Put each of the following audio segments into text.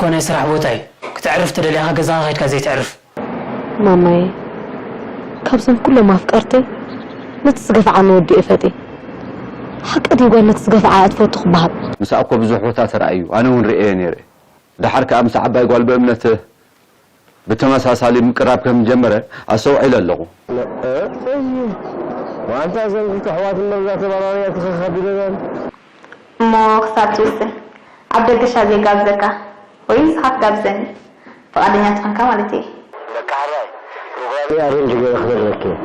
እኮ ናይ ስራሕ ቦታ እዩ። ክትዕርፍ ተደሊኻ ገዛኻ ከይድካ ዘይትዕርፍ። ማማየ፣ ካብዞም ኩሎም ኣፍቀርተይ ነቲ ዝገፍዓኒ ወዲ እየ ፈትየ። ሓቂ ድዩ ጓል ነቲ ዝገፍዓ እያ ትፈቱ ክበሃል? ምሳኣ እኮ ብዙሕ ቦታ ተራእዩ፣ ኣነ እውን ርእየ ነይረ። ደሓር ከኣ ምስ ዓባይ ጓል ብእምነት ብተመሳሳሊ ምቅራብ ከም ጀመረ ኣስተውዒለ ኣለኹ። መዓንታ ዘንጊካ ኣሕዋት እምበር እዛ ተባራርያ ትኸኻቢለናን። እሞ ክሳብ ትውስን ኣብ ደገ ሻሂ ዘይጋብዘካ ወይ ንስኻ ትጋብዘኒ ፍቓደኛ ተኾንካ ማለት እየ። በቃ ሕራይ ፕሮግራመይ ኣሬንጅ ገይረ ክነግረኪ እየ።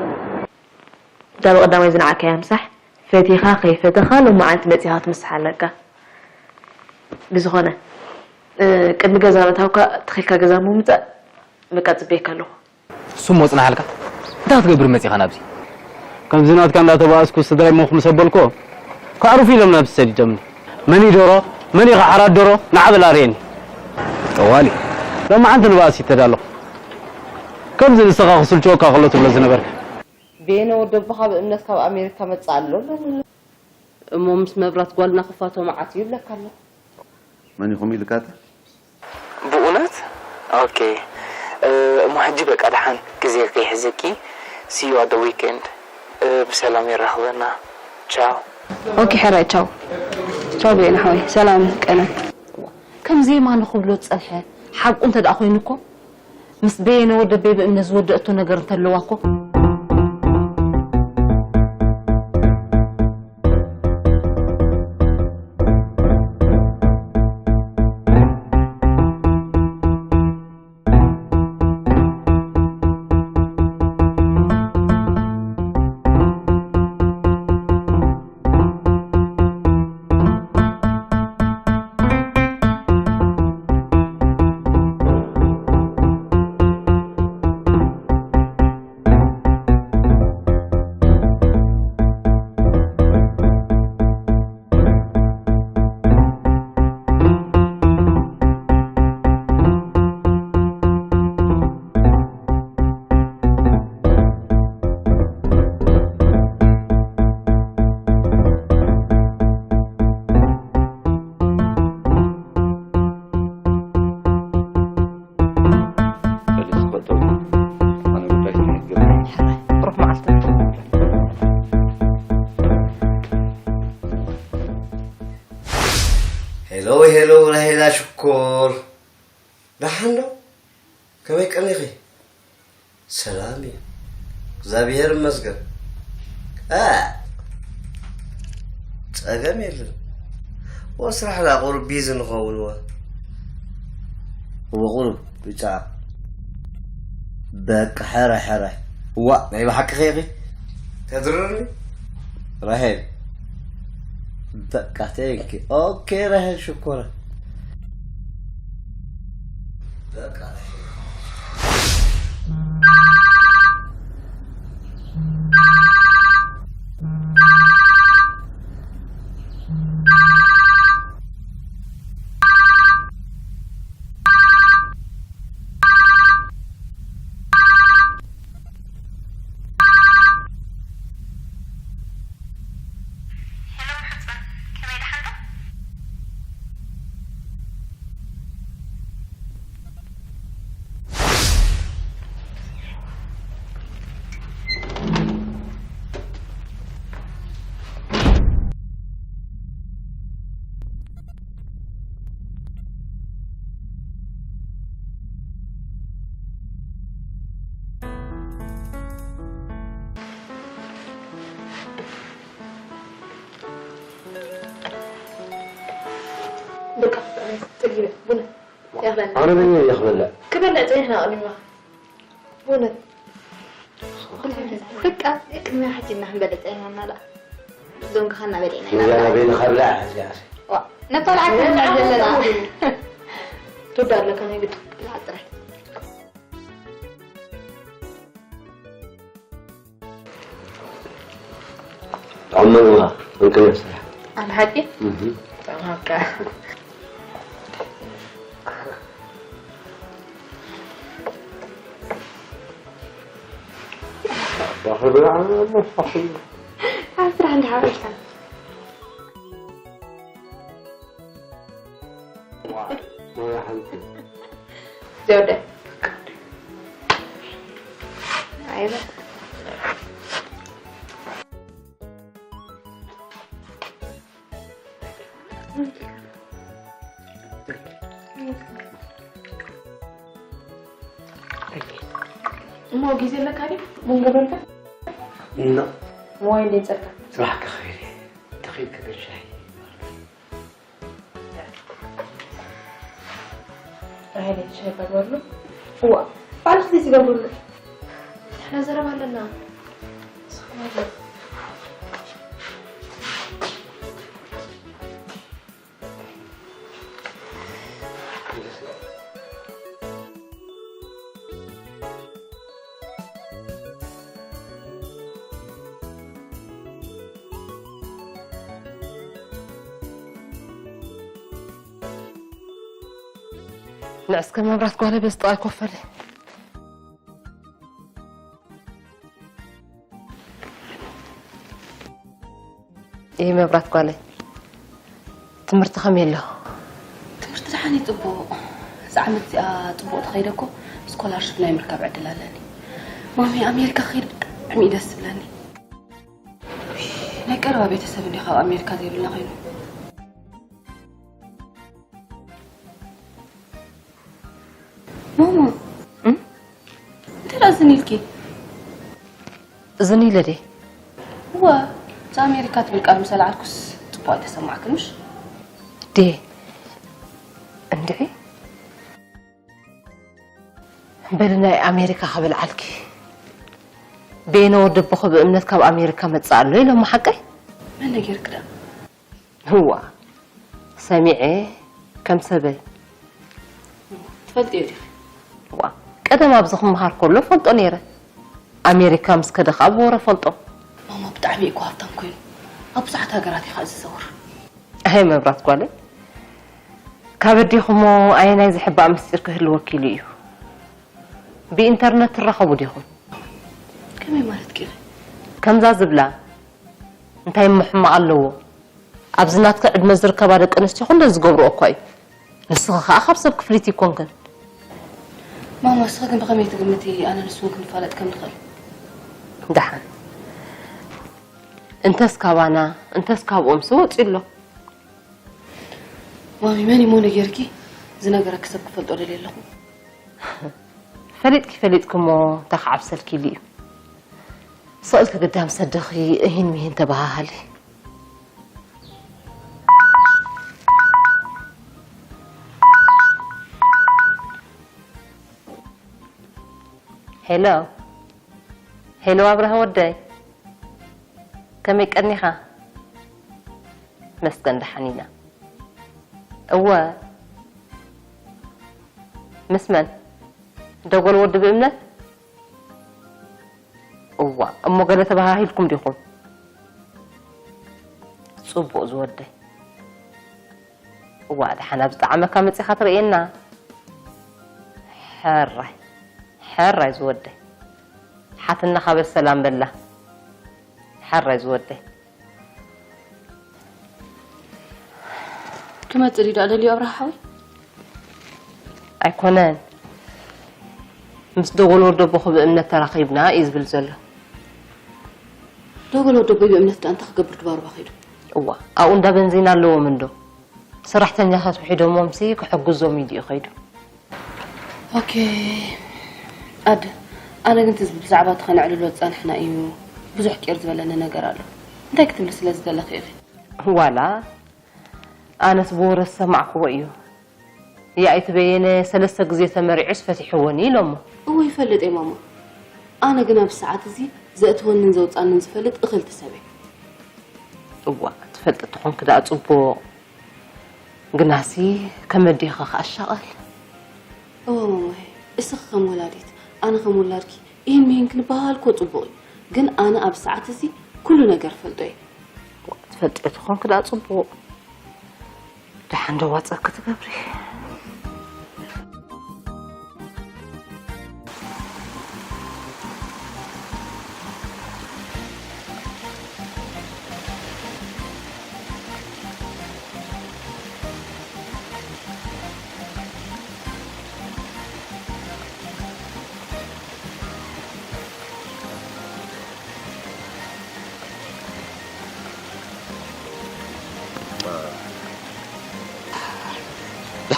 እታ ብቐዳማይ ዝነዓካያ ምሳሕ ፈቲኻ ከይፈተኻ ሎማዓንቲ መጺኻ ክትምስሓ ኣለካ። ብዝኾነ ቅድሚ ገዛ ምእታውካ ተኺልካ ገዛ ምውምጻእ በቃ ጽበየካ ኣለኹ። እሱም ወጽናሓልካ እንታይ ክትገብር መጺኻ ናብዚ? ከምዚ ናትካ እንዳተባኣስኩ ስድራይ ሞኽ ምስ ኣበልኩ ከዕርፉ ኢሎም ናብዚ ሰዲዶምኒ። መን እዩ ዶሮ? መን እዩ ሓራት ዶሮ? ንዓ በል ኣርእየኒ። ጠዋሊ ሎማዓንቲ ንባእሲ ተዳለኹ። ከምዚ ንስኻ ክስልችወካ ከሎ ትብሎ ዝነበርካ። ቤነ ወደቦኻ ብእምነት ካብ ኣሜሪካ መጽእ ኣሎ ኣለኒ። እሞ ምስ መብራት ጓልና ክፋቶ መዓት እዩ ይብለካ ኣሎ። መን ኢኹም ኢልካታ? ብኡነት ኦኬ እሞ ሕጂ በቃ ደሓን ግዜ ከይሕዘኪ see you at the weekend ብሰላም የራኽበና ቻው። ኦኬ ሕራይ ቻው። ቻው ቤን ሓወይ ሰላም ቀነ። ከምዚ የማኑ ክብሎ ዝጸንሐ ሓቁ እንተ ደኣ ኮይኑ እኮ ምስ በየነ ወደበይ ብእምነት ዝወደእቶ ነገር እንተለዋ እኮ። ሄሎ ሄሎ ራሄላ ሽኮር ደሓን ዶ? ከመይ ቀኒኺ? ሰላም እዩ እግዚኣብሔር ይመስገን። እ ጸገም የለን። ወስራሕ ዳ ቁሩብ ቢዚ ንኸውን ወ እወ ቁሩብ ብጫ በቃ ሕራይ ሕራይ። እዋ ናይ ብሓቂ ኸይኺ ተድርርኒ ራሄል በቃ ቴንኪ ኦኬ ራሄል ሽኮራ በቃ ራሄል በቃ ጠጊበ ቡና ያኽለና። ኣነ ምን ያኽለና። ክበልዕ ጸኒሕና ቀዲምና። ብእውነት በቃ ቅድሚያ ሕጂ እና ክንበልዕ ጸኒሕና ደኣ ዞንግኻ እናበሊዕና ኢና። እዛ በይንኻ ብላዕ እዚኣ። ዋ ነፋልዓካ ኢና ዘለና። ትወዳ ኣለካ ናይ ግድ። ብላዕ ጥራይ። ጥዑም መግብኻ እንክነስርሕ። ኣንተ ሓቂ? እህ። ጥዑም ሃብካ። ኣብ ስራሕ እንዲሓሪፍካ። ሞያ ሓንቲ። ዘወደ ኣይበ እሞ ግዜ ኣለካ ድዩ? ቡን ገበርካ? እና ሞባይል ደይጸካ? ስራሕ ክኸይድ እየ። ተኺድ ክገሻይ። ራሄል ሻይ ቀርበሉ። እዋ ባዕልኺ ዘይትገብርሉ። ንሕና ዘረባ ኣለና። ንዕስከ መብራት ጓለ በስጣ ኣይኮፈለ። ይህ መብራት ጓለ ትምህርቲ ከመይ ኣሎ? ትምህርቲ ደሓን እዩ ጽቡቕ። እዛ ዓመት እዚኣ ጽቡቕ ተኸይደ እኮ ስኮላርሽፕ ናይ ምርካብ ዕድል ኣለኒ። ማሚ ኣሜሪካ ክኸይድ ብጣዕሚ እዩ ደስ ዝብለኒ። ናይ ቀረባ ቤተሰብ እንዲ ካብ ኣሜሪካ ዘይብልና ኮይኑ። ማማ እንታይ ደኣ ዝን ኢልኪ? ዝን ኢለ ድየ? እወ፣ እዛ ኣሜሪካ ትብል ቃል ምስ ኣልዓልኩስ ጽቡቕ ኣይተሰማዕክን ምሽ? ድየ? እንድዒ በሊ ናይ ኣሜሪካ ክብል ዓልኪ። ቤነ ወዲ ኣቦኺ ብእምነት ካብ ኣሜሪካ መጽእ ኣሎ ኢሎሞ ሓቀይ? መን ነጊርክ ደኣ? ህዋ ሰሚዐ ከም ሰበይ። ትፈልጥዮ ዲኺ? ዋ ቀደም ኣብዚ ክመሃር ከሎ ፈልጦ ነይረ። ኣሜሪካ ምስ ከደ ከዓ ብወረ ፈልጦ። ማማ ብጣዕሚ እዩ እኮ ሃብታም ኮይኑ ኣብ ብዙሓት ሃገራት እዩ ከዓ ዝዘውር። ኣይ መብራት ጓለይ ካብ ኣዴኹሞ ኣየናይ ዝሕባእ ምስጢር ክህልወኪ ኢሉ እዩ። ብኢንተርነት ትራኸቡ ዲኹም? ከመይ ማለት ቂኺ? ከምዛ ዝብላ እንታይ እሞ ሕማቕ ኣለዎ? ኣብዚ ናትኪ ዕድመ ዝርከባ ደቂ ኣንስትዮ ኩለን ዝገብርኦ እኳ እዩ። ንስኺ ኸኣ ካብ ሰብ ክፍሊት ይኮንክን። ማማ ንስኺ ግን ብኸመይ ትግምቲ ኣነ ንስውን ክንፋለጥ ከም ንኽእል? ደሓን እንተስ ካባና እንተስ ካብኦም ስወፂ ኣሎ። ማሚ መን እሞ ነጌርኪ? ዝነገረኪ ሰብ ክፈልጦ ደልየ ኣለኹ። ፈሊጥኪ ፈሊጥኪ እሞ እንታይ ክዓብሰልኪ ኢሉ እዩ። ስቕ ኢልኪ ግዳም ሰደኺ እሂን ምሂን ተበሃሃሊ። ሄሎ ሄሎ ኣብርሃ ወደይ ከመይ ቀኒኻ? መስገን ደሓን ኢና። እወ ምስ መን? ደጎል ወዲ ብእምነት? እዋ እሞ ገለ ተበሃሂልኩም ዲኹም? ጽቡቕ ዝወደይ። እዋ ደሓን ኣብ ዝጠዓመካ መጺኻ ትርእየና። ሕራይ ሕራይ ዝወደይ። ሓትናኻ በሰላም በላ። ሕራይ ዝወደይ። ክመጽእ ድዩ ደኣ ደልዩ ኣብርሃ ሓወይ? ኣይኮነን ምስ ደጎል ወደቦኹ ብእምነት ተራኺብና እዩ ዝብል ዘሎ። ደጎል ወደቦይ ብእምነት ደኣ እንታይ ክገብር ድባርባ ከይዱ? እዋ ኣብኡ እንዳ በንዚን ኣለዎም እንዶ ሰራሕተኛታት ውሒዶሞምሲ ክሕግዞም እዩ ድዩ ከይዱ? ኦኬ ኣደ ኣነ ግን ትዝቢ ብዛዕባ እቲ ከነዕልሎ ዝጸናሕና እዩ ብዙሕ ቂር ዝበለኒ ነገር ኣሎ እንታይ ክትብሊ ስለ ዝደለኺ ኢኺ ዋላ ኣነስ ብወረ ዝሰማዕክዎ እዩ ያኢት በየነ ሰለስተ ግዜ ተመሪዑስ ፈቲሕወኒ ኢሎሞ እወ ይፈልጥ እየ ማማ ኣነ ግን ኣብዚ ሰዓት እዚ ዘእትወንን ዘውፃንን ዝፈልጥ እኽልቲ ሰብ እየ እዋ ትፈልጢ ተኾንኪ ደኣ ፅቡቕ ግናሲ ከም ኣዴኺ ከኣ ሻቐል። እወ ማማየ፣ እስኺ ከም ወላዲት ኣነ ከም ውላድኪ ኢሂን ምሂን ክንበሃሃል እኮ ጽቡቕ እዩ፣ ግን ኣነ ኣብዚ ሰዓት እዚ ኩሉ ነገር እፈልጦ እየ። ትፈልጥዮ ተኾንኪ ደኣ ጽቡቕ። ደሓን ዶ ዋጸኪ ትገብሪ።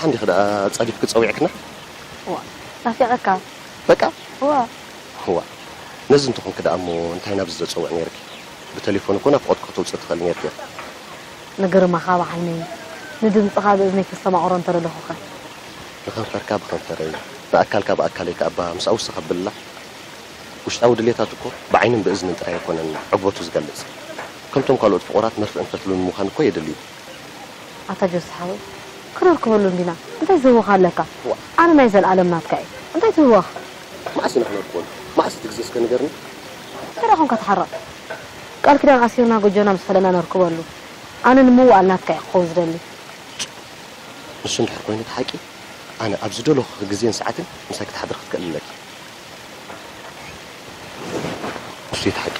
ሓንዲኺ ደኣ ጸዲፍኪ ጸዊዕክና? ዋ ናፊቐካ። በቃ ዋ ዋ ነዚ እንተኾንኪ ደኣ እሞ እንታይ ናብዚ ዘጸውዕ ነይርኪ? ብቴሌፎን እኮ ናፍቖት ከተውጽእ ትኽእሊ ነይርኪ። ንግርማኻ ብዓይነይ ንድምፅኻ ብእዝነይ ከስተማቕሮ እንተደለኹኸ? ንኸንፈርካ ብኸንፈረይ ብኣካልካ ብኣካለይ ከኣባ ምስኣ ውስኽ ኣብልላ። ውሽጣዊ ድሌታት እኮ ብዓይንን ብእዝንን ጥራይ ኣይኮነን ዕግበቱ ዝገልጽ። ከምቶም ካልኦት ፍቑራት መርፍእን ፈትልን ምዃን እኮ የድሊ እዩ። ኣታ ጆሲ ሓወይ ክነርክበሉ እንዲና እንታይ ዝህወኻ ኣለካ? ኣነ ናይ ዘለኣለም ናትካ እየ እንታይ ትህወኽ? መዓስ ኢና ክነርክበሉ? መዓስ እቲ ግዜ እስከ ንገርኒ? እንታይ ደኣ ኾንካ ትሓርቕ? ቃል ኪዳን ኣሲርና ጎጆና ምስ ፈለና ነርክበሉ። ኣነ ንምውኣል ናትካ እየ ክኸውን ዝደሊ። ንሱ እንድሕር ኮይኑ እቲ ሓቂ ኣነ ኣብ ዝደለኹ ግዜን ሰዓትን ምሳኪ ክትሓድሪ ክትክእሊ ኣለኪ። ንሱ እዩ እቲ ሓቂ።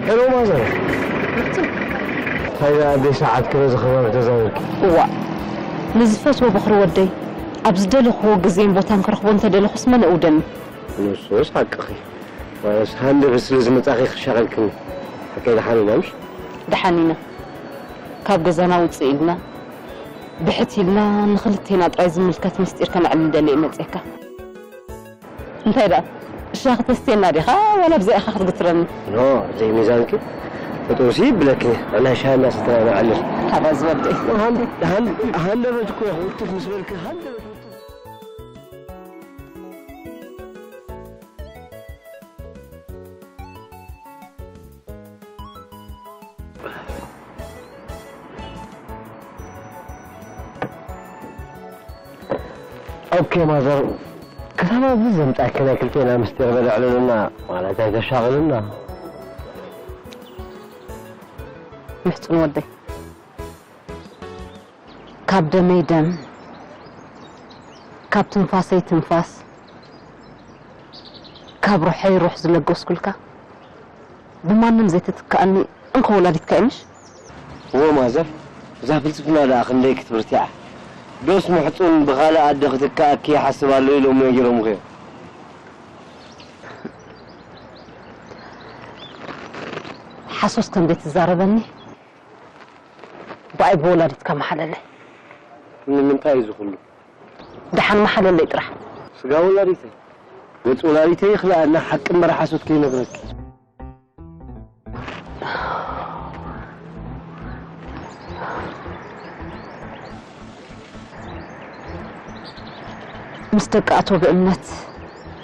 ሄሎ ማዘር። እንታይ ደኣ ኣደይ ሰዓት ክበዚ ከባቢ ተዛዊርኪ? እዋእ ንዝፈትዎ በኹሪ ወደይ ኣብ ዝደለኽዎ ግዜን ቦታን ክረኽቦ እንተደለኹስ መን እውደኒ? ንሱስ ሓቅኺ። ዋላስ ሃንደበት ስለ ዝመጻኺ ክሻቐልክኒ። ሓቀይ ደሓን ኢና ምሽ? ደሓን ኢና። ካብ ገዛና ውጽእ ኢልና ብሕት ኢልና ንኽልቴና ጥራይ ዝምልከት ምስጢር ከነዕልል ደልየ መጺኤካ። እንታይ ደኣ ሻሂ ክተስትየና ዲኻ ዋላ ብዛይ ኢኻ ክትግትረኒ? ኖ ዘይሚዛንኪ ጠጠውሲ ይብለኪ። ንሕና ሻሂ እናሰተና ንዓልል። ሓራዝ ወደይ። ሃንደበት እኮ ውትፍ ምስ በልኪ ሃንደበት ውትፍ። ኦኬ ማዘር፣ ክሳብ ኣብዚ ዘምጻእኪ ናይ ክልቴና ምስጢር በል ኣዕልልና ማለት ኣይተሻቕልና። ምሕጽን ወደይ ካብ ደመይ ደም ካብ ትንፋሰይ ትንፋስ ካብ ሩሐይ ሩሕ ዝለገስኩልካ ብማንም ዘይትትክኣኒ እንኮ ወላዲትካ እየ ምሽ? እወ ማዘር፣ እዛ ፍልስፍና ደኣ ክንደይ ክትብርትዓ። ዶስ ምሕጹን ብኻልእ ኣደ ክትከኣኪ ይሓስብ ኣሎ ኢሎም ነጊሮምኺ እዮም። ሓሶት ከም ዘይትዛረበኒ ብኣይ ብወላዲትካ መሓለለይ። ንምንታይ እዩ ዝኹሉ? ደሓን መሓለለይ ጥራሕ። ስጋ ወላዲተይ ገጽ ወላዲተይ ይኽልኣና ሓቂ እምበር ሓሶት ከይነግረኪ። ምስ ደቂ ኣቶ ብእምነት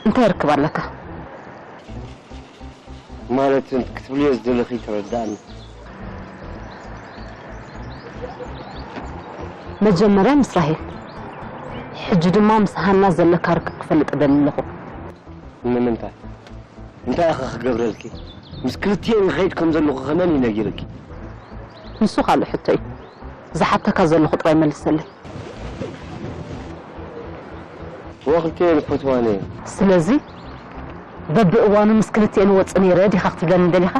እንታይ ርክብ ኣለካ? ማለት ክትብልዮ ዝደለኺ ተረዳእኒ። መጀመርያ ምስ ራሄል ሕጂ ድማ ምስ ሃና ዘለካ ርክብ ክፈልጥ እደሊ ኣለኹ። ንምንታይ? እንታይ ኢኸ ክገብረልኪ? ምስ ክልቲኤን ይኸይድ ከም ዘለኹ ከ መን እዩ ነጊርኪ? ንሱ ካልእ ሕቶ እዩ። ዝሓተካ ዘለኹ ጥራይ መልሰለይ። እወ ክልቲኤን ይፈትዋኒ እየን። ስለዚ በብእዋኑ ምስ ክልቲኤን እወጽእ ነይረ ዲኻ ክትብለኒ ደሊኻ?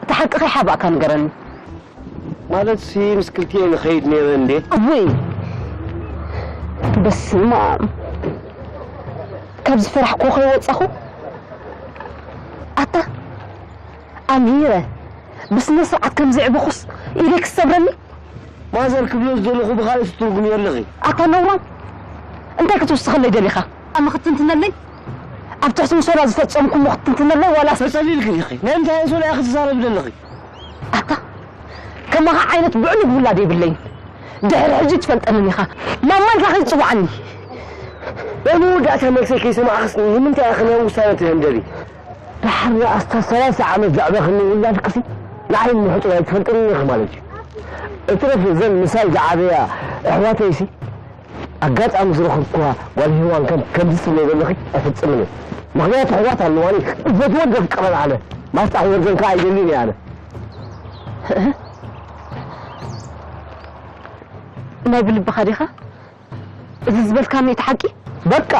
እቲ ሓቂ ከይሓባእካ ንገረኒ። ማለትሲ ምስ ክልቲኤን እኸይድ ነይረ እንዴ? እውይ በስመኣብ ካብ ዝፈራሕኩ ከይወጻኹ ኣታ ኣምሂረ ብስነ ስርዓት ከም ዘዕበኹስ ኢደይ ክሰብረኒ። ማዘር ክብሎ ዝደለኹ ብኻልእ ትትርጉምዮ ኣለኺ። ኣታ ነውራም እንታይ ክትውስኸለይ ደሊኻ? ኣነ ክትንትነለይ ኣብ ትሕቲ ኣንሶላ ዝፈጸምኩሞ ክትንትነለይ ዋላስ? ተጸሊልኪ ዲኺ? ናይ እንታይ ኣንሶላ ኢኺ ትዛረቢ ዘለኺ? ኣታ ከማኻ ዓይነት ብዕሉግ ውላድ የብለይን። ድሕሪ ሕጂ ትፈልጠንን ኢኻ። ማማ ኢልካ ከይትጽውዓኒ። ናይ መወዳእታ መልሰይ ከይሰማዕክስ ንምንታይ ኢኺ ናይ ውሳነ ትህንደሪ? ደሓር ንኣስታት ሰላሳ ዓመት ዘዕበኽኒ ውላድክሲ ንዓይ ምሕጹር ኣይትፈልጥንን ኢኺ ማለት እዩ። እትረፍ እዘን ምሳይ ዝዓበያ ኣሕዋተይሲ ኣጋጣሚ ዝረኸብኩዋ ጓል ሄዋን ከም ከምዚ ትብሎ ዘለኺ ኣይፈጽምን እየ። ምኽንያቱ ኣሕዋት ኣለዋኒ፣ እፈትወን ዘፍቅረን ኣነ። ማስጣ ክወርደን ከኣ ኣይደልን እየ ኣነ። ናይ ብልብኻ ዲኻ? እዚ ዝበልካኒ እቲ ሓቂ? በቃ።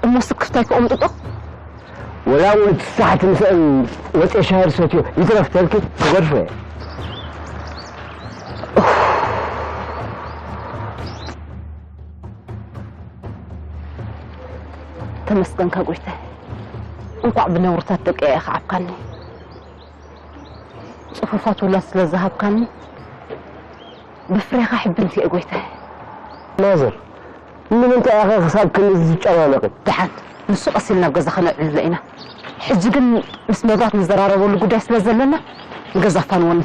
እሞ ስክፍታይ ክቕምጥጦ? ወላ እውን እቲ ሳሕቲ ምስአን ወፅየ ሻሂ ዝሰትዮ ይትረፍ ተልኪ ክገድፎ እየ። ተመስገንካ ጎይታይ፣ እንኳዕ ብነውርታት ደቂ ኢኻ ዓብካኒ። ጽፉፋት ውላድ ስለ ዝሃብካኒ ብፍሬኻ ሕብንቲ እየ ጎይታይ። ማዘር፣ ንምንታይ ኢኺ ክሳብ ክንድዚ ትጨናነቒ? ደሓን፣ ንሱ ቀስ ኢልና ኣብ ገዛ ከነዕልሎ ኢና። ሕጂ ግን ምስ መብራት ንዘራረበሉ ጉዳይ ስለ ዘለና ንገዛ ኣፋንወኒ።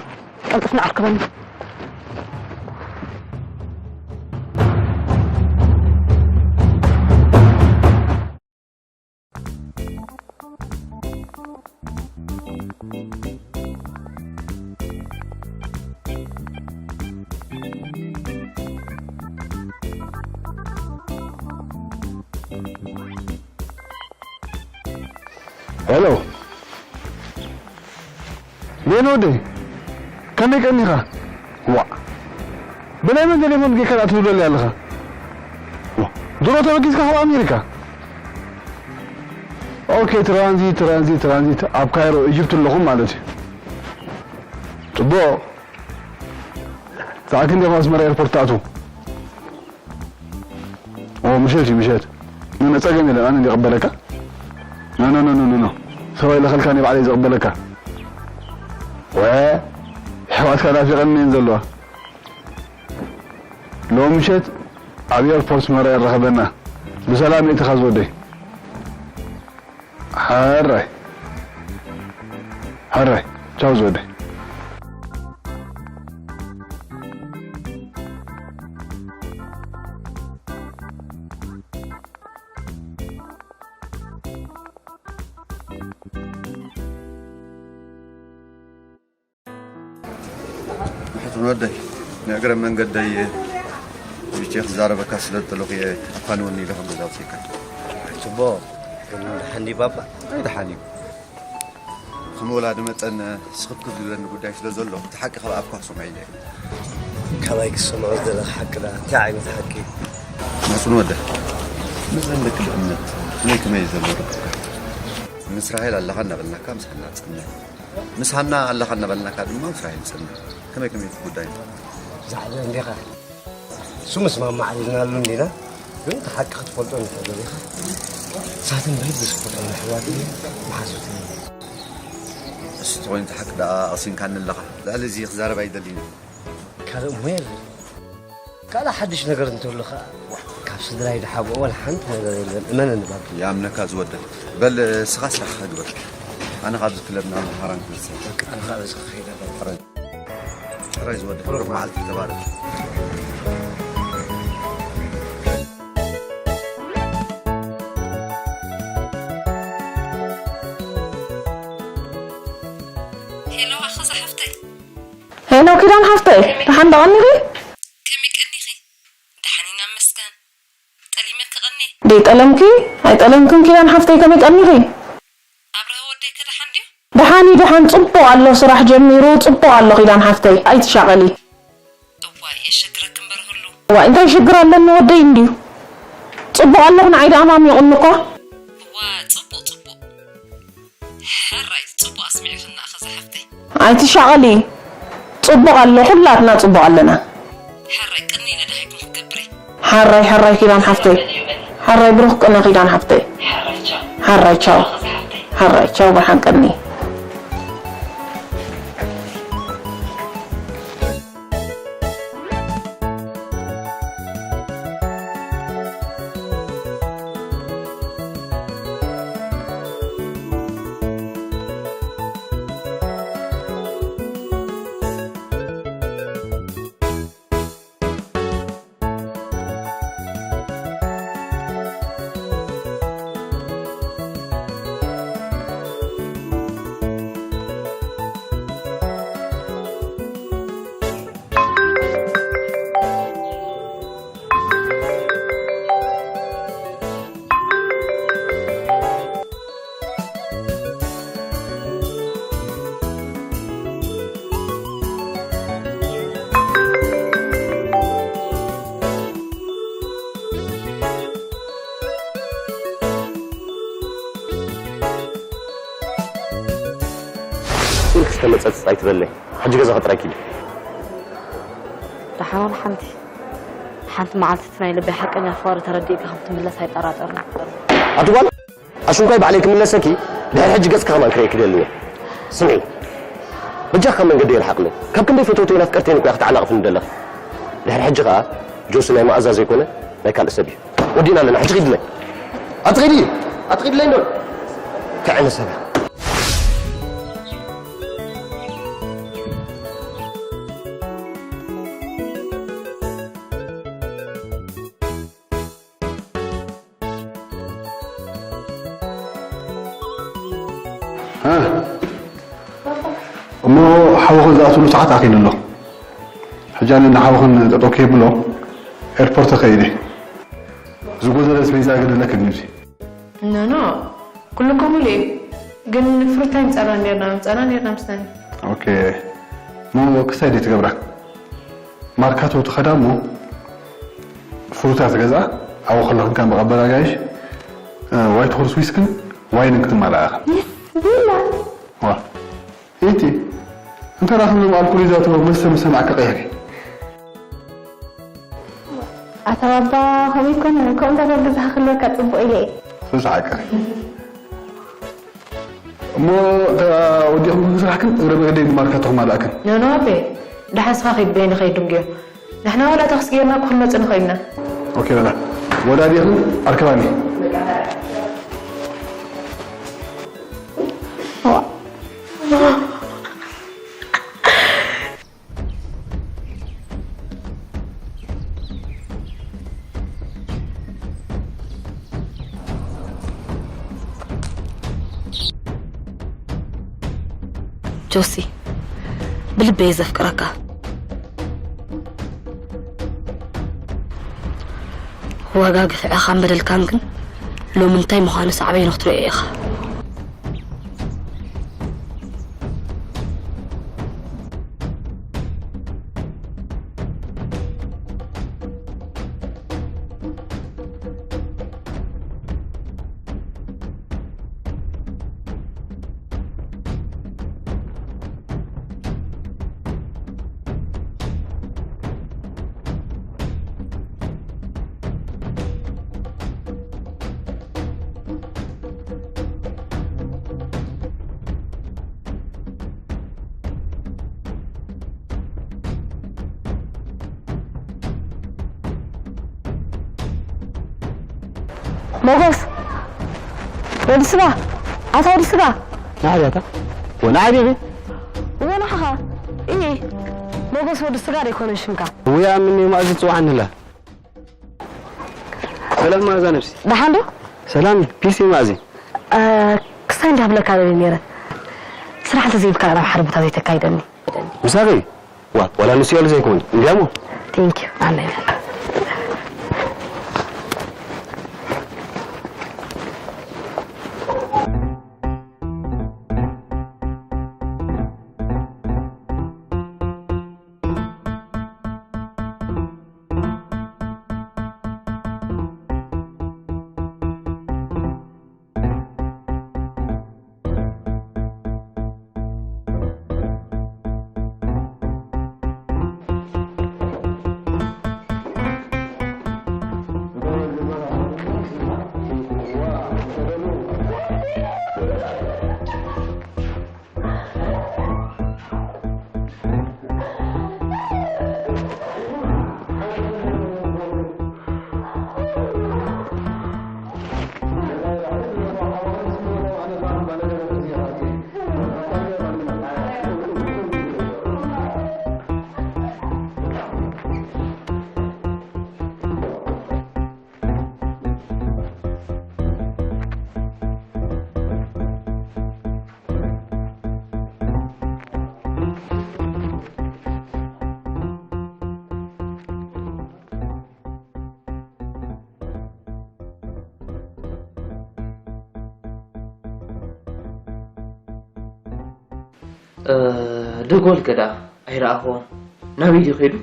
ቀልጥፍና ኣርክበኒ። ሄሎ ሌን ወደይ፣ ከመይ ቀኒኻ? ዋእ፣ ብናይ መን ቴሌፎን ጌጋ ትብለለይ ኣለኻ? ዋእ፣ ድሮ ተበጊስካ ካብ ኣሜሪካ? ኦኬ፣ ትራንዚት ትራንዚት ትራንዚት፣ ኣብ ካይሮ ኢጅፕት ኣለኹም ማለት እዩ። ጽቡቕ። ሰዓት ክንደይ ካብ ኣስመራ ኤርፖርት ትኣትዉ? ኦ፣ ምሸት እዩ፣ ምሸት። ኖ፣ ኖ፣ ጸገም የለን፣ ኣነ እንዲ እቕበለካ። ኖ፣ ኖ፣ ኖ፣ ኖ፣ ኖ፣ ኖ። ሰብኣይ ለኸልካ፣ እኔ ባዕለይ ዝቕበለካ። ወ፣ ኣሕዋትካ ናፊቐኒ እየን ዘለዋ። ሎሚ ምሸት ኣብ ኤርፖርት ኣስመራ የራኸበና። ብሰላም የእትኻ ዝወደይ። ሕራይ ሕራይ ቻው ዝወደይ። ምሕጽን ወደይ፣ ንእግረ መንገደይ ብቼ ክዛረበካ ስለ ዝደለኹ እየ ኣፋንወኒ ኢለ ከም ገዛ ኣውፅእካ። ጽቡቕ፣ ግን ደሓን ድዩ ባባ? ኣይ ደሓን እዩ። ከም ወላዲ መጠን ስኽፍክፍ ዝብለኒ ጉዳይ ስለ ዘሎ፣ እቲ ሓቂ ካብ ኣፍካ ክሰምዖ ኢለ እየ። ካባይ ክትሰምዖ ዝደለኻ ሓቂ ደኣ እንታይ ዓይነት ሓቂ እዩ? ምሕጽን ወደይ፣ ምስዘን ደቂ ድኽነት ከመይ ከመይ እዩ ዘሎ ርክብካ? ምስ ራሄል ኣለኻ እናበልናካ ምስ ሃና ጸንሕ። ምስ ሃና ኣለኻ እናበልናካ ድማ ምስ ራሄል ጸንሕ። ከመይ ከመይ እቲ ጉዳይ? ብዛዕባ እንዲኻ እሱ ምስማማዕ ኢልናሉ እንዲና፣ ግን እቲ ሓቂ ክትፈልጦ እንድሕር ደሊኻ፣ ንሳተን ብልቢ ዝፈትወን ኣሕዋት እየን፣ መሓዙት እየን። እሱ ተኾይኑ እቲ ሓቂ ደኣ ኣቕሲንካኒ ኣለኻ። ልዕሊ እዚ ክዛረብ ኣይደልን እየ። ካልእ እሞ የለን። ካልእ ሓድሽ ነገር እንተሎ ኸኣ፣ ካብ ስድራይ ዝሓብኦ ዋላ ሓንቲ ነገር የለን። እመነኒ ባባ። ይኣምነካ ዝወደይ። በል እስኻ ስራሕኻ ግበር። ኣነ ካብዚ ክለብ ናብ መሓራን ክመጽእ። በቃ ኣነ ኸኣ በዚ ክኸይድ ኣለኹ። ሕራይ። ሕራይ ዝወደይ። ብሩኽ መዓልቲ ተባረኽ። ሄሎ ኣኸዛ ሓፍተይ። ሄሎ ኪዳን ሓፍተይ፣ ደሓን ዶ ቀኒኺ? ከመይ ቀኒኺ? ደሓን ኢና መስገን። ጠሊመኪ ቀኒ። ደይጠለምኪ? ኣይጠለምክን ኪዳን ሓፍተይ፣ ከመይ ቀኒኺ? ኣብርሀ ወደይ ከ ደሓን ድዩ? ደሓን እዩ፣ ደሓን ጽቡቕ ኣሎ፣ ስራሕ ጀሚሩ ጽቡቕ ኣሎ ኪዳን ሓፍተይ፣ ኣይትሻቐሊ። እዋይ የሸግረኪ እምበር ኩሉ። እዋይ እንታይ ሽግር ኣለኒ ወደይ እንድዩ። ጽቡቕ ኣለኹ፣ ንዓይ ደኣ ኣማሚቑኒ እኳ። እዋ ጽቡቕ ጽቡቕ። ሕራይ ጽቡቕ ኣስሚዕኽና ኣኸዛ ሓፍተይ። ኣይትሻቐሊ፣ ጽቡቕ ኣሎ፣ ኩላትና ጽቡቕ ኣለና። ሕራይ ቅኒ ኢለ ደሃይኩም ክትገብሪ። ሕራይ ሕራይ ኪዳን ሓፍተይ፣ ሕራይ ብሩኽ ቅነ ኪዳን ሓፍተይ። ሕራይ ቻው፣ ሕራይ ቻው ብርሃን ቅኒ። ጸጽ ኣይትበለይ። ሕጂ ገዛኺ ጥራይ ኪዲ። ደሓን ሓንቲ ሓንቲ መዓልቲ እቲ ናይ ልበይ ሓቀኛ ፍቕሪ ተረዲእካ ከም ትምለስ ኣይጠራጠርን። ኣቲ ጓል ኣሽንኳይ ባዕለይ ክምለሰኪ። ድሕሪ ሕጂ ገጽኪ ከማን ክርእየኪ ደሊ እየ። ስምዒ፣ በጃኻ መንገዲ የርሓቕለይ። ካብ ክንደይ ፈተውተይን ኣፍቀርተይን እኮ እያ ክትዓናቕፍኒ ደለኺ። ድሕሪ ሕጂ ከኣ ጆሲ ናይ መኣዛ ዘይኮነ ናይ ካልእ ሰብ እዩ። ወዲእና ኣለና። ሕጂ ኺድለይ። ኣቲ ኺዲ። ኣቲ ኺድለይ እንዶ። እንታይ ዓይነት ሰብ እያ? እ፣ እሞ ሓውኽን ዝኣትሉ ሰዓት ኣኺሉ ኣሎ። ሕጂ ኣነ ንሓውኽን ጠጠው ከየብሎ ኤርፖርት ከይደ። ዝጎደለ ስፔዛ ግደለክ ንብዚ። ኖ፣ ኖ፣ ኩሉ እኮ ሙሉ እዩ። ግን ፍሩታይ ምጻና ኔርና፣ ምጻና ኔርና ምስናኒ። ኦኬ። ሞ ክሳይ ደይ ትገብራ? ማርካቶ ትኸዳ እሞ ፍሩታ ትገዝኣ፣ ኣብኡ ከለኽን ከም መቐበል ኣጋይሽ፣ እ፣ ዋይት ሆርስ ዊስክን ዋይንን ክትማልኣ ኢኻ። የስ፣ ቢላ። ዋ። ኢቲ፣ እንተ ዳኣ ከምዞም ኣልኮሊዛቶ መስተ ምስ ሰማዕካ ቀይሪ። ኣታ ባባ፣ ከምኡ ይኮነ፣ ከምኡ እንዳበል ገዛኻ ክህልወካ ጽቡቕ ኢለ እየ። ሱስ ዓቀ። እሞ፣ እንተ ወዲኹም ስራሕክን እግረ መገደይ ንማርካቶ ክማልኣክን። ኖ፣ ኖ፣ ኣቤ። ደሓን ስኻ ኺድ፣ በይነ ኸይድ ድንጉዮ። ንሕና ዋላ ታክሲ ጌርና እኮ ክንመጽእ ንኽእል ኢና። ኦኬ፣ በላ። ወዳዲኽን ኣርክባኒ። ጆሲ፣ ብልበይ ዘፍቅረካ። ዋጋ ግፍዕኻን በደልካን ግን ሎሚ እንታይ ምዃኑ ሳዕቤኑ ክትርእዮ ኢኻ። ሞጎስ፣ ወዲ ስጋ፣ ኣታ ወዲ ስጋ። ንዓይ ኣታ? ወ-፣ ንዓይ ቤቢ? ወ-፣ ንዓኻ? እይ፣ ሞጎስ ወዲ ስጋ ዶ ኣይኮነን ሽምካ? ውያ፣ ምን ማእዚ ትጽዋዕኒ ኣላ? ሰላም መኣዛ ነብሲ። ደሓን ዶ? ሰላም፣ ፒሲ መኣዚ። እ፣ ክሳይ እንዳብለካ ደሊ ነይረ። ስራሕ እንተዘይብልካ ናብ ሓደ ቦታ ዘይተካይደኒ። ምሳኺ? ዋ፣ ዋላ ንሱ ያሉ ዘይኮን። እንዲያሞ? Thank you። ኣሜን። እ፣ ደጎል ከ ደኣ ኣይረኣኽዎን? ናበይ ድዩ ከይዱ?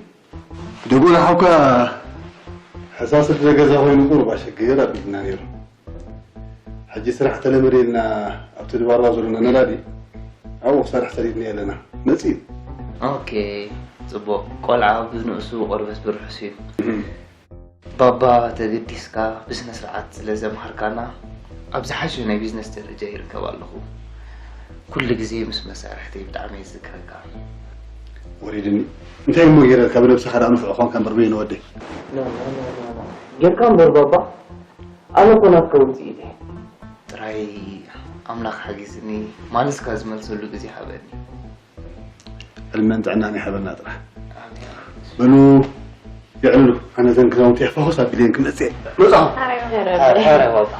ደጎል ሓውካ ሕሳስ እቲ ገዛ ኮይኑ ቁሩብ ኣሸግር ኣቢልና ነይሩ። ሕጂ ስራሕ ተለመደ ኢልና ኣብቲ ድባርባ ዘለና ነዳዲ ኣብኡ ክሰርሕ ሰዲድና ኣለና። መጺኡ። ኦኬ፣ ጽቡቕ። ቆልዓ ብንእሱ ቆርበት ብርሑስ እዩ። ባባ፣ ተገዲስካ ብስነ ስርዓት ስለ ዘምሃርካና ኣብ ዝሓሸ ናይ ቢዝነስ ደረጃ ይርከብ ኣለኹ። ኩሉ ግዜ ምስ መሳርሕተይ ብጣዕሚ እየ ዝዝክረካ። ወሪድኒ። እንታይ እሞ ገይረልካ? ብነብስኻ ደኣ ንፉዕ ኾንካ እምበር በይኑ ወደይ። ጌርካ እምበር ባባ፣ ኣነ እኮ ናትካ ውፅኢት እየ። ጥራይ ኣምላኽ ሓጊዝኒ፣ ማልስካ ዝመልሰሉ ግዜ ሃበኒ። ዕድመን ጥዕናን ይሃበና ጥራሕ። በሉ ይዕልሉ። ኣነ ዘን ክዳውንቲ ፈኹስ ኣቢለን ክመፅእ እየ። መፅኣ። ሕራይ ባባ።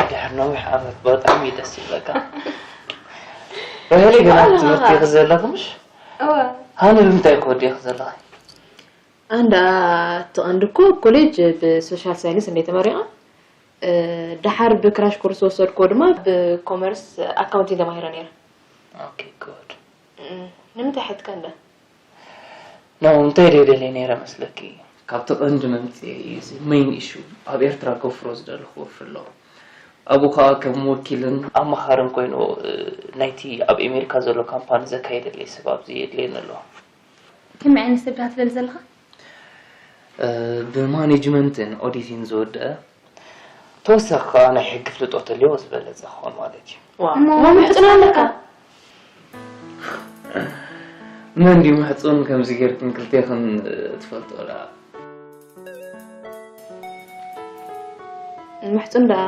ድሕሪ ነዊሕ ዓመት ብጣዕሚ እዩ ደስ ይብለካ። ራሄለይ፣ ገና ኣብ ትምህርቲ ኢኺ ዘለኺ ምሽ? እወ። ሃኒ ብምንታይ ክትወዲ ኢኺ ዘለኺ? ኣንዳ እቲ ቀንዲ እኮ ኮሌጅ ብሶሻል ሳይንስ እንደ ተመሪቐ፣ እ፣ ደሓር ብክራሽ ኮርስ ወሰድኮ ድማ ብኮመርስ ኣካውንቲንግ ተማሂረ ነይረ። ኦኬ፣ ጉድ። እም፣ ንምንታይ ሕትከ እንደ? ኖ፣ እንታይ ደይ ደልየ ነይረ መስለኪ? ካብቲ ቀንዲ መምጽኤ እዩ፣ እዚ ሜን ኢሹ። ኣብ ኤርትራ ክወፍሮ ዝደለኹ ወፍሪ ኣለኹ። ኣብኡ ኸኣ ከም ወኪልን ኣማኻርን ኮይኑ፣ እ፣ ናይቲ ኣብ ኣሜሪካ ዘሎ ካምፓኒ ዘካይደለይ ሰብ ኣብዚ የድልየኒ ኣሎ። ከመይ ዓይነት ሰብ ዲኻ ትደሊ ዘለኻ? እ፣ ብማኔጅመንትን ኦዲቲን ዝወደአ፣ ተወሳኺ ኸኣ ናይ ሕጊ ፍልጦት ተልዮ ዝበለጸ ክኾን ማለት እዩ። ዋው። እሞ እሞ ምሕጽኖ ኣለካ? መን ድዩ ምሕጹን ከምዚ ጌርክን ክልቴኽን፣ እ፣ ትፈልጦ ደኣ? ምሕጹን ደኣ፣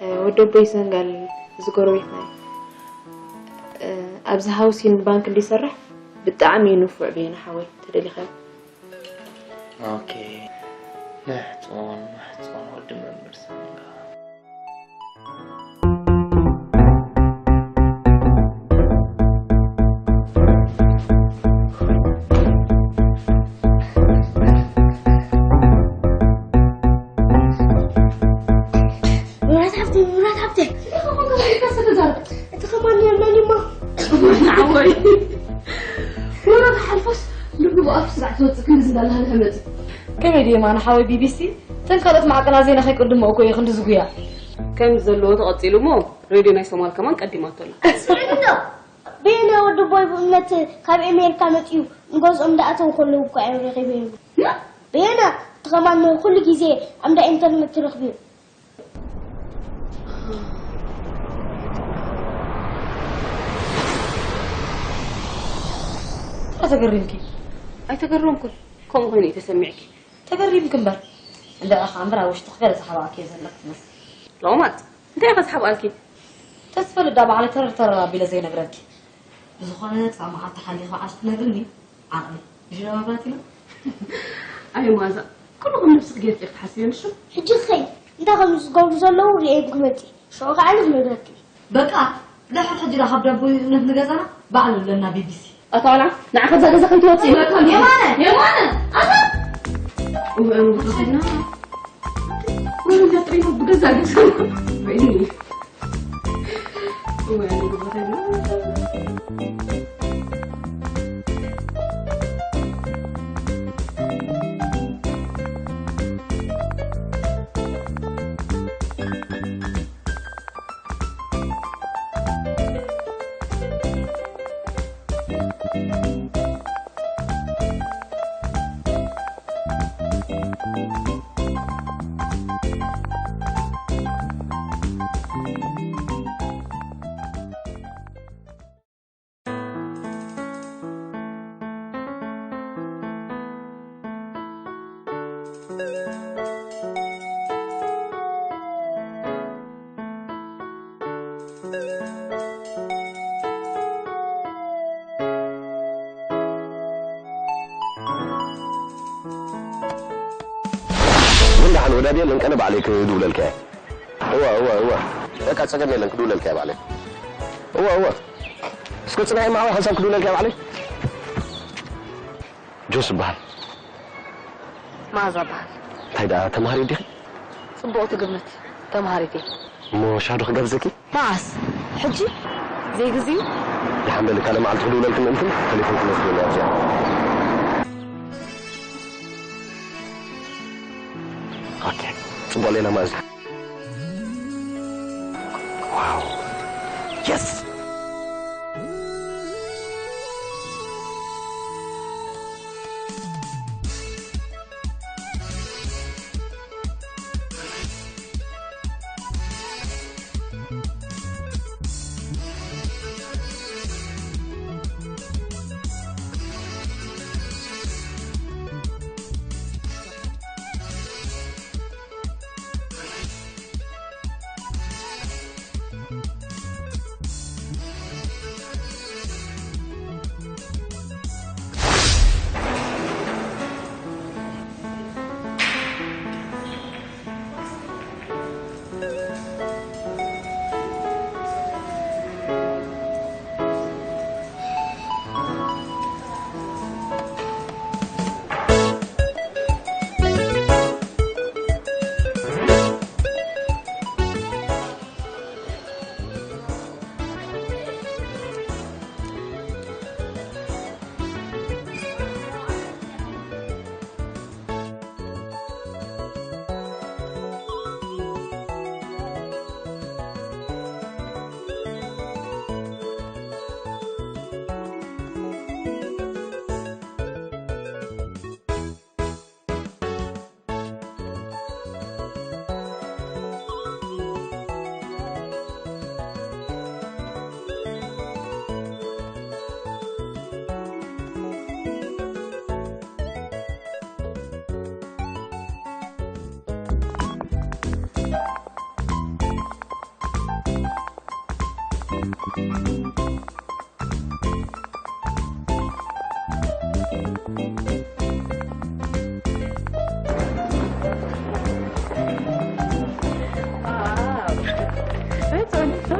እ፣ ወዲ ኣቦይ ሰንጋል፣ እዚ ጎረቤትና እዩ። እ፣ ኣብዚ ሃውሲንግ ባንክ እንዲሰርሕ ብጣዕሚ እዩ ንፉዕ፣ በየነ ሓወይ፣ ተደሊኻዮ። ኦኬ። ምሕጹን፣ ምሕጹን ወዲ መምህር ሰንጋል። ምራት ሃብተይ፣ ምራት ሃብተይ። እንታይ ኾንካ ኢልካ ዝተዛረብ? እቲ ከማን የለን እሞ። ንዓወይ። ወረ ክሓልፎስ ልቡ ብኣፍ ስራዕ ትወፅእ ክንድዚ እንዳለሃለኸ መፅእ። ከመይ ድየ ማን ሓወይ ቢቢሲ? እተን ካልኦት ማዕቀናት ዜና ከይቅድሞ እኮ እየ ክንዲ ዝጉያ። ከም ዘለዎ ተቐፂሉ እሞ ሬድዮ ናይ ሶማል ከማን ቀዲማቶ ኣላ። ስምዒ እንዶ፣ በየነ ወዲ ቦይ ብእምነት ካብ ኣሜሪካ መፂኡ ንገዝኦም እንዳኣተው ከለዉ እኮ እዮም ረኺበዮም። በየነ፣ እቲ ከማን ኩሉ ግዜ ኣብ እንዳ ኢንተርነት ትረኽብዮ። እንታይ ተገሪምኪ? ኣይተገረምኩን። ከምኡ ኮይኑ እዩ ተሰሚዕኪ። ተገሪምኪ እምበር። እንዳ ኢኻ እምበር ኣብ ውሽጥኺ ገለ ዝሓባእኪ እየ ዘለኺ ትመስሊ። ሎማት፣ እንታይ ኢኻ ዝሓብኣልኪ? ተትፈልጥ ዳ ባዕለይ ተረር ተረር ኣቢለ ዘይነግረኪ። ብዝኾነ፣ ጻማ ሓታ ሓሊኻ ዓሽ ትነግርኒ፣ ዓቕሊ። ምሽ ዶ መብራህቲና? ኣይ፣ ማዛ፣ ኩሉ ከም ነብስኺ ጌርኪ ኢኺ ትሓስብዮ፣ ምሽ? ሕጂ ኸይ፣ እንታይ ከም ዝገብሩ ዘለዉ ርእየ ክመጽእ። ሽዑ ከዓ ንኽነግረኪ። በቃ፣ ድሕር ሕጂ ዳ ካብ ዳቦ ነት ንገዛና፣ ባዕሉ ኣለና ቢቢሲ። ኣታ ዋላ፣ ንዓ ከዛ ገዛ ከይትወጽእ። የማነ! የማነ! ኣታ! እወ፣ እወ፣ ብገዛ ገዛ። ወይኔ። ግን ደሓን ወዳብ የለን፣ ቀነ ባዕለይ ክድውለልካ እየ። እወ፣ እወ፣ እወ። በቃ ጸገም የለን፣ ክድውለልካ እየ ባዕለይ። እወ፣ እወ። እስከ ጽናሒ እማወይ ሓንሳብ ክድውለልካ እየ ባዕለይ። ጆስ እበሃል። መኣዛ እበሃል። እንታይ ደኣ ተማሃሪት ዲኺ? ጽቡቕ ትግምት። ተማሃሪት እየ። እሞ ሻዶ ክጋብዘኪ? መዓስ? ሕጂ? ዘይግዜኡ? ደሓን በሊ፣ ካልእ መዓልቲ ክድውለልኪ ምእንቲ ተሌፎን ክመዝግበሉ ኣብዚኣ። ኦኬ፣ ጽቡቕ ሌላ መኣዛ። ዋው! የስ!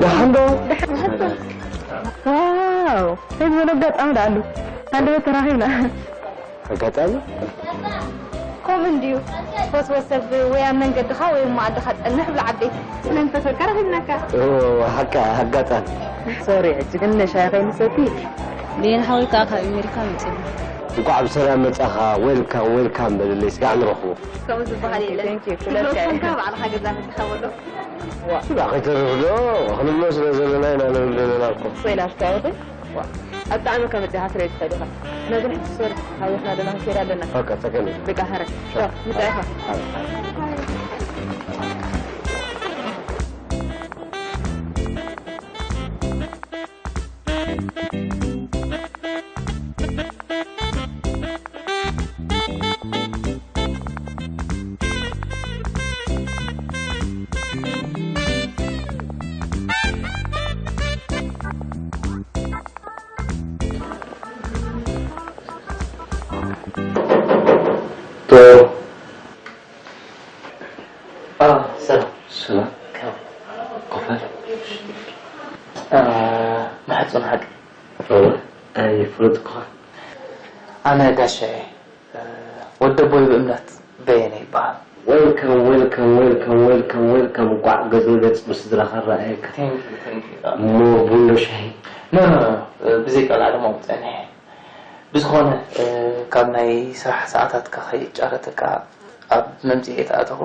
ደሓን ዶ? ደሓን። ዋው፣ እንታይ ዝበለ ኣጋጣሚ ደኣ ኣሉ። ሃንደበት ተራኺብና። ኣጋጣሚ? ከምኡ እንድዩ። ትፈትዎ ሰብ ወይ ኣብ መንገድኻ ወይ ኣብ መኣድኻ ጸንሕ ብላ ዓበይቲ። ስለ እንፈትወካ ረኺብናካ። እዎ፣ ሓቃ፣ ኣጋጣሚ። ሶሪ፣ ሕጂ ግን ሻሂ ከይንሰቲ። ዴን ሓወይ ከኣ ካብ ኣሜሪካ መጺኡ። እንኳዕ ብሰላም መጻኻ። ዌልካም፣ ዌልካም በልለይ፣ ስጋዕ ንረኽቦ። ከምኡ ዝበሃል የለን። Thank you፣ ክብለካ እየ። ትብለካ ባዕልኻ ገዛ ክትሓወሎ። ስጋ ከይተርፍ ዶ? ክንብሎ ስለ ዘለና ኢና ንብል ዘለና እኮ። ወይላ ኣሽካወትን? ዋ፣ ኣብ ጣዕሚ ከመጽኻ ትርኢ ትኽእል ኢኻ። ነዚ ሕጂ ሶሪ፣ ሓዊስና ዶና ክንከይድ ኣለና። በቃ፣ ጸገም የለን። በቃ፣ ሃረ። ቻው፣ ምጻኢኻ። ሃረ። ቶ። አ፣ ሰላም። ሰላም። ከመይ? ኮፈል። አ፣ ማሕጹን ሓቂ። እወ፣ ኣይፍለጥኩኻ። ኣነ ጋሻ እየ። እ፣ ወዲ ኣቦይ ብእምነት በየነ ይበሃል። ዌልካም፣ ዌልካም፣ ዌልካም፣ ዌልካም፣ ዌልካም። እንቋዕ ገጽ ንገጽ ምስ ስድራኻ ረኣየካ። Thank you፣ thank you። እሞ ቡን ዶ ሻሂ? ኖ፣ ኖ፣ ኖ፣ ብዘይ ቀልዓ ድማ ምጸንሐ። ብዝኾነ፣ እ፣ ካብ ናይ ስራሕ ሰዓታትካ ከይጫረተካ ኣብ መምጽኢ እየ ተኣተኹ።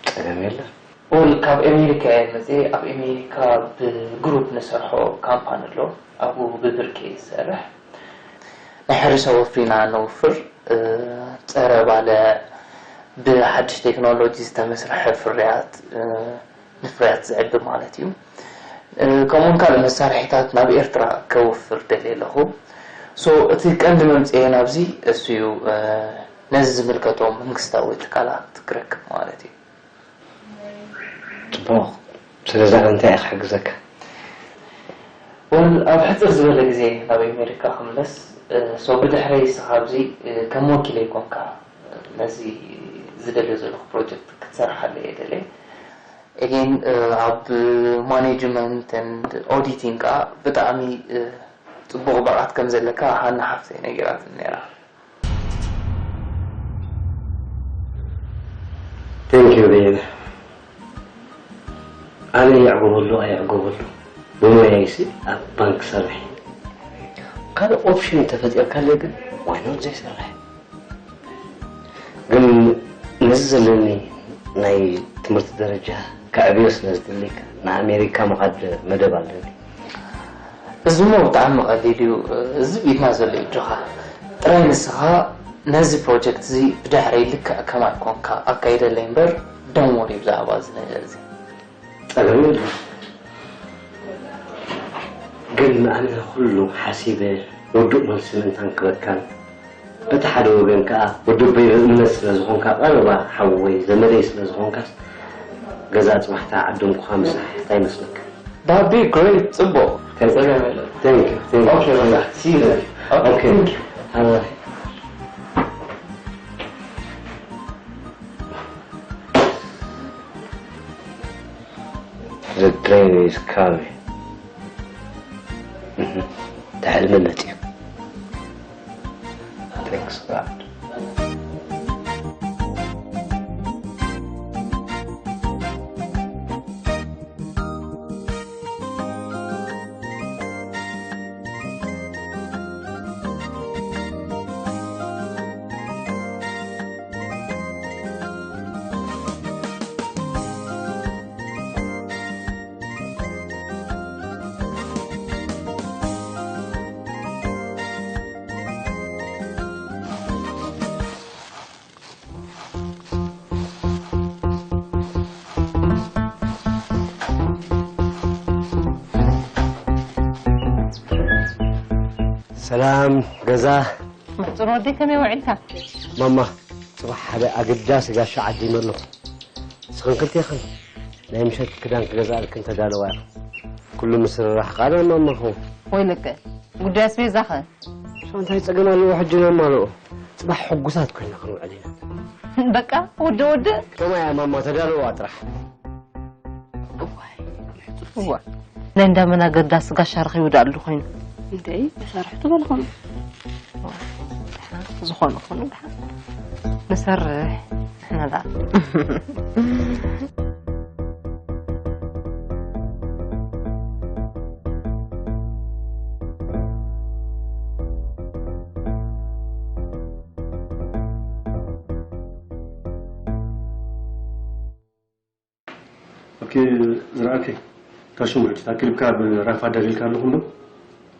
ጸገም የለን። ኦል ካብ ኣሜሪካ እየ መጽእ። ኣብ ኣሜሪካ ብግሩፕ ንሰርሖ ካምፓኒ ኣሎ። ኣብኡ ብብርኪ እየ ዝሰርሕ። ናይ ሕርሻ ወፍሪና ነውፍር፣ እ፣ ጸረ ባልዕ፣ ብሓድሽ ቴክኖሎጂ ዝተመስርሐ ፍርያት፣ እ፣ ንፍርያት ዝዕቢ ማለት እዩ። እ፣ ከምኡውን ካልእ መሳርሒታት ናብ ኤርትራ ከውፍር ደልየ ኣለኹ። ሶ፣ እቲ ቀንዲ መምጽኤ ናብዚ እሱ እዩ፣ እ፣ ነዚ ዝምልከቶም መንግስታዊ ትካላት ክረክብ ማለት እዩ። ጽቡቕ። ስለዚ ኣነ እንታይ እየ ክሕግዘካ? ወል፣ ኣብ ሕጽር ዝበለ ግዜ ናብ ኣሜሪካ ክምለስ፣ እ፣ ሶ ብድሕረይ ንስኻ ኣብዚ፣ እ፣ ከም ወኪለይ ኮንካ፣ እ፣ ነዚ ዝደልዮ ዘለኹ ፕሮጀክት ክትሰርሓለይ እየ ደልየ። ኤጌን፣ እ፣ ኣብ ማኔጅመንት ኤንድ ኦዲቲንግ ከኣ ብጣዕሚ፣ እ፣ ጽቡቕ ብቕዓት ከም ዘለካ ሃና ሓፍተይ ነጊራትኒ ነይራ። Thank you በየነ። ኣነ የዕጎበሉ ኣየዕጎበሉ ብሞያይሲ ኣብ ባንክ ሰርሕ። ካልእ ኦፕሽን ተፈጢርካለ ግን ዋይኖት ዘይሰርሕ? ግን ነዚ ዘለኒ ናይ ትምህርቲ ደረጃ ከዕብዮ ስለ ዝደሊ ንኣሜሪካ ምኻድ መደብ ኣለኒ። እዚ እሞ ብጣዕሚ ቀሊል እዩ። እዚ ብኢድና ዘሎ እዩ እጆኻ። ጥራይ ንስኻ ነዚ ፕሮጀክት እዚ ብድሕረይ ልክዕ ከማይ ኮንካ ኣካይደለይ እምበር፣ don't worry ብዛዕባ እዚ ነገር እዚ። ጸገም የለን። ግን ኣነ ኩሉ ሓሲበ ውዱእ መልሲ ምእንታን ክበካን፣ በቲ ሓደ ወገን ከኣ ወዲ ኣቦይ ብእምነት ስለ ዝኾንካ፣ ቀረባ ሓወይ ዘመደይ ስለ ዝኾንካስ፣ ገዛ ጽባሕ ተዓደምኩኻ ምሳሕ እንታይ ይመስለካ? That'd be great፣ ጽቡቕ። Thank you። ጸገም የለን። Thank you፣ thank you። ኦኬ፣ በቃ፣ see you there። ኦኬ፣ ኦኬ። Thank you። ሃባይ። The train is coming። እህ፣ እቲ ሕልሚ መጺኡ። Thanks God። ሰላም ገዛ። ምሕጹር ወደይ፣ ከመይ ውዒልካ? ማማ፣ ጽባሕ ሓደ ኣገዳሲ ጋሻ ዓዲመ ኣለኹ። ንስኽን ክልቴኽን ናይ ምሸት ክዳን ክገዝኣልክን ተዳለዋ ኢኹም። ኩሉ ምስርራሕ ቃል ማማኹ። ወይለከ፣ ጉዳይ ኣስቤዛኸ? እሱ እንታይ ጸገም ኣለዎ? ሕጂ ነማልኦ። ጽባሕ ሕጉሳት ኮይና ክንውዕል ኢና። በቃ፣ ውድእ ውድእ። ከማያ ማማ ተዳልዋ ጥራሕ። እዋይ፣ እዋ። ናይ እንዳ መናገር ዳስ ጋሻ ረኺቡ ደኣ ኣሎ ኮይኑ። እንዴ፣ መሳርሕቱ በልኹም። ዝኾነ ኾነ ደሓን። ንሰርሕ፣ ንሕና ደኣ። ኦኬ፣ ዝረኣከ። ካሽሙ ሕጂ ታክልብካ ብራፋ ደሪልካ ኣለኹም ዶ?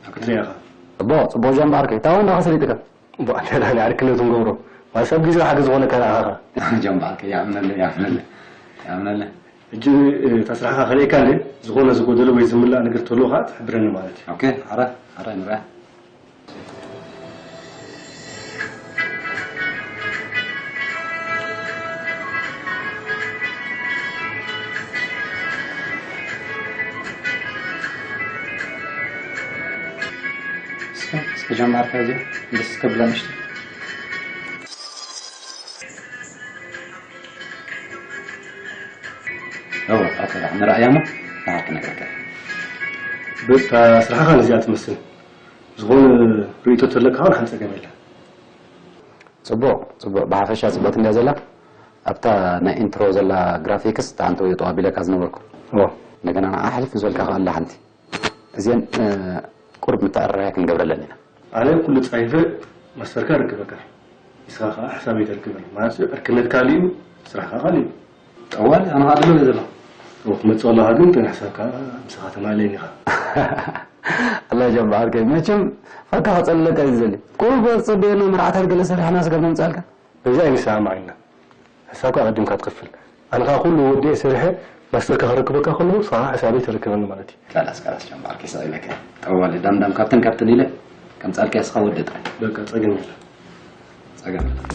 ኣብ ክትሪኣ ኢኻ። ጽቡቕ፣ ጽቡቕ ጃምባርከ። ታውን ዳኸ ሰሊጥካ? እሞ ኣንተ ናይ ዕርክነቱ ንገብሮ። ማለት ሰብ ግዜ ሓገዝ ዝኾነካ ንዓኻ። ጃምባርከ፣ ይኣምነለ፣ ይኣምነለ፣ ይኣምነለ። ሕጂ፣ እ፣ እታ ስራሕኻ ከርእየካ እንደ፣ ዝኾነ ዝጎደለ ወይ ዝምላእ ነገር ተሎ ኸዓ ትሕብረኒ ማለት እዩ። ኦኬ፣ ኣረ፣ ኣረ፣ ንርኣ። እስከ፣ እስከ ጀማርካ እዚኣ ደስ ከብላ ንሽቲ። እወ፣ ኣከላ ንረኣያ እሞ ንዓኻ ክነግረካ እየ። በቃ ስራሕኻ ነዚኣ ትመስል። ዝኾነ ርእይቶ ተለካ ኸዓ ሓንቲ ጸገም የለን። ጽቡቕ፣ ጽቡቕ። ብሓፈሻ ጽቡቕቲ እንድያ ዘላ። ኣብታ ናይ ኢንትሮ ዘላ ግራፊክስ፣ እታ ኣንተ ወዮ ጠዋቢለካ ዝነበርኩ። እዎ። እንደገና ንዓ ሕልፍ ዝበልካ ከኣ ኣላ ሓንቲ። እዚአን፣ እ፣ ቁሩብ ምትዕርራይ ክንገብረለን ኢና። ኣነ ኩሉ ጻሒፈ ማስተርካ ርክበካ። ንስኻ ከኣ ሕሳበይ ተርክበኒ። ማለት ዕርክነት ካልእ እዩ፣ ስራሕካ ካልእ እዩ። ጠዋል ኣነ ከኣ ደሎ እየ ዘለኹ። እዎ፣ ክመጽእ ከለኻ ግን ጥራሕ ሕሳብካ ምሳኻ ተማልየኒ ኢኻ። ኣላ ጀምዓ ዓርከይ፣ መቸም ፈካ ከጸልለካ እዩ ዝደሊ። ቁሩብ ጸበየና መርዓታት ገለ ሰሪሕና ስጋብ ነምጽኣልካ። በዚ ኣይንሰማማዕ ኢና። ሕሳብካ ኣቐዲምካ ትኸፍል። ኣነ ኸኣ ኩሉ ወዲኤ ሰሪሐ ማስተርካ ከረክበካ ከለኹ ንስኻ ኸኣ ሕሳበይ ተረክበኒ ማለት እዩ። ካላስ፣ ካላስ ጀምዓ ዓርከይ፣ ስቕ ኢለካ። ጠዋል ዳምዳም ካብትን ካብትን ኢለ ከምጽኣልካ እየ፣ ንስኻ ወደ ጥራይ። በቃ ጸገም የለን። ጸገም የለን።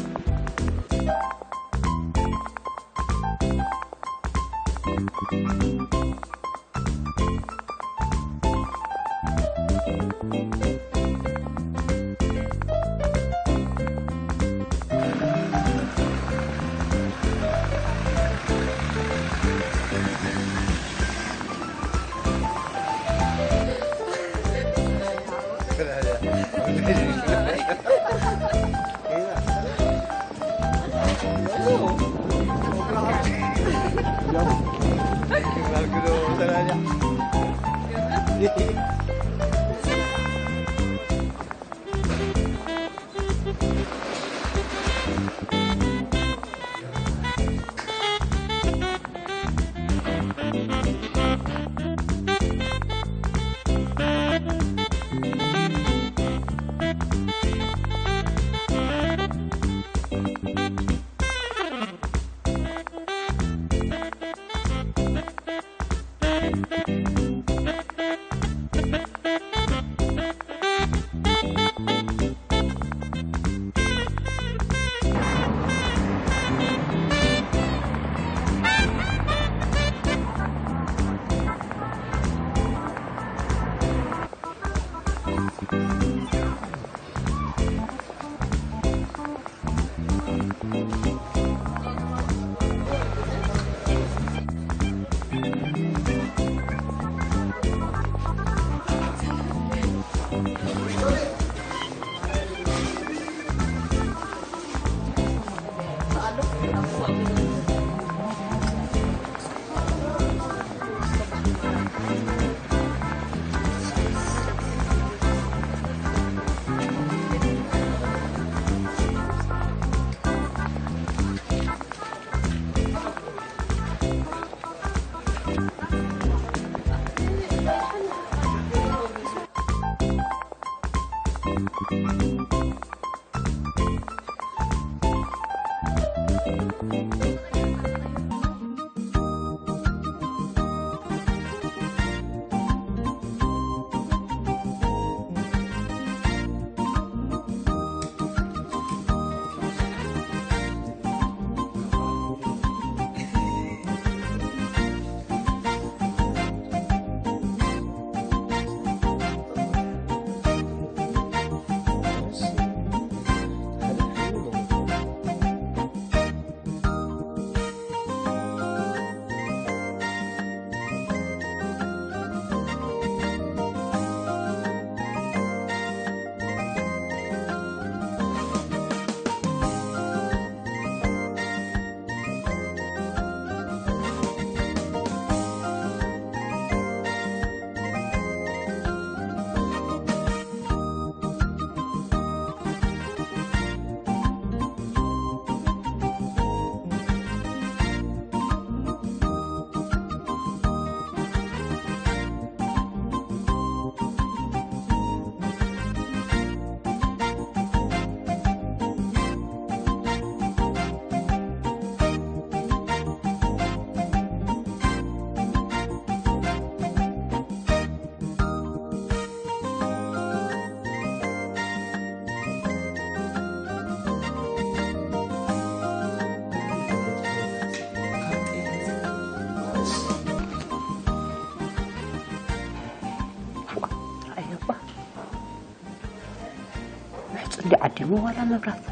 እንዲ ዓዲሞ ዋላ መብራት።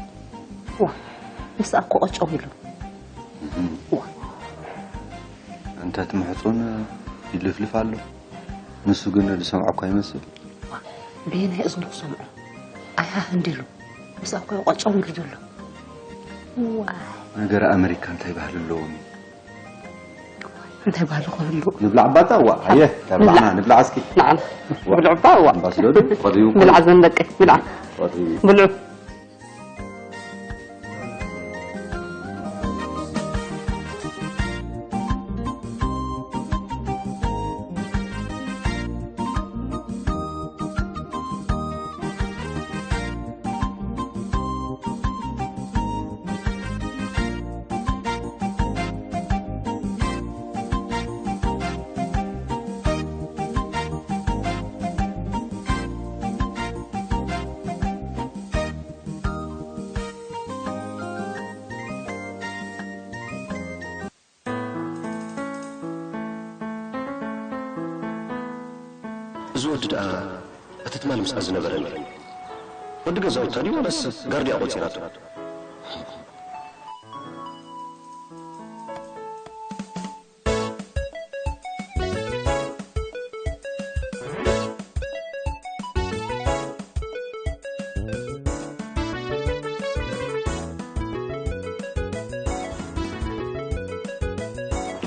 ዋ፣ ምስኣ እኮ ቀጨው ኢሉ። ዋ፣ ኣንታ እቲ ማሕጾን ይልፍልፍ ኣሎ። ንሱ ግን ዝሰምዖ እኳ ይመስል። በየናይ እዝኑ ክሰምዖ? ኣይሃህ እንዲሉ። ምስኣ እኮ እዩ ቀጨው ኢሉ ዘሎ። ዋይ። ነገር ኣመሪካ እንታይ ባህሊ ኣለዎም? እንታይ ባህሊ ክህሉ? ንብላዕ ባታ ዋ። ኣየ፣ ተብላዕና ንብላዕ እስኪ። ንዓና። ብልዑ ባ ዋ። ኣምባስደሩ ቆጥዩ። ብልዓ ዘንበቀ፣ ብልዓ። ቆጥዩ። ብልዑ። እዚ ወዲ ደኣ እቲ ትማል ምስኣ ዝነበረ እንድዩ። ወዲ ገዛውታ ድዩ ዋላስ ጋርድያ ቆጺራቶ?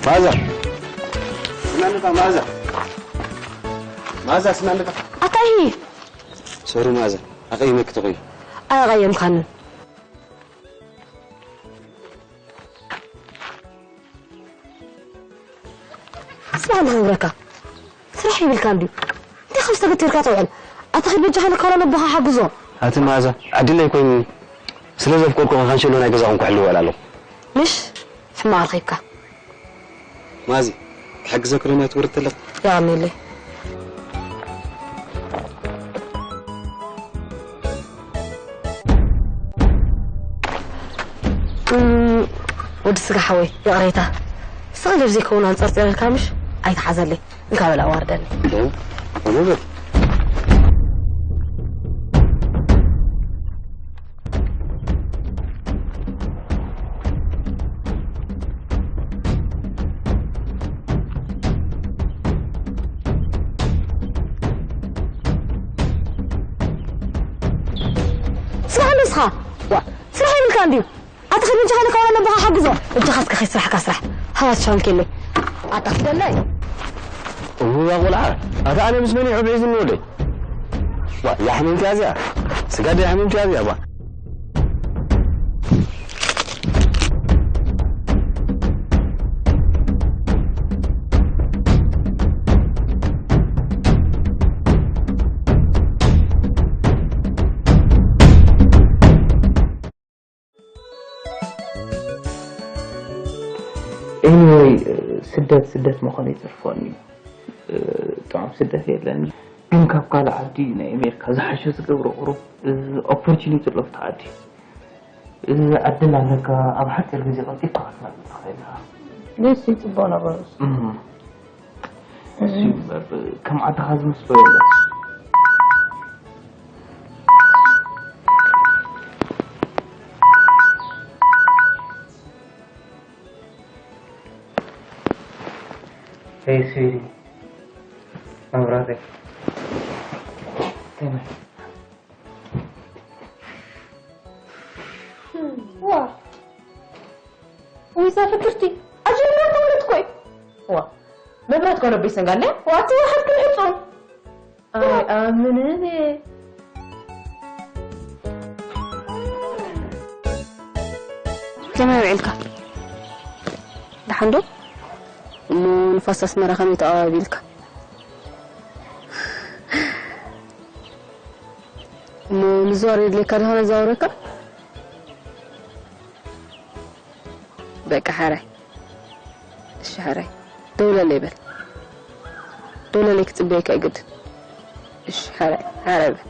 ማዛ ስናንፋ ማዛ ማዛ ስናንፋ ኣታይ ሶሪ ማዛ ኣቀይመክ ተቆይ ኣያቀየምካንን ስራሕ ንኽብረካ ስራሕ ይብልካ እንድዩ እንታይ ካብ ዝተገቲርካ ትውዕል ኣታ ኺድ በጃኻ ንካላ ነቦኻ ሓግዞ ኣቲ መኣዛ ዕድለይ ኮይኑ ስለ ዘፍቀርኩ ኸንሸሎ ናይ ገዛኹም ክሕልዎ እውዕል ኣለኹ ምሽ ሕማቕ ረኺብካ ማዚ ክሕግዘኪ ዶ ማይ ትወርድ ተለኺ የቐንየለይ እም፣ ወዲ ስጋ ሓወይ ይቕሬታ ስቕ ኢለ ብዘይከውን ኣንጸርጺረልካ ምሽ ኣይትሓዘለይ እንካ በል ኣዋርደኒ ስራሕ ንስኻ ዋ፣ ስራሕ ይብልካ እንድዩ ኣታ ኸድ በጃኻ ንካባላ ነቦኻ ሓግዞ በጃኻ እስከ ኸይ ስራሕካ ስራሕ ሃባት ሻንኬለይ ኣታ ክደላይ እዋ ቆልዓ ኣታ ኣነ ምስ መን ይሕብዒ ዝንወደይ ዋ ያሕምምቲ ኣዚያ ስጋደ ያሕምምቲ ኣዚያ ዋ Anyway ስደት ስደት ምዃኑ ይፅርፈኒ ጥዑም ስደት የለን ግን ካብ ካልእ ዓዲ ናይ ኣሜሪካ ዝሓሸ ዝገብሮ ቁሩብ opportunity ኣሎ ኣብቲ ዓዲ ዕድል ኣለካ ኣብ ሓፂር ግዜ ቀልጢፍካ ክትመፅእ ትኽእል ኢኻ ደስ ይፅቡቕ ነገሩ እሱ እምበር ከም ዓድኻ ዝመስሎ የለን Hey sweetie መብራተይ ከመይ ዋ ወይ እዛ ፍቅርቲ ኣጀሚራ ተወለት ኮይ ዋ መብራት ኮነ ቤት ሰንጋለ ዋቲ ዋሓት ክንዕጾ ኣይኣምንን እየ ከመይ ውዒልካ ደሓን ዶ እሞ ንፋስ ኣስመራ ከመይ ተቐባቢልካ እሞ ምዝዋር የድልየካ ዶ ከነዘዋውረካ በቃ ሓራይ እሺ ሓራይ ደውለለይ በል ደውለለይ ክፅበየካ እዩ ግድን እሺ ሓራይ ሓራይ በል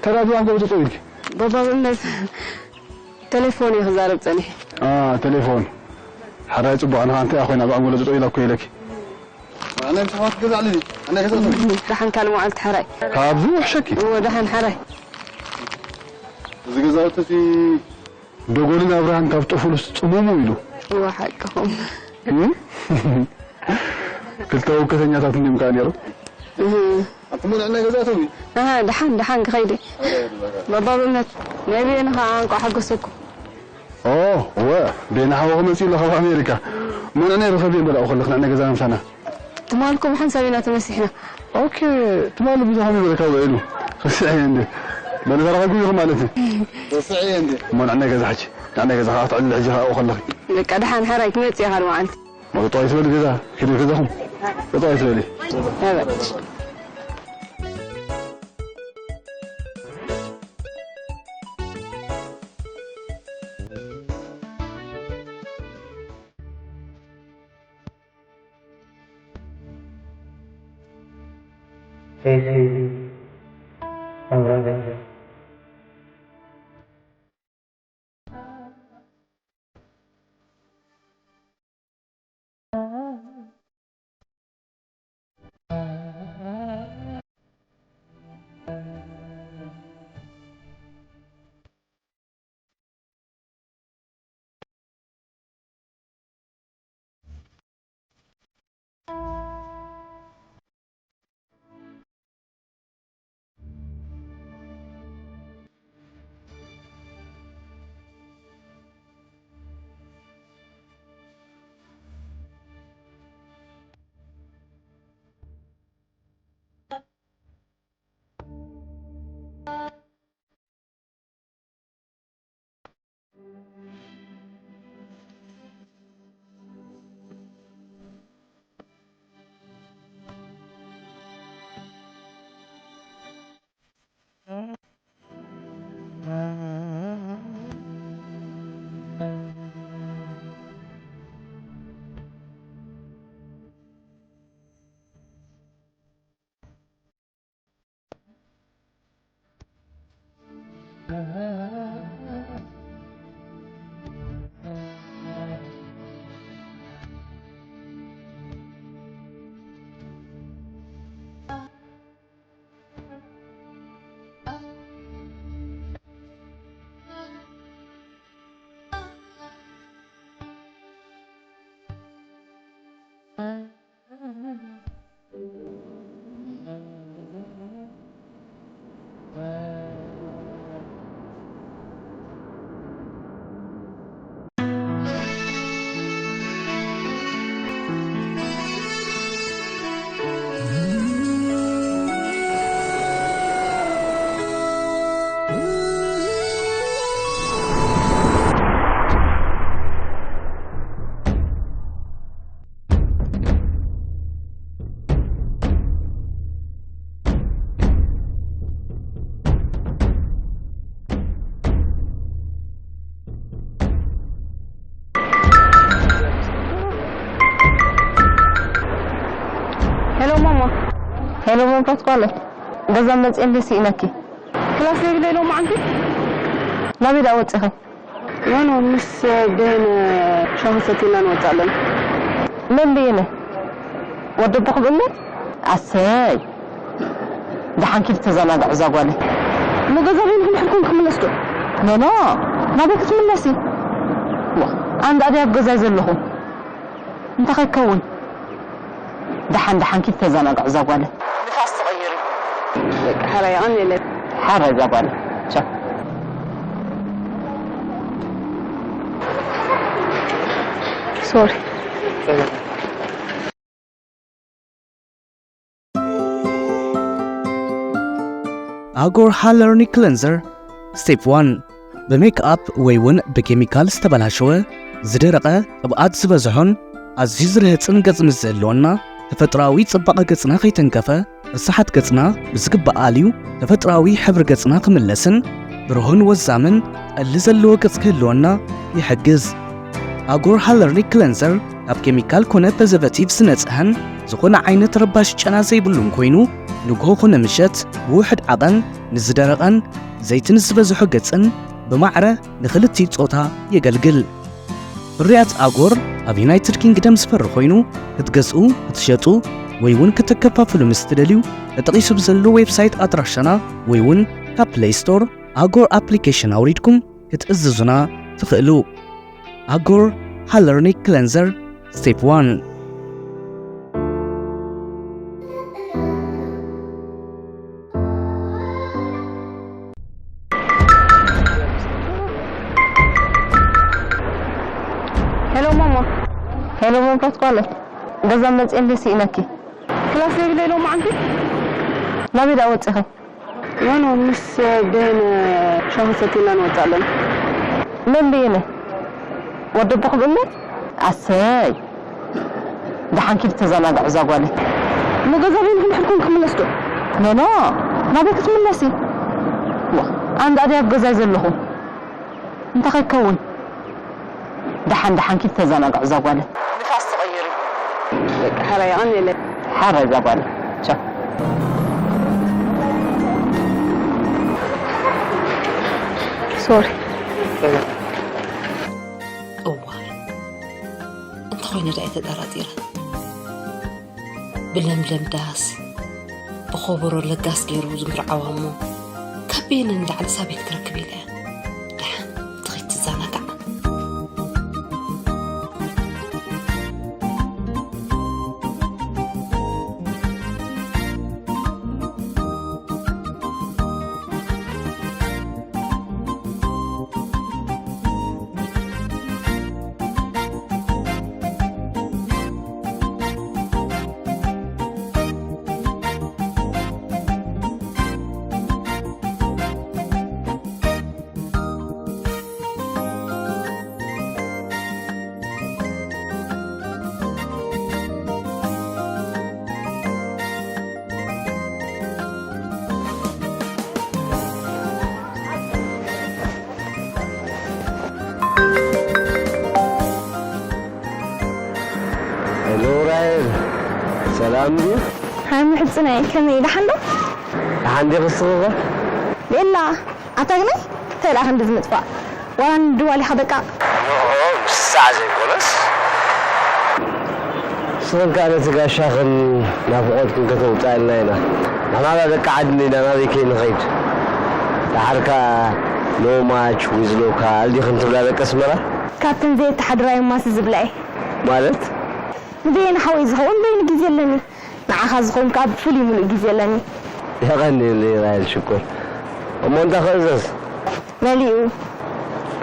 ተራዲያን ገብ ተጠው ኢልኪ ባባ ብእምነት ቴሌፎን እየ ክዛረብ ጸኒሐ። ቴሌፎን። ሓራይ ጽቡቕ፣ ንኻ እንታይ ኮይና ብኣንጎሎ ጠጠው ኢላ እኮ ኢለኪ። ኣነ ብስፍሓት ገዛ ኣለኒ። ኣነ ገዛ ኣለኒ። ደሓን ካልእ መዓልቲ ሓራይ። ካብዚ ውሕሸኪ። እወ፣ ደሓን ሓራይ። እዚ ገዛውቲ እዚ ደጎልን ኣብርሃን ካብ ጠፉሉስ ጽሙሙ ኢሉ። እወ፣ ሓቅኹም። እም? ክልተ ውከተኛታት እንዲም ከኣ ነይሩ። እህ። ኣቲ ሙሉዕ ናይ ገዛቶም እዩ። ኣሃ፣ ደሓን፣ ደሓን ክኸይድ እየ። ኣረ፣ ኣረ፣ ኣረ። ባባ ብእምነት፣ ናይ ቤኒ ኸኣ እንቋዕ ሓጎሰኩም። ኦ፣ እወ፣ ቤኒ ሓወኺ መጺኡ ኣሎ ካብ ኣሜሪካ። እሞ ንዕና ይርከብ እየ በላኡ ከለኽ፣ ንዕና ገዛና ምሳና። ትማል እኮ ብሓንሳብ ኢና ተመሲሕና። ኦኬ፣ ትማል ብዙሕ ከመይ በለካ ውዒሉ። ረሲዐ እየ እንዴ? በለ ተራኺብኩም ኢኹም ማለት እዩ። ረሲዐ እየ እንዴ? እሞ ንዕና ገዛ ሕጂ፣ ንዕና ገዛ ኸኣ ክትዕልሊ ሕጂ ኸኣ ከለኺ። በቃ ደሓን ሓራይ ክመጽእ እየ ካልእ መዓልቲ። ሞ ጠጠው ኣይትበሊ ገዛ፣ ኪዱ ገዛኹም። ጠጠው ኣይትበሊ። እበል። ሄሎ ማማ። ሄሎ ማማ ፓስኳለ። ገዛ መጽኤ እንደ ስኢነኪ። ክላስ ዘይብለይ ሎማዓንቲ? ናበይ ደኣ ወጺኺ? ኖ፣ ኖ፣ ምስ ቤን ሻሂ ሰቲና ንወጽእ ኣለና። መን በየነ? ወዲ ኣቦኺ ብእምነት? ኣሰይ! ደሓን ኪዲ ተዘናግዒ እዛ ጓለይ። እሞ ገዛ ቤን ክንሕልኩም ክምለስ ዶ? ኖ፣ ኖ፣ ናበይ ክትምለሲ? ዋ፣ ኣነ ደኣ ድየ ኣብ ገዛይ ዘለኹ? እንታይ ከይከውን? ደሓን ደሓን ኪድ ተዘናግዑ እዛ ጓለ። ንፋስ ትቕይሪ። በቃ፣ ሓራይ የቐንየለይ። ሓራይ እዛ ጓለ። ቻው። ሶሪ። ኣጎር ሃለርኒ ክለንዘር ስቴፕ ዋን። ብሜክኣፕ ወይ እውን ብኬሚካል ዝተበላሸወ፣ ዝደረቐ፣ ቅብኣት ዝበዝሖን ኣዝዩ ዝርህጽን ገጽ ምስ ዝህልወና፣ ተፈጥሮኣዊ ጽባቐ ገጽና ከይተንከፈ፣ ርሳሓት ገጽና ብዝግባእ ኣልዩ፣ ተፈጥሮኣዊ ሕብሪ ገጽና ክምለስን ብሩህን ወዛምን ጠሊ ዘለዎ ገጽ ክህልወና ይሕግዝ። ኣጎር ሃለርኒ ክለንዘር ካብ ኬሚካል ኮነ ፕሪዘርቬቲቭ ዝነጽሀን፣ ዝኾነ ዓይነት ረባሺ ጨና ዘይብሉን ኮይኑ፣ ንግሆ ኮነ ምሸት ብውሑድ ዓቐን ንዝደረቐን ዘይትን ዝበዝሖ ገጽን ብማዕረ ንኽልቲኡ ጾታ የገልግል። ፍርያት ኣጎር ኣብ ዩናይትድ ኪንግደም ዝፈሪ ኮይኑ ክትገዝኡ፣ ክትሸጡ ወይ እውን ክትከፋፍሉ ምስ ትደልዩ ተጠቒሱ ብዘሎ ዌብሳይት ኣድራሻና ወይ እውን ካብ ፕለይ ስቶር ኣጎር ኣፕሊኬሽን ኣውሪድኩም ክትእዝዙና ትኽእሉ። ኣጎር ሃለርኒክ ክለንዘር ስቴፕ ዋን። ሄሎ ማማ። ሄሎ ማም ፓስኳለ። ገዛ መጽኤ እንደ ስኢነኪ። ክላስ ዘይብለይ ሎማዓንቲ? ናበይ ደኣ ወጺኺ? ኖ ኖ፣ ምስ በየነ ሻሂ ሰቲና ንወጽእ ኣለና። መን በየነ? ወዲ ኣቦኹም እምነት? ኣሰይ! ደሓን ኪዲ ተዘናግዑ እዛ ጓለይ። እሞ ገዛ በይንኺ እንድሕር ኮንኪ ክምለስ ዶ? ኖ ኖ፣ ናበይ ክትምለሲ? ዋ፣ ኣነ ደኣ ድየ ኣብ ገዛይ ዘለኹ? እንታይ ከይከውን? ደሓን ደሓን ኪዲ ተዘናግዑ እዛ ጓለይ። ንፋስ ትቕይሪ። በቃ ሓራይ የቐንየለይ። ሓራይ እዛ ጓለይ። ቻው። ሶሪ። እዋይ እንተኾይነ ደኣ ተጠራጢረ። ብለምለም ዳስ ብኾበሮ ለጋስ ገይሩ ዝምርዓዋ እሞ ካብ በየነ ንላዕሊ ሳቤት ክረክብ ኢለ እየ። ደሓን ትኺድ ትዘናጋዕ። ሄሎ ራሄል፣ ሰላም ድዩ? ሃይ ምሕጽነይ፣ ከመይ ደሓን ዶ? ደሓን ዲኺ እስኺ ኸ? ቤላ፣ ኣታ ግናይ እንታይ ደኣ ክንድዚ ምጥፋእ? ዋላ ንድዋል ኢኻ በቃ። ንዕኡ ምስሳዕ ዘይኮነስ። ንስኽን ከኣ ነቲ ጋሻኽን ናፍቖትክን ከተውጽኣልና ኢና። ንሕና ደኣ ደቂ ዓድና ኢና፣ ናበይ ከይንኸይድ? ደሓር ከኣ no match with local ዲኽን ትብላ ደቂ ኣስመራ? ካብተን ዘየተሓድራዮማሲ ዝብላ እየ። ማለት? ንበየነ ሓወይ ዝኸውን በይኑ ግዜ ኣለኒ። ንዓኻ ዝኸውን ከኣ ብፍሉይ ምሉእ ግዜ ኣለኒ። የቐንየለይ ራሄል ሽኮር። እሞ እንታይ ክእዘዝ? መሊኡ።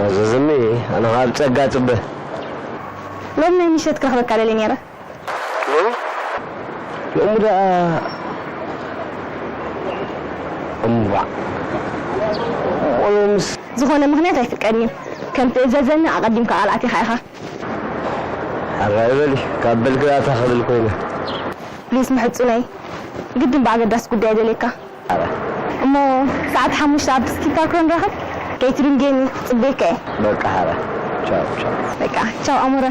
ኣዘዝኒ፣ ኣነ ኸኣ ብጸጋ ጽበ። ሎሚ ናይ ምሸት ክረኽበካ ደልየ ነይረ። ሎሚ? ሎሚ ደኣ እምባዕ። እሞ ሎምስ? ዝኾነ ምኽንያት ኣይፍቀድን እዩ። ከም ትእዘዘኒ ኣቐዲምካ ቃል ኣቲኻ ኢኻ። ሓራይ በሊ፣ ካብ በልኪ ደኣ እንታይ ክብል ኮይነ። ፕሊስ ምሕጹነይ፣ ግድን ብኣገዳሲ ጉዳይ ደልየካ። እሞ ሰዓት ሓሙሽተ ኣብ ስኪ ፓርክ ዶ ንራኸብ? ከይትድንግየኒ፣ ክጽበየካ እየ። በቃ ሓራይ። ቻው ቻው። በቃ ቻው ኣሞረ።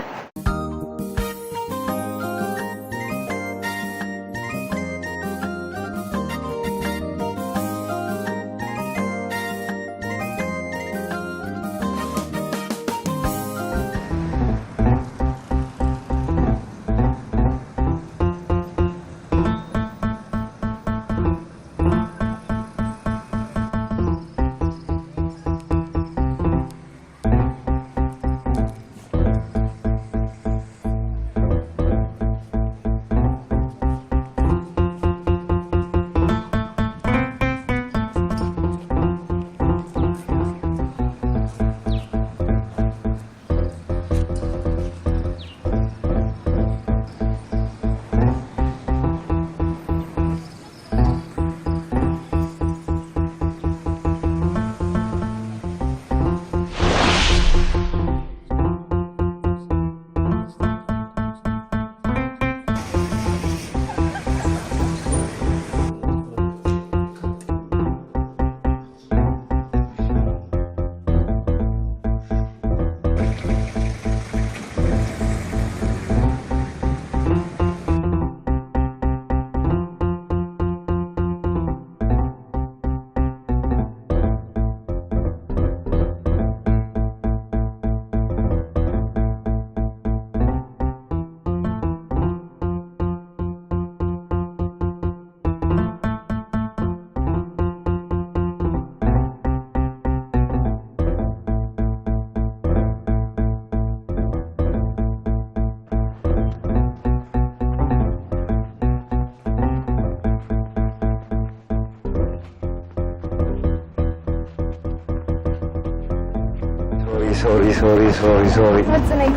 ሶሪ ሶሪ ሶሪ ሶሪ። ወጽነይ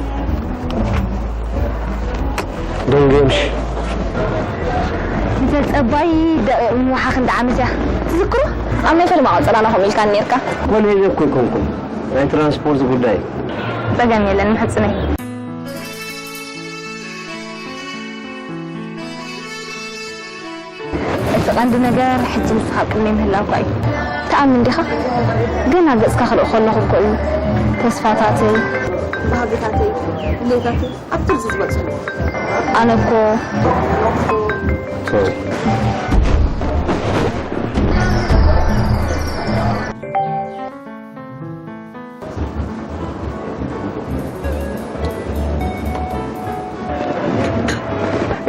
ደንገምሽ እንተ ጸባይ ደቂቕ ምውሓኽ እንዳ ዓመት እያ ትዝክሩ? ኣብ ናይ ፈለማ ቆጸራና ከምኡ ኢልካኒ ነርካ። ኮነ ኢለ እኮ ኣይኮንኩን፣ ናይ ትራንስፖርት ጉዳይ። ጸገም የለን ምሕጽነይ። እቲ ቀንዲ ነገር ሕጂ ንስኻ ኣብ ቅድመይ ምህላውካ እዩ። ትኣምን ዲኻ? ገና ገጽካ ክርኢ ከለኹ እኮ እዩ ተስፋታተይ፣ ባህግታተይ፣ ድሌታተይ ኣብ ትርዚ ዝመጽኡ። ኣነ እኮ ሶሪ።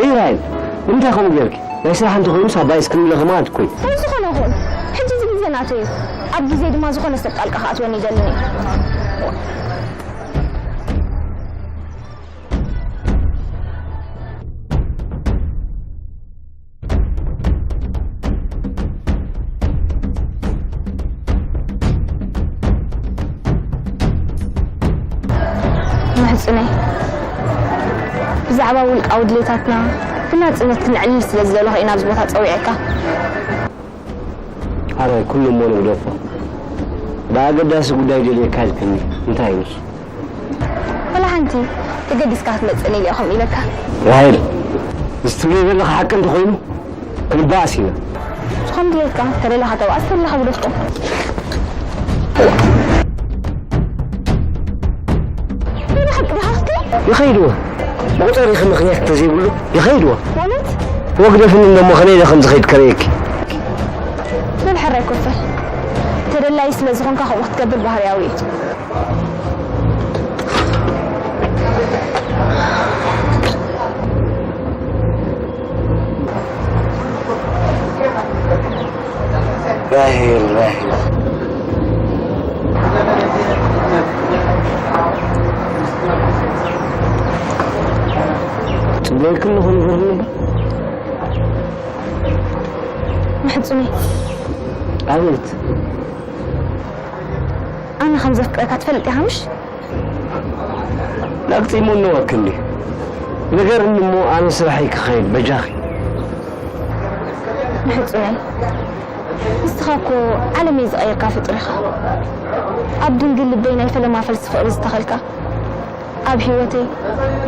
እይ ራይል፣ ንምንታይ ከምኡ ጌርኪ? ናይ ስራሕ እንተኾይኑስ ኣባይ እስክንለኺ ማለት እኮ እዩ። ከም ዝኾነ ይኹን፣ ሕጂ እዚ ግዜ ናተይ እዩ። ኣብ ግዜ ድማ ዝኾነ ሰብ ጣልቃ ክኣትወኒ ይደልን እዩ። ምሕጽነይ፣ ብዛዕባ ውልቃዊ ድሌታትና ብናጽነት ክነዕልል ስለ ዝደለኹ እየ ናብዚ ቦታ ጸዊዐካ። ኣረ ኩሉ እሞ ንግደፎ። ብኣገዳሲ ጉዳይ ደልየካ ኢልክኒ እንታይ እዩ ንሱ? ወላ ሓንቲ ተገዲስካ ክትመጽእኒ ኢለ ከምኡ ኢለካ። ራሄል፣ እዚ ትብልዮ ዘለኺ ሓቂ እንተኾይኑ ክንበኣስ ኢና። ዝኾነ ድሌትካ ተደለኻ ተባኣስ፣ ተደለኻ ግደፎ። ይኸይድዎ። መቑጸሪኺ ምኽንያት እንተዘይብሉ ይኸይድዎ። ማለት? ወግደፍኒ እሞ ከመይ ኢለ ከም ዝኸይድ ከርእየኪ። በል ሕራይ ኮፈል። ተደላዪ ስለ ዝኾንካ ከምኡ ክትገብር ባህርያዊ እዩ። ራሄል ራሄል ጽቡቅ ክንኹን ይብርኒ። ምሕጹኒ። ኣቤት። ኣነ ከም ዘፍቅረካ ትፈልጥ ኢኻ ምሽ? ላግጺሙ እንወክ እንዲ ነገር እንሞ ኣነ ስራሐይ ክኸይድ በጃኺ። ምሕጹነይ፣ ንስኻ እኮ ዓለመይ ዝቐየርካ ፍጡር ኢኻ። ኣብ ድንግል ልበይ ናይ ፈለማ ፈልሲ ፍቕሪ ዝተኸልካ፣ ኣብ ህይወተይ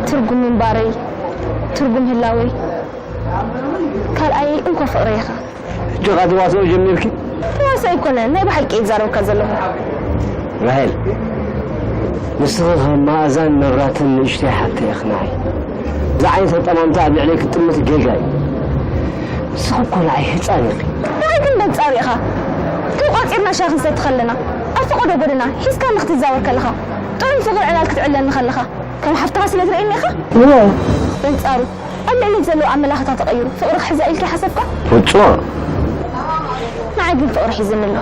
ትርጉም ምንባረይ፣ ትርጉም ህላወይ፣ ካልኣይ እንኮ ፍቕረይ ኢኻ። ጭቓ ተዋስኦ ጀሚርኪ? ተዋስኦ ኣይኮነን፣ ናይ ብሓቂ እየ ዝዛረበካ ዘለኹ። ራሄል፣ ንስኺ ከም መኣዛን መብራትን ንእሽተይ ሓፍተይ ኢኺ ንዓይ። እዚ ዓይነት ኣጠማምታ ኣብ ልዕለይ ክትጥምቲ ጌጋ እዩ። ንስኺ እኮ ንዓይ ህጻን ኢኺ። ንዓይ ግን በንጻሩ ኢኻ። ተቋጺርና ሻሂ ክንሰቲ ከለና፣ ኣብ ፈቐዶ ጎደና ሒዝካኒ ክትዛወር ከለኻ፣ ጥዑም ፍቕሪ ዕላል ክትዕለኒ ከለኻ፣ ከም ሓፍትኻ ስለ ትርእየኒ ኢኻ? እወ። በንጻሩ፣ ኣብ ልዕሊ ዘሎ ኣመላኽታ ተቐይሩ ፍቕሪ ክሕዛ ኢልካ ሓሰብካ? ፍጹም። ንዓይ ግን ፍቕሪ ሒዝኒ ኣሎ።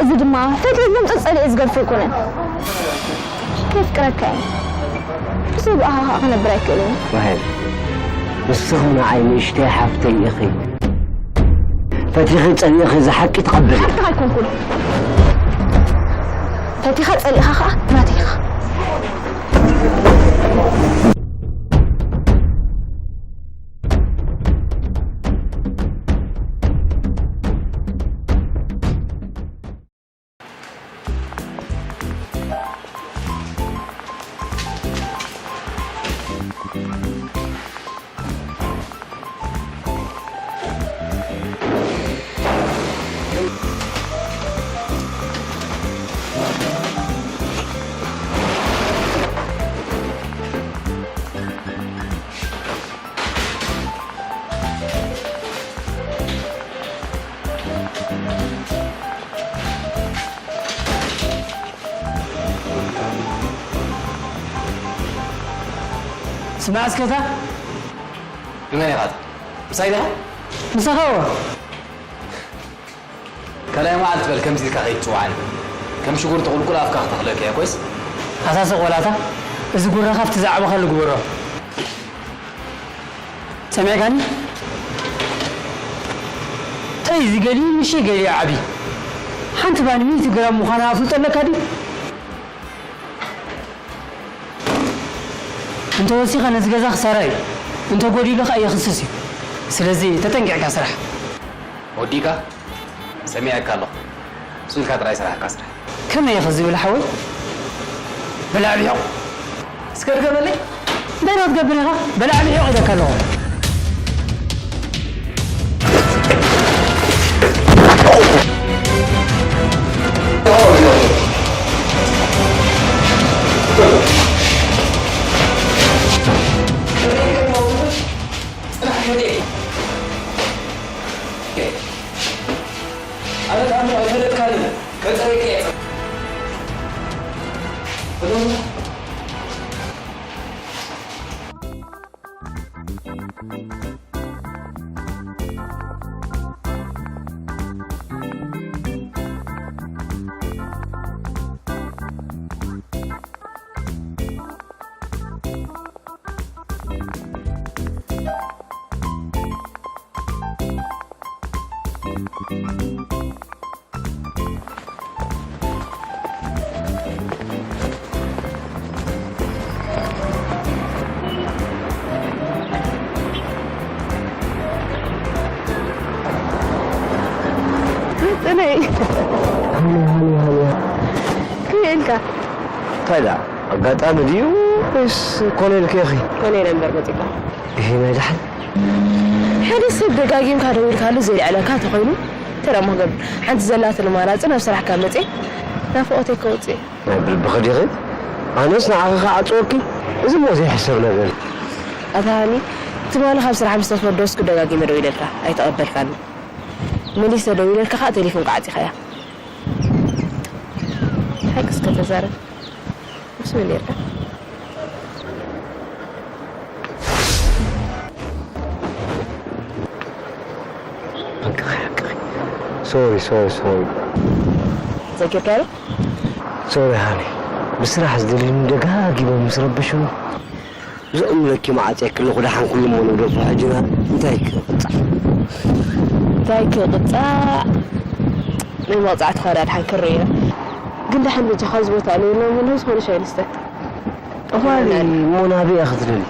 እዚ ድማ ፈትየ ዝምጥር ጸሊኤ ዝገድፎ ኣይኮነን። የፍቅረካ እየ። ብዘይ ብኣኻ ከዓ ክነብር ኣይክእልን። ራሄል፣ ንስኺ ንዓይ ንእሽተይ ሓፍተይ ኢኺ። ፈቲኺ ጸሊእኺ እዚ ሓቂ ተቐበሊ። ሓፍትኻ ኣይኮንኩን። ፈቲኻ ጸሊእኻ ከዓ ናተይ ኢኻ። ስማዕ እስከ እታ ንመን ኢኻ? ምሳይ ዲኻ? ምሳኻ እወ። ካልኣይ መዓልቲ በል ከምዚ ኢልካ ከይትጽውዓኒ። ከም ሽጉርቲ ቁልቁል ኣፍካ ክተኽለካ እየ ኮይስ። ኣታ ሰቆላታ፣ እዚ ጉራኻ ኣብቲ ዝዓበኻሉ ግበሮ። ሰሚዕካኒ? ተይ እዚ ገሊኡ ንእሽተይ ገሊኡ ዓቢ። ሓንቲ ባኒ ሚእቲ ግራም ምዃና ኣፍልጦ ኣለካ ድዩ? እንተወሲኸ ነዚ ገዛ ክሳራ እዩ፣ እንተጎዲሉ ኸኣ የኽስስ እዩ። ስለዚ ተጠንቂቕካ ስራሕ። ወዲእካ? ሰሚዐካ ኣለኹ። ሱልካ ጥራይ ስራሕካ ስራሕ። ከመይ ኢኺ ዝብል ሓወይ? በላዕ ብሒቕ። እስከ ድገመለይ። እንታይ ዶ ትገብር ኢኻ? በላዕ ብሒቕ ኢለካ ኣለኹ። ጽናሕ፣ መጤ። ኣነ ታምር ኣይፈለጥካንን። ከጸረይከ የጸ-፣ ጽነይ። ሃኒ፣ ሃኒ፣ ሃኒ። ከመይ ኢልካ? እንታይ ደኣ? ኣጋጣሚ ድዩ ወይስ ኮነ ኢልኪ ኢኺ? ኮነ ኢለ እምበር መጺእካ። ይሄ ናይ ደሓን? ሓደ ሰብ ደጋጊምካ ደዊልካሉ ዘይልዕለካ ተኾይኑ፣ እንታይ ደኣ እሞ ክገብር? ሓንቲ ዘላትኒ ኣማራጺ ናብ ስራሕካ መጺኤ ናፍቖተይ ከውጽእ። ናይ ብልብኺ ዲኺ? ኣነስ ንዓኺ ክዓጽወኪ? እዚ እሞ ዘይሕሰብ ነገር እዩ። ኣታ ሃኒ፣ ትማሊ ካብ ስራሕ ምስ ተፈደስኩ ደጋጊመ ደዊለልካ፣ ኣይተቐበልካኒ። መሊሰ ደዊለልካ ከኣ ቴሌፎንካ ዓጺኻያ። ሓቂ እስከ ተዛረብ። ምስ መን ኔርካ? ሓቅኺ፣ ሓቅኺ። ሶሪ፣ ሶሪ፣ ሶሪ። ዘኪርካዮ ዶ? ሶሪ ሃኒ። ብስራሕ ዝደልዩኒ ደጋጊሞም ምስ ረበሹኒ። እዞም ለኪ መዓጽ ከለኹ ደሓን ኩሉ እሞ ንግደፎ፣ ሕጂ ና እንታይ ክቕጻዕ? እንታይ ክቕጻዕ? ናይ መቕጻዕቲ ኸዳ ደሓን ክርእዮ። ግን ደሓን በጃኻ ኣብዚ ቦታ ኣለየና እሞ ናብ ዝኾነ ሻሂ ንስተ። እዋይ፣ እሞ ናበይ እያ ክትደሊ?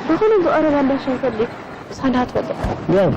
ዝኾነ ዝቐረባ እንዳ ሻሂ ፈልግ። ንስኻ እንዳ ትፈልጦ። ያብ።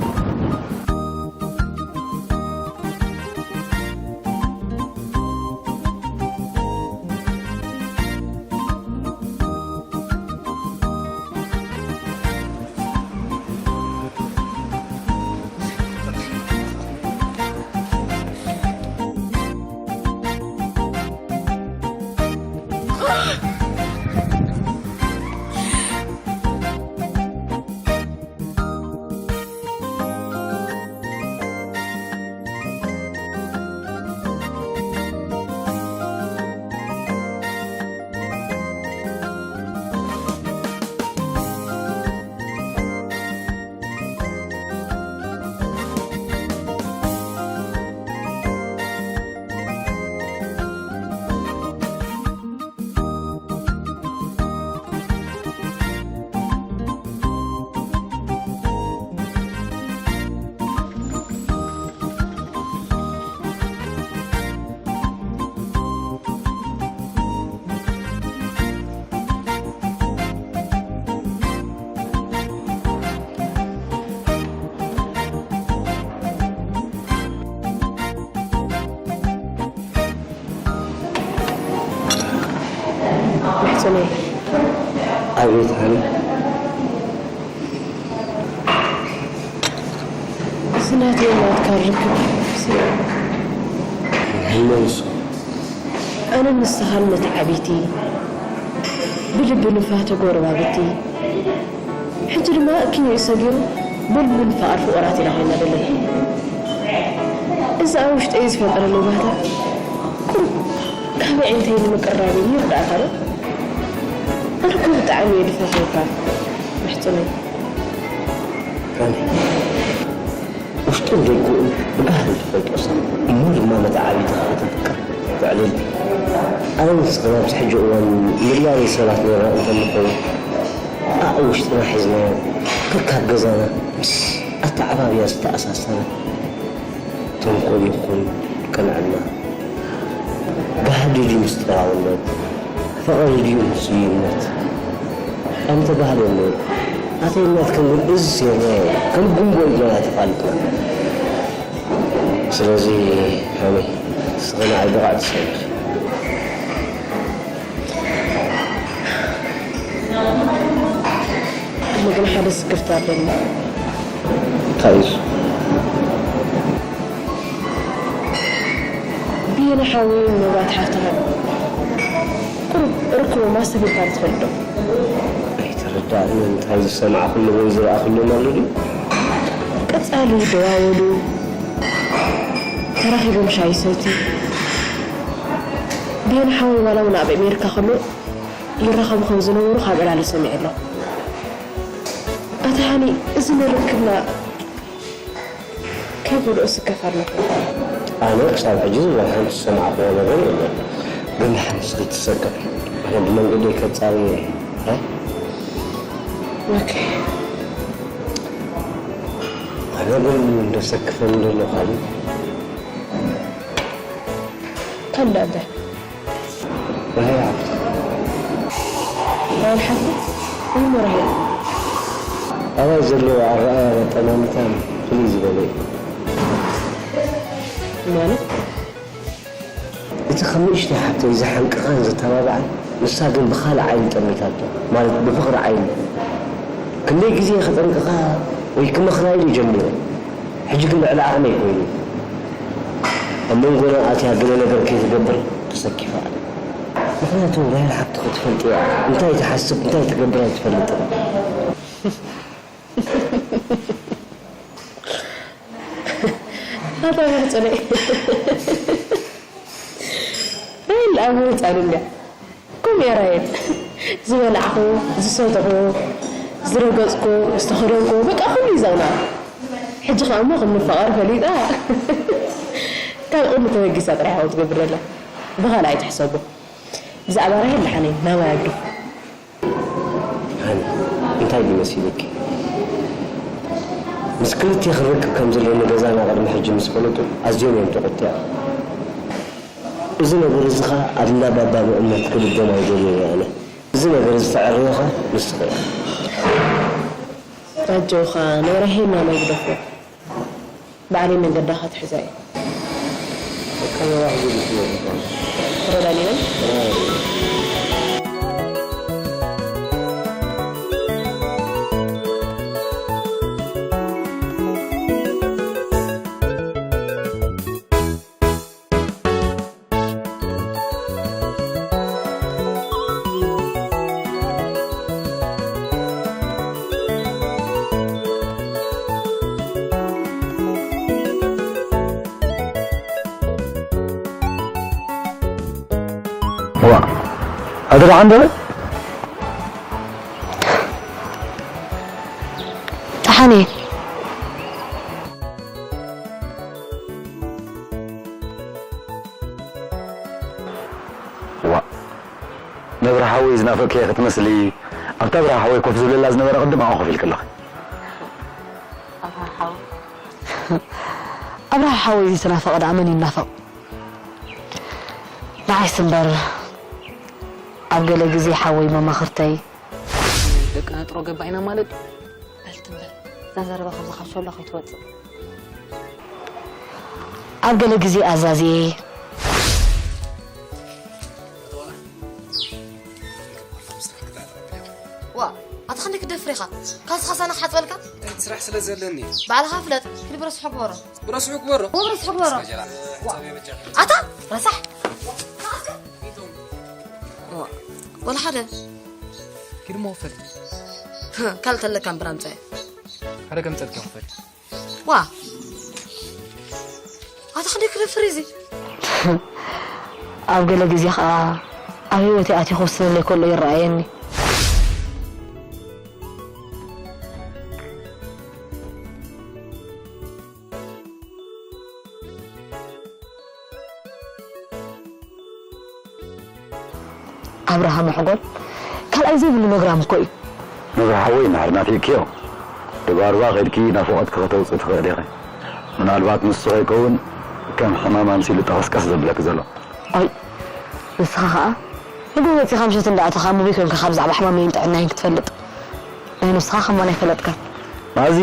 መሕጸነይ። ኣቤት ሃኒ። እዚ ናተይ ናትካ ርክብ። ህመንሱ። ኣነ ንስኻን መተዓቢቲ፣ ብልቢ ንፋተ ጎረባብቲ። ሕጂ ድማ እኪ ሰጊሩ ብልብል ፍቓድ ፍቑራት ኢና ኮይና ዘለና። እዚ ኣብ ውሽጠይ ዝፈጠረለይ ባህታ ቁሩብ ካብ ኣዒንተይ ንምቅራብ እዩ፣ ይርዳእካ ዶ? ኣነ እኮ ብጣዕሚ እየ ዝፈትወካ፣ ምሕጽነይ። ከመይ? ውሽጡን ደጉኡን ብጋህዲ ትፈልጦ ሰብ እሞ ድማ መተዓቢቲ ከኣ ተፍቅር፣ ተዕልል። ኣነ ንስኽን ኣብዚ ሕጂ እዋን መግላሊ ሰባት ነርና እንተንኸውን፣ ኣዕኡ ውሽጥና ሒዝናዮ፣ ከካብ ገዛና ምስ ኣተዓባብያ ዝተኣሳሰረ፣ ተንኮል ይኹን ቅንዕና፣ ጋህዲ ድዩ ምስጢራውነት፣ ፍቕሪ ድዩ ምስሉይነት? ከም ተባህለ ኣሎ። ኣተይ እናትክን ግን እዝ ሴርና እዩ። ከም ጉንቦ እዩ ገና ተፋልጥና። ስለዚ ሃኒ፣ ንስኺ ንዓይ ብቕዕቲ ሰብ ኢኺ። ኣነ ግን ሓደ ስክፍታ ኣለኒ። እንታይ እዩ እሱ? ብየነ ሓወይን መብራት ሓፍትኻን ቁሩብ ርክቦም ኣስተብሂልካ ዶ ትፈልጥ ዶ? ኣይተረዳእንን። እንታይ ዝሰማዕኩሎም ወይ ዝረኣኹሎም ኣሎ ድዩ? ቀጻሊ ይደዋወሉ፣ ተራኺቦም ሻሂ ይሰትዩ። ብየነ ሓወይ ዋላ እውን ኣብ ኣሜሪካ ከሎ ይራኸቡ ከም ዝነበሩ ካብ ዕላሉ ሰሚዐ ኣለኹ። ኣታ ሃኒ፣ እዚ ንርክብና ከይጎድኦ ስከፍ ኣለኹ። ኣነ ክሳብ ሕጂ ዝብል ሓንቲ ዝሰማዕክዎ ነገር የለን። ግን ሓንቲ ዘይትሰከፍ። ኣነ ብመንገደይ ከጻሪ እየ። እ? ኦኬ። ኣነ ግን እንደሰክፈኒ ዘሎ ካልእ። ካልእ እንታይ? ራሄል ሓፍቲ። ራሄል ሓፍቲ? እሞ ራሄል? ኣባይ ዘለዎ ኣረኣእያን ኣጠማምታን ፍልይ ዝበለ እዩ። ማለት? እቲ ከም ንእሽተይ ሓፍተይ ዝሓንቅኻን ዘተባብዓን፣ ንሳ ግን ብኻልእ ዓይኒ ጠሚታቶ፣ ማለት ብፍቕሪ ዓይኒ። ክንደይ ግዜ ከጠንቅኻ ወይ ክመኽራ ኢለ ጀሚረ። ሕጂ ግን ልዕሊ ዓቕመይ ኮይኑ። ኣብ መንጎና ኣትያ ገለ ነገር ከይትገብር ተሰኪፋ ኣላ። ምኽንያቱ ራሄል ሓብትኺ ትፈልጥያ፣ እንታይ ትሓስብ እንታይ ትገብር ኣይትፈልጥን። ኣታ መሕጸነይ። ራሄል ኣብ ህጻን እንድያ። ከምኡ እያ ራሄል። ዝበላዕኹ፣ ዝሰተኹ፣ ዝረገጽኩ፣ ዝተኸደንኩ፣ በቃ ኩሉ እዩ ዘቕንኣ። ሕጂ ኸኣ እሞ ከም ንፋቐር ፈሊጣ፣ ካብ ቕድሚ ተበጊሳ ጥራሕ እያ ትገብር ዘላ። ብኻልእ ኣይትሕሰቦ። ብዛዕባ ራሄል ደሓነይ ናባይ ኣግድፎ። ሃኒ፣ እንታይ ድዩ መሲሉኪ? ምስ ክልቴኺ ርክብ ከም ዘለኒ ገዛና ቅድሚ ሕጂ ምስ ፈለጡ ኣዝዮም እዮም ተቖጢዖም። እዚ ነገር እዚ ኸኣ ኣብ እንዳ ባባ መእመት ክድገም ኣይደልዮን እየ ኣነ። እዚ ነገር እዚ ተዕርዮ ኸኣ ንስኺ ኢኺ። ኣጆኻ፣ ናይ ራሄል ናባይ ግደፎ። ባዕለይ መንገዳ ክትሕዛ እየ። ተረዳዲእና? ዋ፣ ኣደራ ዓንደበ። ጠሓነ። ዋ፣ ነብሪ ሓወይ ዝናፈቅክያ ክትመስሊ፣ ኣብታ ኣብርሃ ሓወይ ኮፍ ዝብለላ ዝነበረ ቅድም ኣብኣ ኮፍ ኢልኪ ኣለኺ። ኣብርሃ ሓወይ? ኣብርሃ ሓወይ ዘይተናፈቐ ደኣ መን ይናፈቕ? ንዓይስ እምበር ኣብ ገለ ግዜ ሓወይ መማኽርተይ። ደቂ ነጥሮ ገባኢና ማለት? በል ትም በል። እዛ ዘረባ ካብዚ ካብ ሾሎ ከይትወጽእ። ኣብ ገለ ግዜ ኣዛዝየ። ዋ፣ ኣታ ክንደይ ክትደፍር ኢኻ? ካልሲ ካሳና ክሓጽበልካ? ስራሕ ስለ ዘለኒ። ባዕልኻ ፍለጥ። ክዲ ብረስሑ ግበሮ። ብረስሑ ግበሮ? ዎ፣ ብረስሑ ግበሮ። ዋ። ኣታ ረሳሕ። ዋ፣ ወላ ሓደ። ኪድ መወፈል። ካልእ ተለካ እምበር ኣምጻዮ። ሓደ ከም ጸድቂ መወፈል። ዋ። ኣታ ክንደይ ክደፍር እዚ? ኣብ ገለ ግዜ ኸኣ ኣብ ህይወተይ ኣትዩ ክውስነለይ ከሎ ይረኣየኒ። ኣብርሃ መሕጎል ካልኣይ ዘይብሉ ነግራም እኮ እዩ። ነብሪ ሓወይ፣ ናህሪ ናፊቕክዮ። ደባርባ ኸድኪ ናፍቖትኪ ከተውጽኢ ትኽእሊ ኢኺ። ምናልባት ንሱ ኸይከውን ከም ሕማም ኣምሲሉ ጠኸስቀስ ዘብለኪ ዘሎ። ኣይ፣ ንስኻ ኸኣ ሕጂ መጺኻ ምሸት እንዳኣተኻ ሙቢ ኮንካ ካብ ብዛዕባ ሕማመይን ጥዕናይን ክትፈልጥ ናይ ነብስኻ ከማን ኣይፈለጥካን። ማዚ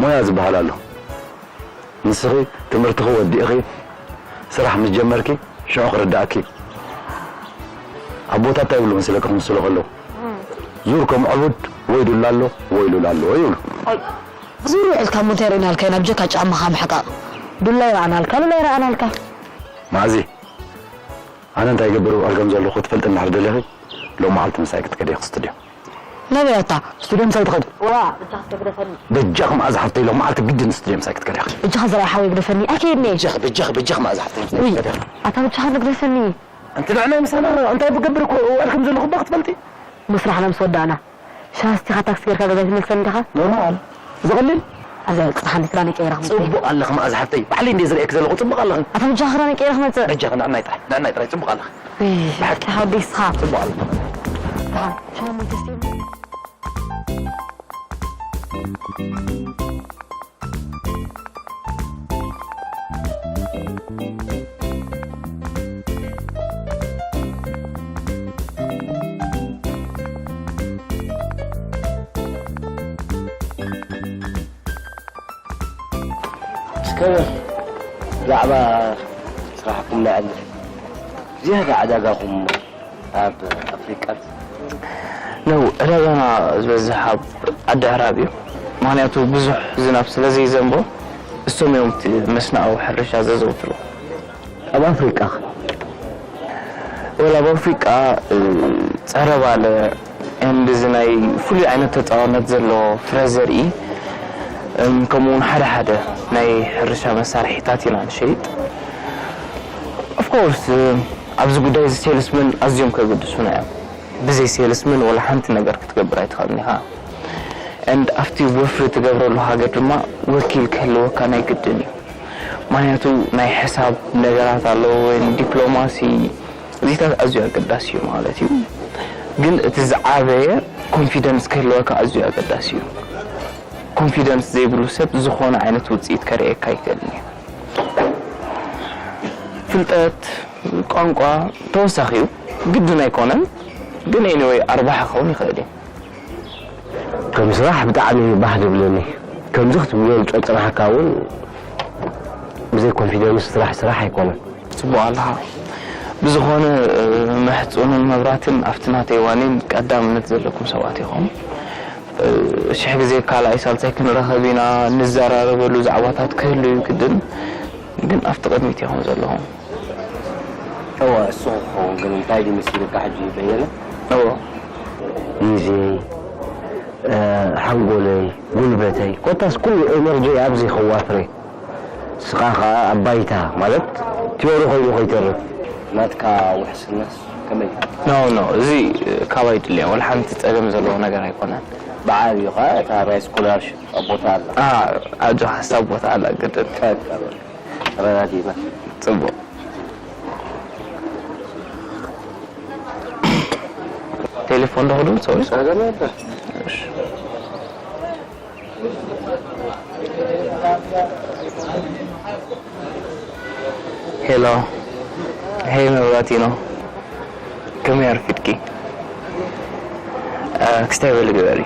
ሞያ ዝበሃል ኣሎ። ንስኺ ትምህርትኺ ወዲእኺ ስራሕ ምስ ጀመርኪ ሽዑ ክርዳእኪ። ኣቦታት እንታይ ይብሉ መስለኪ ክምስሉ ከለዉ? ዙር ከም ዕቡድ ወይ ዱላ ኣሎ ወይ ሉል ኣሎ ይብሉ። ዙር ውዕልካ እሞ እንታይ ርኢናልካ ኢና ብጀካ ጫማኻ ምሕቃቕ። ዱላ ይረኣናልካ ሉላ ይረኣናልካ። ማዚ ኣነ እንታይ ይገብር ይውዕል ከም ዘለኹ ክትፈልጢ እንድሕር ደሊኺ ሎም መዓልቲ ምሳይ ክትከዲ ኢኺ ስቱድዮ። ናበይ ኣታ? ስቱድዮ ምሳይ ትኸዲ። ዋ ብጃኻ ግደፈኒ። በጃኺ መኣዛ ሓፍተይ ሎም መዓልቲ ግድን ስቱድዮ ምሳይ ክትከዲ ኢኺ። ብጃኻ ዘርኣይ ሓወይ ግደፈኒ ኣይከይድኒ። በጃኺ በጃኺ በጃኺ መኣዛ ሓፍተይ ምሳይ ክትከዲ ኢኺ። ኣታ ብጃኻ ግደፈኒ። ኣንቲ ንዕናይ ምሳና እንታይ ብገብር እኮ ውዕል ከም ዘለኹ እባ ክትፈልጢ። ምስራሕና ምስ ወዳእና ሻስቲኻ ታክሲ ጌርካ ገዛይ ትመልሰኒ ዲኻ? ኖርማል። ዝቕልል ኣዛ ጽሓኒ ክዳነ ቀይራ ክመጽእ። ጽቡቕ ኣለኺ መኣዛ ሓፍተይ። ባዕለይ እንደ ዝርእየኪ ዘለኹ ጽቡቕ ኣለኺ። ኣታ ብጃኻ ክዳነ ቀይራ ክመጽእ። በጃኺ ንዕናይ ጥራይ ንዕናይ ጥራይ ጽቡቕ ኣለኺ። እይ፣ ሓቂ ሓወደይ እስኻ። ጽቡቕ ኣለኺ። ደሓን ሻወር መይተስቴ። እስከ ብዛዕባ ስራሕኩም ነዕልል። ዝያዳ ዕዳጋኹም ኣብ ኣፍሪቃ? ነው ዕዳጋና ዝበዝሕ ኣብ ዓዲ ኣዕራብ እዩ። ምኽንያቱ ብዙሕ ዝናብ ስለ ዘይዘንቦ እሶም እዮም እቲ መስናኣዊ ሕርሻ ዘዘውትሩ። ኣብ ኣፍሪቃ ወላ ኣብ ኣፍሪቃ ጸረ ባለ ኤንድ እዚ ናይ ፍሉይ ዓይነት ተጻዋርነት ዘለዎ ፍረ ዘርኢ እም፣ ከምኡ እውን ሓደ ሓደ ናይ ሕርሻ መሳርሒታት ኢና ንሸይጥ። ኦፍኮርስ ኣብዚ ጉዳይ እዚ ሴልስመን ኣዝዮም ከገድሱና እዮም። ብዘይ ሴልስመን ወላ ሓንቲ ነገር ክትገብር ኣይትኽእልን ኢኻ። ኤንድ ኣብቲ ወፍሪ ትገብረሉ ሃገር ድማ ወኪል ክህልወካ ናይ ግድን እዩ። ምኽንያቱ ናይ ሕሳብ ነገራት ኣለዎ ወይ ዲፕሎማሲ እዚታት ኣዝዩ ኣገዳሲ እዩ ማለት እዩ። ግን እቲ ዝዓበየ ኮንፊደንስ ክህልወካ ኣዝዩ ኣገዳሲ እዩ። ኮንፊደንስ ዘይብሉ ሰብ ዝኾነ ዓይነት ውፅኢት ከርእየካ ኣይክእልን እዩ። ፍልጠት ቋንቋ ተወሳኺ እዩ፣ ግድን ኣይኮነን። ግን ኤኒወይ ኣርባሓ ክኸውን ይኽእል እዩ። ከም ስራሕ ብጣዕሚ ባህ ድብለኒ። ከምዚ ክትገልጾ ጽናሕካ እውን ብዘይ ኮንፊደንስ ስራሕ ስራሕ ኣይኮነን። ጽቡቕ ኣለኻ። ብዝኾነ መሕጹንን መብራትን ኣብቲ ናተይ ዋኒን ቀዳምነት ዘለኩም ሰባት ኢኹም። ሽሕ ግዜ ካልኣይ ሳልሳይ ክንረኸብ ኢና፣ ንዘራረበሉ ዛዕባታት ክህሉ እዩ ግድን፣ ግን ኣብቲ ቅድሚት ኢኹም ዘለኹም። እወ እሱ ክኸውን ግን እንታይ ድዩ መሲሉካ ሕጂ በየነ? እወ። ግዜ፣ ሓንጎለይ፣ ጉልበተይ፣ ኮታስ ኩሉ ኤነርጂ ኣብዚ ከዋፍሬ። ስኻ ኸኣ ኣብ ባይታ ማለት ቲዮሪ ኮይኑ ከይተርፍ። ናትካ ውሕስናስ ከመይ? ኖ ኖ፣ እዚ ካባይ ድልያ ወላ ሓንቲ ጸገም ዘለዎ ነገር ኣይኮነን። ብዓብዩ ኸኣ እታ ናይ ስኮላርሽፕ ኣብ ቦታ ኣላ። ኣጆ ሓሳብ ቦታ ኣላ ግድን። ተረዳዲእና። ጽቡቕ። ቴሌፎን ዶ ክድውል ሶሪ? ጸገም የለን። ሄሎ፣ ሄይ መብራቲኖ፣ ከመይ ኣርፊድኪ? ክስታይ በሊ ግበሪ።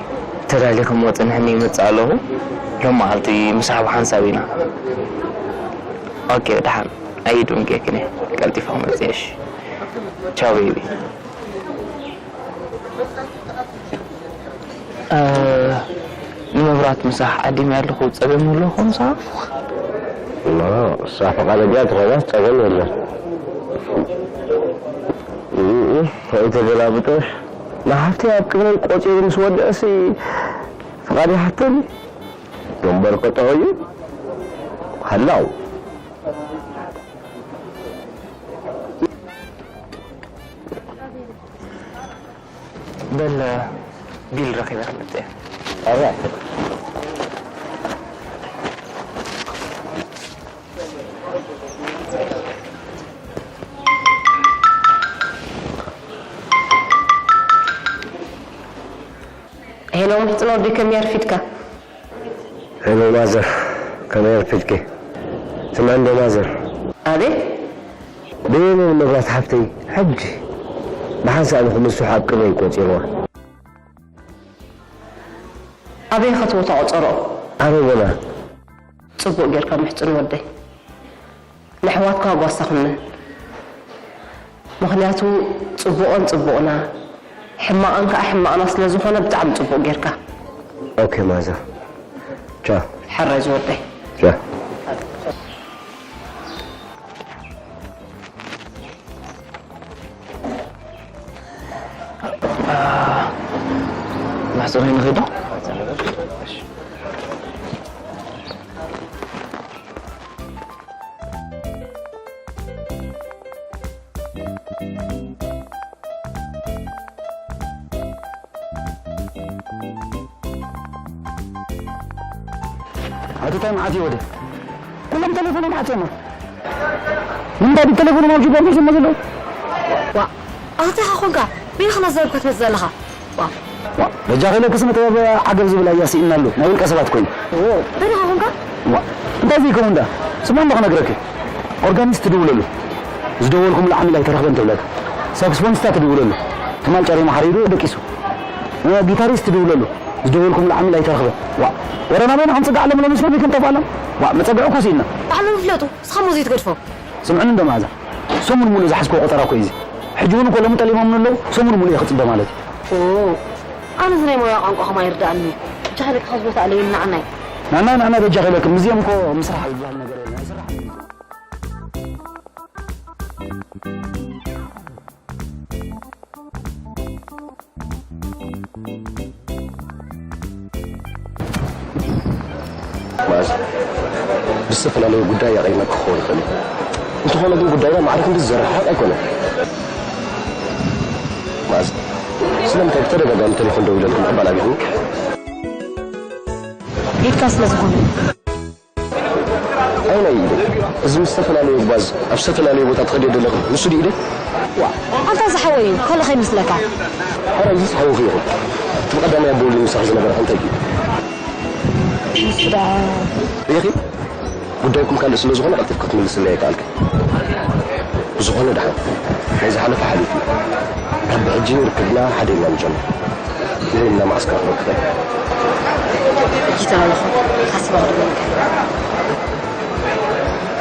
ተዳሊኺ እሞ ጽንሕኒ ይመጽእ ኣለኹ። ሎም መዓልቲ ምሳሕ ብሓንሳብ ኢና። ኦኬ፣ ደሓን። ኣይድንጌክን እየ። ቀልጢፈ ክመጽእ እየ። እሺ። ቻው ቤቢ። እ፣ ንመብራት ምሳሕ ዓዲመ ኣለኹ። ጸገም ይህልዎ ኾን ሰዓት? ኖ፣ እሳ ፈቓደኛ ተኾይናስ ጸገም የለን። እም፣ እም፣ ከይተገላብጦሽ፣ ንሓፍተይ ኣብ ቅድመይ ቆጺሩ ምስ ወደአሲ ፍቓድ ይሓተኒ። ደንበር ቀጠዑ እዩ። ሃላው። በል ቢል ረኺበ ክመጽእ እየ። ኣራይ። ሄሎ ምሕጽን ወዲ ከመይ ኣርፊድካ? ሄሎ ማዘር፣ ከመይ ኣርፊድኪ? ትማን ዶ ማዘር? ኣቤት። በየነ ንመብራት ሓፍተይ ሕጂ ብሓንሳእ ንኽምስሑ ኣብ ቅድመይ ቆጺርዋ። ኣበይ ኸትቦ ተቖጸሮ? ኣበይ ገና? ጽቡቕ ጌርካ ምሕጽን ወደይ። ንኣሕዋትካ ጓሳ ኹነን። ምኽንያቱ ጽቡቕን ጽቡቕና፣ ሕማቕን ከኣ ሕማቕና ስለ ዝኾነ ብጣዕሚ ጽቡቕ ጌርካ። ኦኬ ማዘር። ቻው። ሕራይ ዝወደይ። ቻው። ማሕፀነይ ንኸይዶ? ኣቲ ታይ መዓት እዩ ወደ? ኩሎም ቴሌፎኖም ዓፅዮማ። ንምንታይ ድዩ ቴሌፎኖም ኣብ ጅቦም ሒዞሞ ዘለዉ? ዋ፣ ኣታ ኢኻ ኮንካ በይንኻ እናዛረብካ ትመጽእ ዘለኻ። ዋ። ዋ፣ በጃኺ ኢለኪ ስነ ጥበብ ዓገብ ዝብል ኣያ ስኢንና ኣሎ። ናይ ውልቀ ሰባት ኮይኑ። በይንኻ ኮንካ? ዋ፣ እንታይ ዘይከውን ዳ? ስምዒ እሞ ክነግረኪ። ኦርጋኒስት ትድውለሉ። ዝደወልኩምሉ ዓሚል ኣይተረኽበን ትብለካ። ሳክስፎኒስታ ትድውለሉ። ትማል ጨሪሙ ሓሪሩ ደቂሱ። እ፣ ጊታሪስት ትድውለሉ። ዝደወልኩምሉ ዓሚል ኣይተረኽበን። ዋ፣ ወረ ናበይና ክንጽጋዕ ኣለምሎም ምስ ነቢይ ክንጠፍኣሎም? ዋ፣ መጸግዒ እኮ ስኢንና። ባዕሎም ይፍለጡ። ንስኻ እሞ ዘይትገድፎም። ስምዕኒ እንዶ መኣዛ። ሰሙን ሙሉእ ዝሓዝክዎ ቆጸራ እኮ እዩ እዚ። ሕጂ እውን እኮ ሎሚ ጠሊሞምኒ ኣለዉ፣ ሰሙን ሙሉእ እየ ክጽበ ማለት እዩ። ኦ፣ ኣነ እዚ ናይ ሞያ ቋንቋኹም ኣይርድኣንን እዩ። ብቻ ከለኪ ካብዚ ቦታ ኣለዩ፣ ንዓናይ። ንዓናይ፣ ንዓናይ በጃኺ ኢለክን፣ ምስዚኦም እኮ ምስራሕ ዝበሃል ነገር የለን፣ ኣይስራሕን እዩ። መኣዝ ብዝተፈላለየ ጉዳይ ኣቐይመኪ ክኸውን ይኽእል እዩ። እንተኾነ ግን ጉዳይና ማዕረ ክንዲ ዝዘረሓቕ ኣይኮነን። መኣዝ ስለምንታይ ብተደጋጋሚ ቴሌፎን ደዊለልኪ ምቕባል ኣቢኹም? ኢድካ ስለ ዝኾነ። ኣየናይ ኢደይ? እዚ ምስ ዝተፈላለዩ ጓዝ ኣብ ዝተፈላለዩ ቦታ ትኸድዮ ዘለኺ ንሱ ድዩ ኢደይ? ዋ፣ ኣንታ እዚ ሓወይ እዩ፣ ካልእ ከይመስለካ። ሓራይ እዚ ሓውኺ ይኹን። እቲ ብቐዳማይ ኣቦ ወልዩ ምሳኺ ዝነበረ እንታይ ድዩ? ንሱ ደኣ ርኢኺ? ጉዳይኩም ካልእ ስለ ዝኾነ ቀልጢፍኪ ክትምልስለይ ኣይከኣልክን። ብዝኾነ ደሓን፣ ናይ ዝሓለፈ ሓሊፉ እዩ። ካብ ብሕጂ ርክብና ሓደ ኢልና ንጀምር። ንበይንና መዓስ ክረኽበኪ እኽእል? ሕጂ ተላለኹ፣ ሓሲበ ክድውለልካ።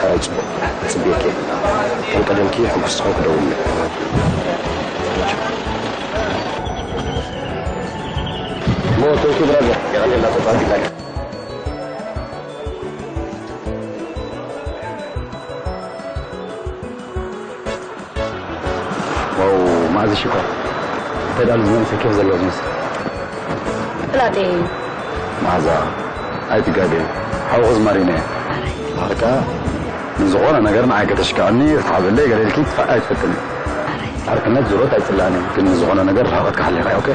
ሕራይ ጽቡቕ፣ ጽብየኪ እየ። ከም ቀደምኪ ሕጉስ ዝኾንኩ ደውልለይ። ሞ፣ thank you brother። የቐንየልና፣ ተጻዋቲና። ዋው፣ መኣዚ ሽኮር። እንታይ ደኣ ዝመልሰ ኬፍ ዘለዎ ዝመስል። ፍላጠይ እዩ። መኣዛ፣ ኣይትጋገ። ሓውኺ ዝማሪና እየ። በቃ፣ ንዝኾነ ነገር ንዓይ ከተሽክዐኒ፣ ክትሓብለይ፣ ገለ ኢልኪ ትፋእ ኣይትፈትኒ። ዓርክነት ዙሮት ኣይጽላእን እዩ፣ ግን ንዝኾነ ነገር ርሕቐት ክሓልኻ እየ፣ ኦኬ?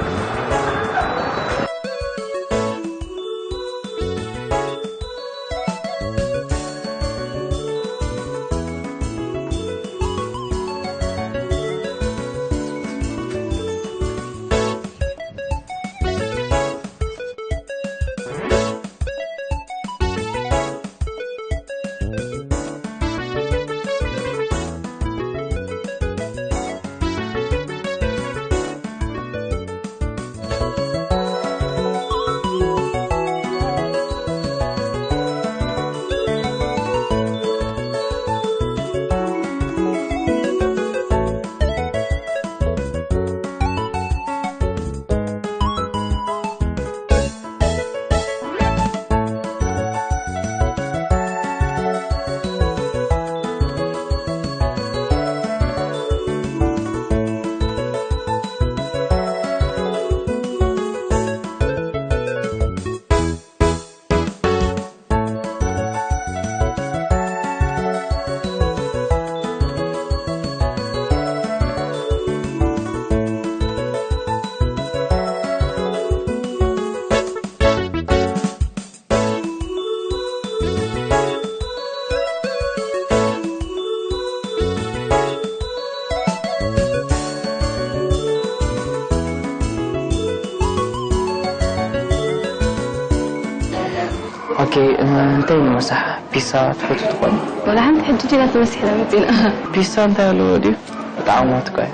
ኦኬ፣ እንታይ ንምሳሕ? ፒሳ ትፈትው ትኾን? ወላ ሓንቲ ሕጂ ዲና ተመሲሕና መጺና። ፒሳ እንታይ ኣለዎ ድዩ? ብጣዕሚ ሞት እኮ እዩ።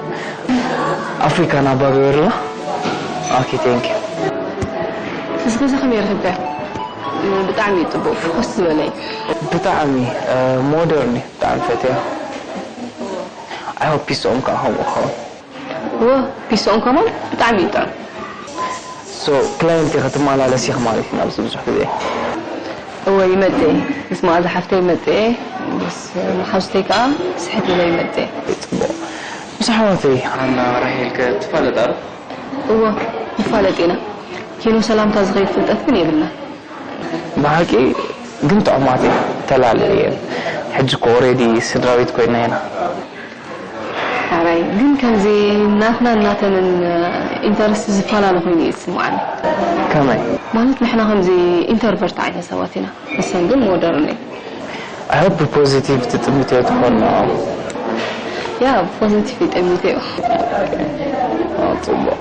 ኣፍሪካ ናብ ባቢ ወርላ። ኦኬ፣ ቴንክ ዩ። እዚ ገዛ ከመይ ረኺብካዮ? ብጣዕሚ እዩ ጽቡቕ፣ ፍኹስ ዝበለ እዩ። ብጣዕሚ ሞደርን እዩ፣ ብጣዕሚ ፈትያ። ኣይ ሆፕ ፒስኦም ከዓ ከምኡ ክኸውን። እወ፣ ፒስኦም ከማን ብጣዕሚ እዩ ጥዑም። ሶ ክላይንት ኢኺ ትመላለስ ኢኺ ማለት እዩ ናብዚ ብዙሕ ግዜ? እወ ይመጽእ እየ፣ ምስ መኣዛ ሓፍተይ ይመጽእ እየ፣ ምስ መሓዙተይ ከዓ ስሕት ኢለ ይመጽእ እየ። ጽቡቕ። ምስ ኣሕዋተይ ሃና ራሄል ከ ትፋለጣ ዶ? እወ ንፋለጥ ኢና። ኪኖ ሰላምታ ዝኸይድ ፍልጠት ግን የብልና። ብሓቂ ግን ጥዑማት እየን፣ ተላልእ እየን። ሕጂ እኮ ኦሬዲ ስድራ ቤት ኮይና ኢና። ሓራይ ግን ከምዚ ናትና ናተንን ኢንተረስት ዝፈላለ ኮይኑ እዩ ዝስምዓኒ። ከመይ? ማለት ንሕና ከምዚ ኢንተርቨርት ዓይነት ሰባት ኢና፣ ንሰን ግን ሞደርን እዩ። I hope ብፖዚቲቭ ትጥምትዮ ትኾን። ያ ብፖዚቲቭ ይጠሚተዮ። ጽቡቕ።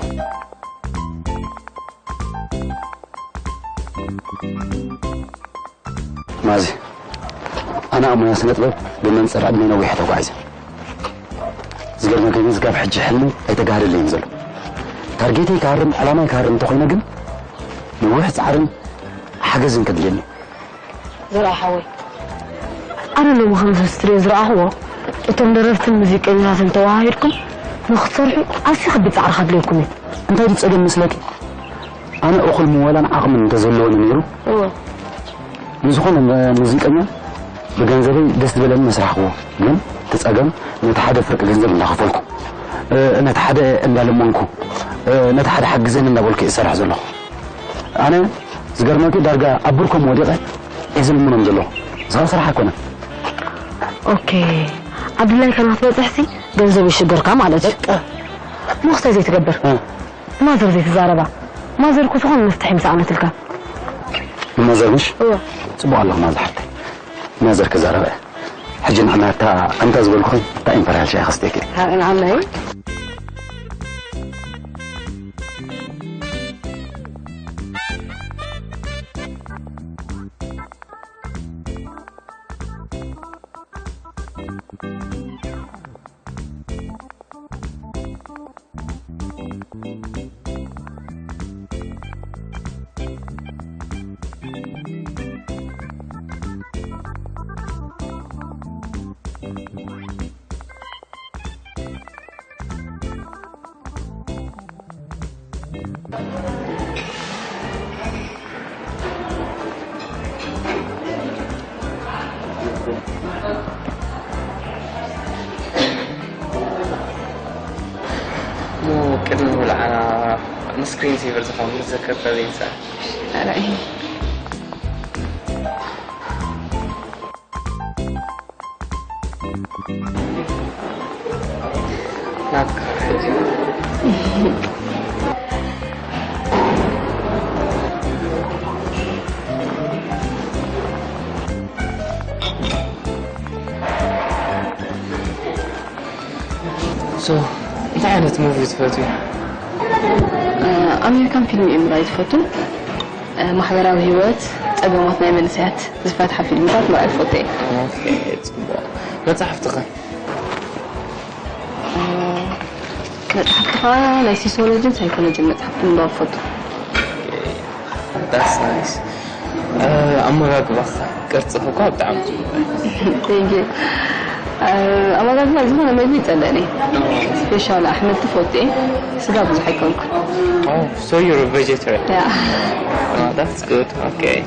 ማዚ ኣነ ኣብ ሞያ ስነ ጥበብ ብመንፅር ዕድመ ነዊሕ ተጓዒዘ። ዝገርመካ ግን ዝጋብ ሕጂ ሕልሚ ኣይተጋህደለይን ዘሎ። ታርጌተይ ክሃርም ዕላማይ ክሃርም እንተኮይነ ግን ነዊሕ ፃዕርን ሓገዝን ከድልየኒ። ዝረኣ ሓወይ ኣነ ሎሚ ከም ስትሪዮ ዝረኣኽዎ እቶም ደረፍትን ሙዚቀኛታትን ተዋሃሂድኩም ንክትሰርሑ ኣዝዩ ከቢድ ፃዕሪ ከድልየኩም እዩ። እንታይ ድዩ ፀገም መስለኪ? ኣነ እኹል ምወላን ዓቕምን እንተዘለወኒ ነይሩ እወ ንዝኾነ ሙዚቀኛ ብገንዘበይ ደስ ዝበለኒ መስራሕክዎ። ግን እቲ ፀገም ነቲ ሓደ ፍርቂ ገንዘብ እንዳኸፈልኩ ነቲ ሓደ እንዳለመንኩ ነቲ ሓደ ሓግዘኒ እንዳበልኩ እየ ዝሰርሕ ዘለኹ። ኣነ ዝገርመኪ ዳርጋ ኣብ ብርኮም ወዲቐ እየ ዝልምኖም ዘለኹ። እዚ ከዓ ስራሕ ኣይኮነን። ኦኬ ኣብ ድላይካ ንክትበፅሕሲ ገንዘብ ይሽገርካ ማለት እዩ። እሞ ክስታይ ዘይትገብር ማዘር ዘይትዛረባ። ማዘር እኮ ዝኾነ መፍትሒ ምስ ኣመትልካ። ንማዘር ምሽ እወ ፅቡቅ ኣለኹ ማዘር ሓፍተይ። ማዘር ክዛረበ ሕጂ ንዕና እታ ኣንታ ዝበልኩኺ እታ ኢምፐርያል ሻይ ከስተኪ። ንዓናይ እሞ ቅድሚ ምብልዓና ንስክሪን ሴቨር ዝኸውን ክትዘክር ተዘይንሳ። ኣራይ ናትካ ሕጂ ሶ እንታይ ዓይነት ሙቪ ትፈትዊ? ኣሜሪካን ፊልም እየ ምርኣይ ዝፈቱ። ማሕበራዊ ህይወት፣ ፀገማት ናይ መንእሰያት ዝፈትሓ ፊልምታት ምርኣይ ዝፈቱ እየ። ጽቡቕ። መጻሕፍቲ ኸ? መጽሓፍቲ ኸዓ ናይ ሲሶሎጂን ሳይኮሎጂን መጽሓፍቲ ምንባብ እፈቱ። That's nice. ኣመጋግባኻ ቅርጽ እኳ ብጣዕሚ ጽቡቕ። Thank you. ኣመጋግባ ዝኾነ መግቢ ይጸልእኒ። ስፔሻል ኣሕምልቲ ፈትየ፣ ስጋ ብዙሕ ኣይኮንኩ። Oh, so you're a vegetarian? Yeah. Oh, that's good. Okay.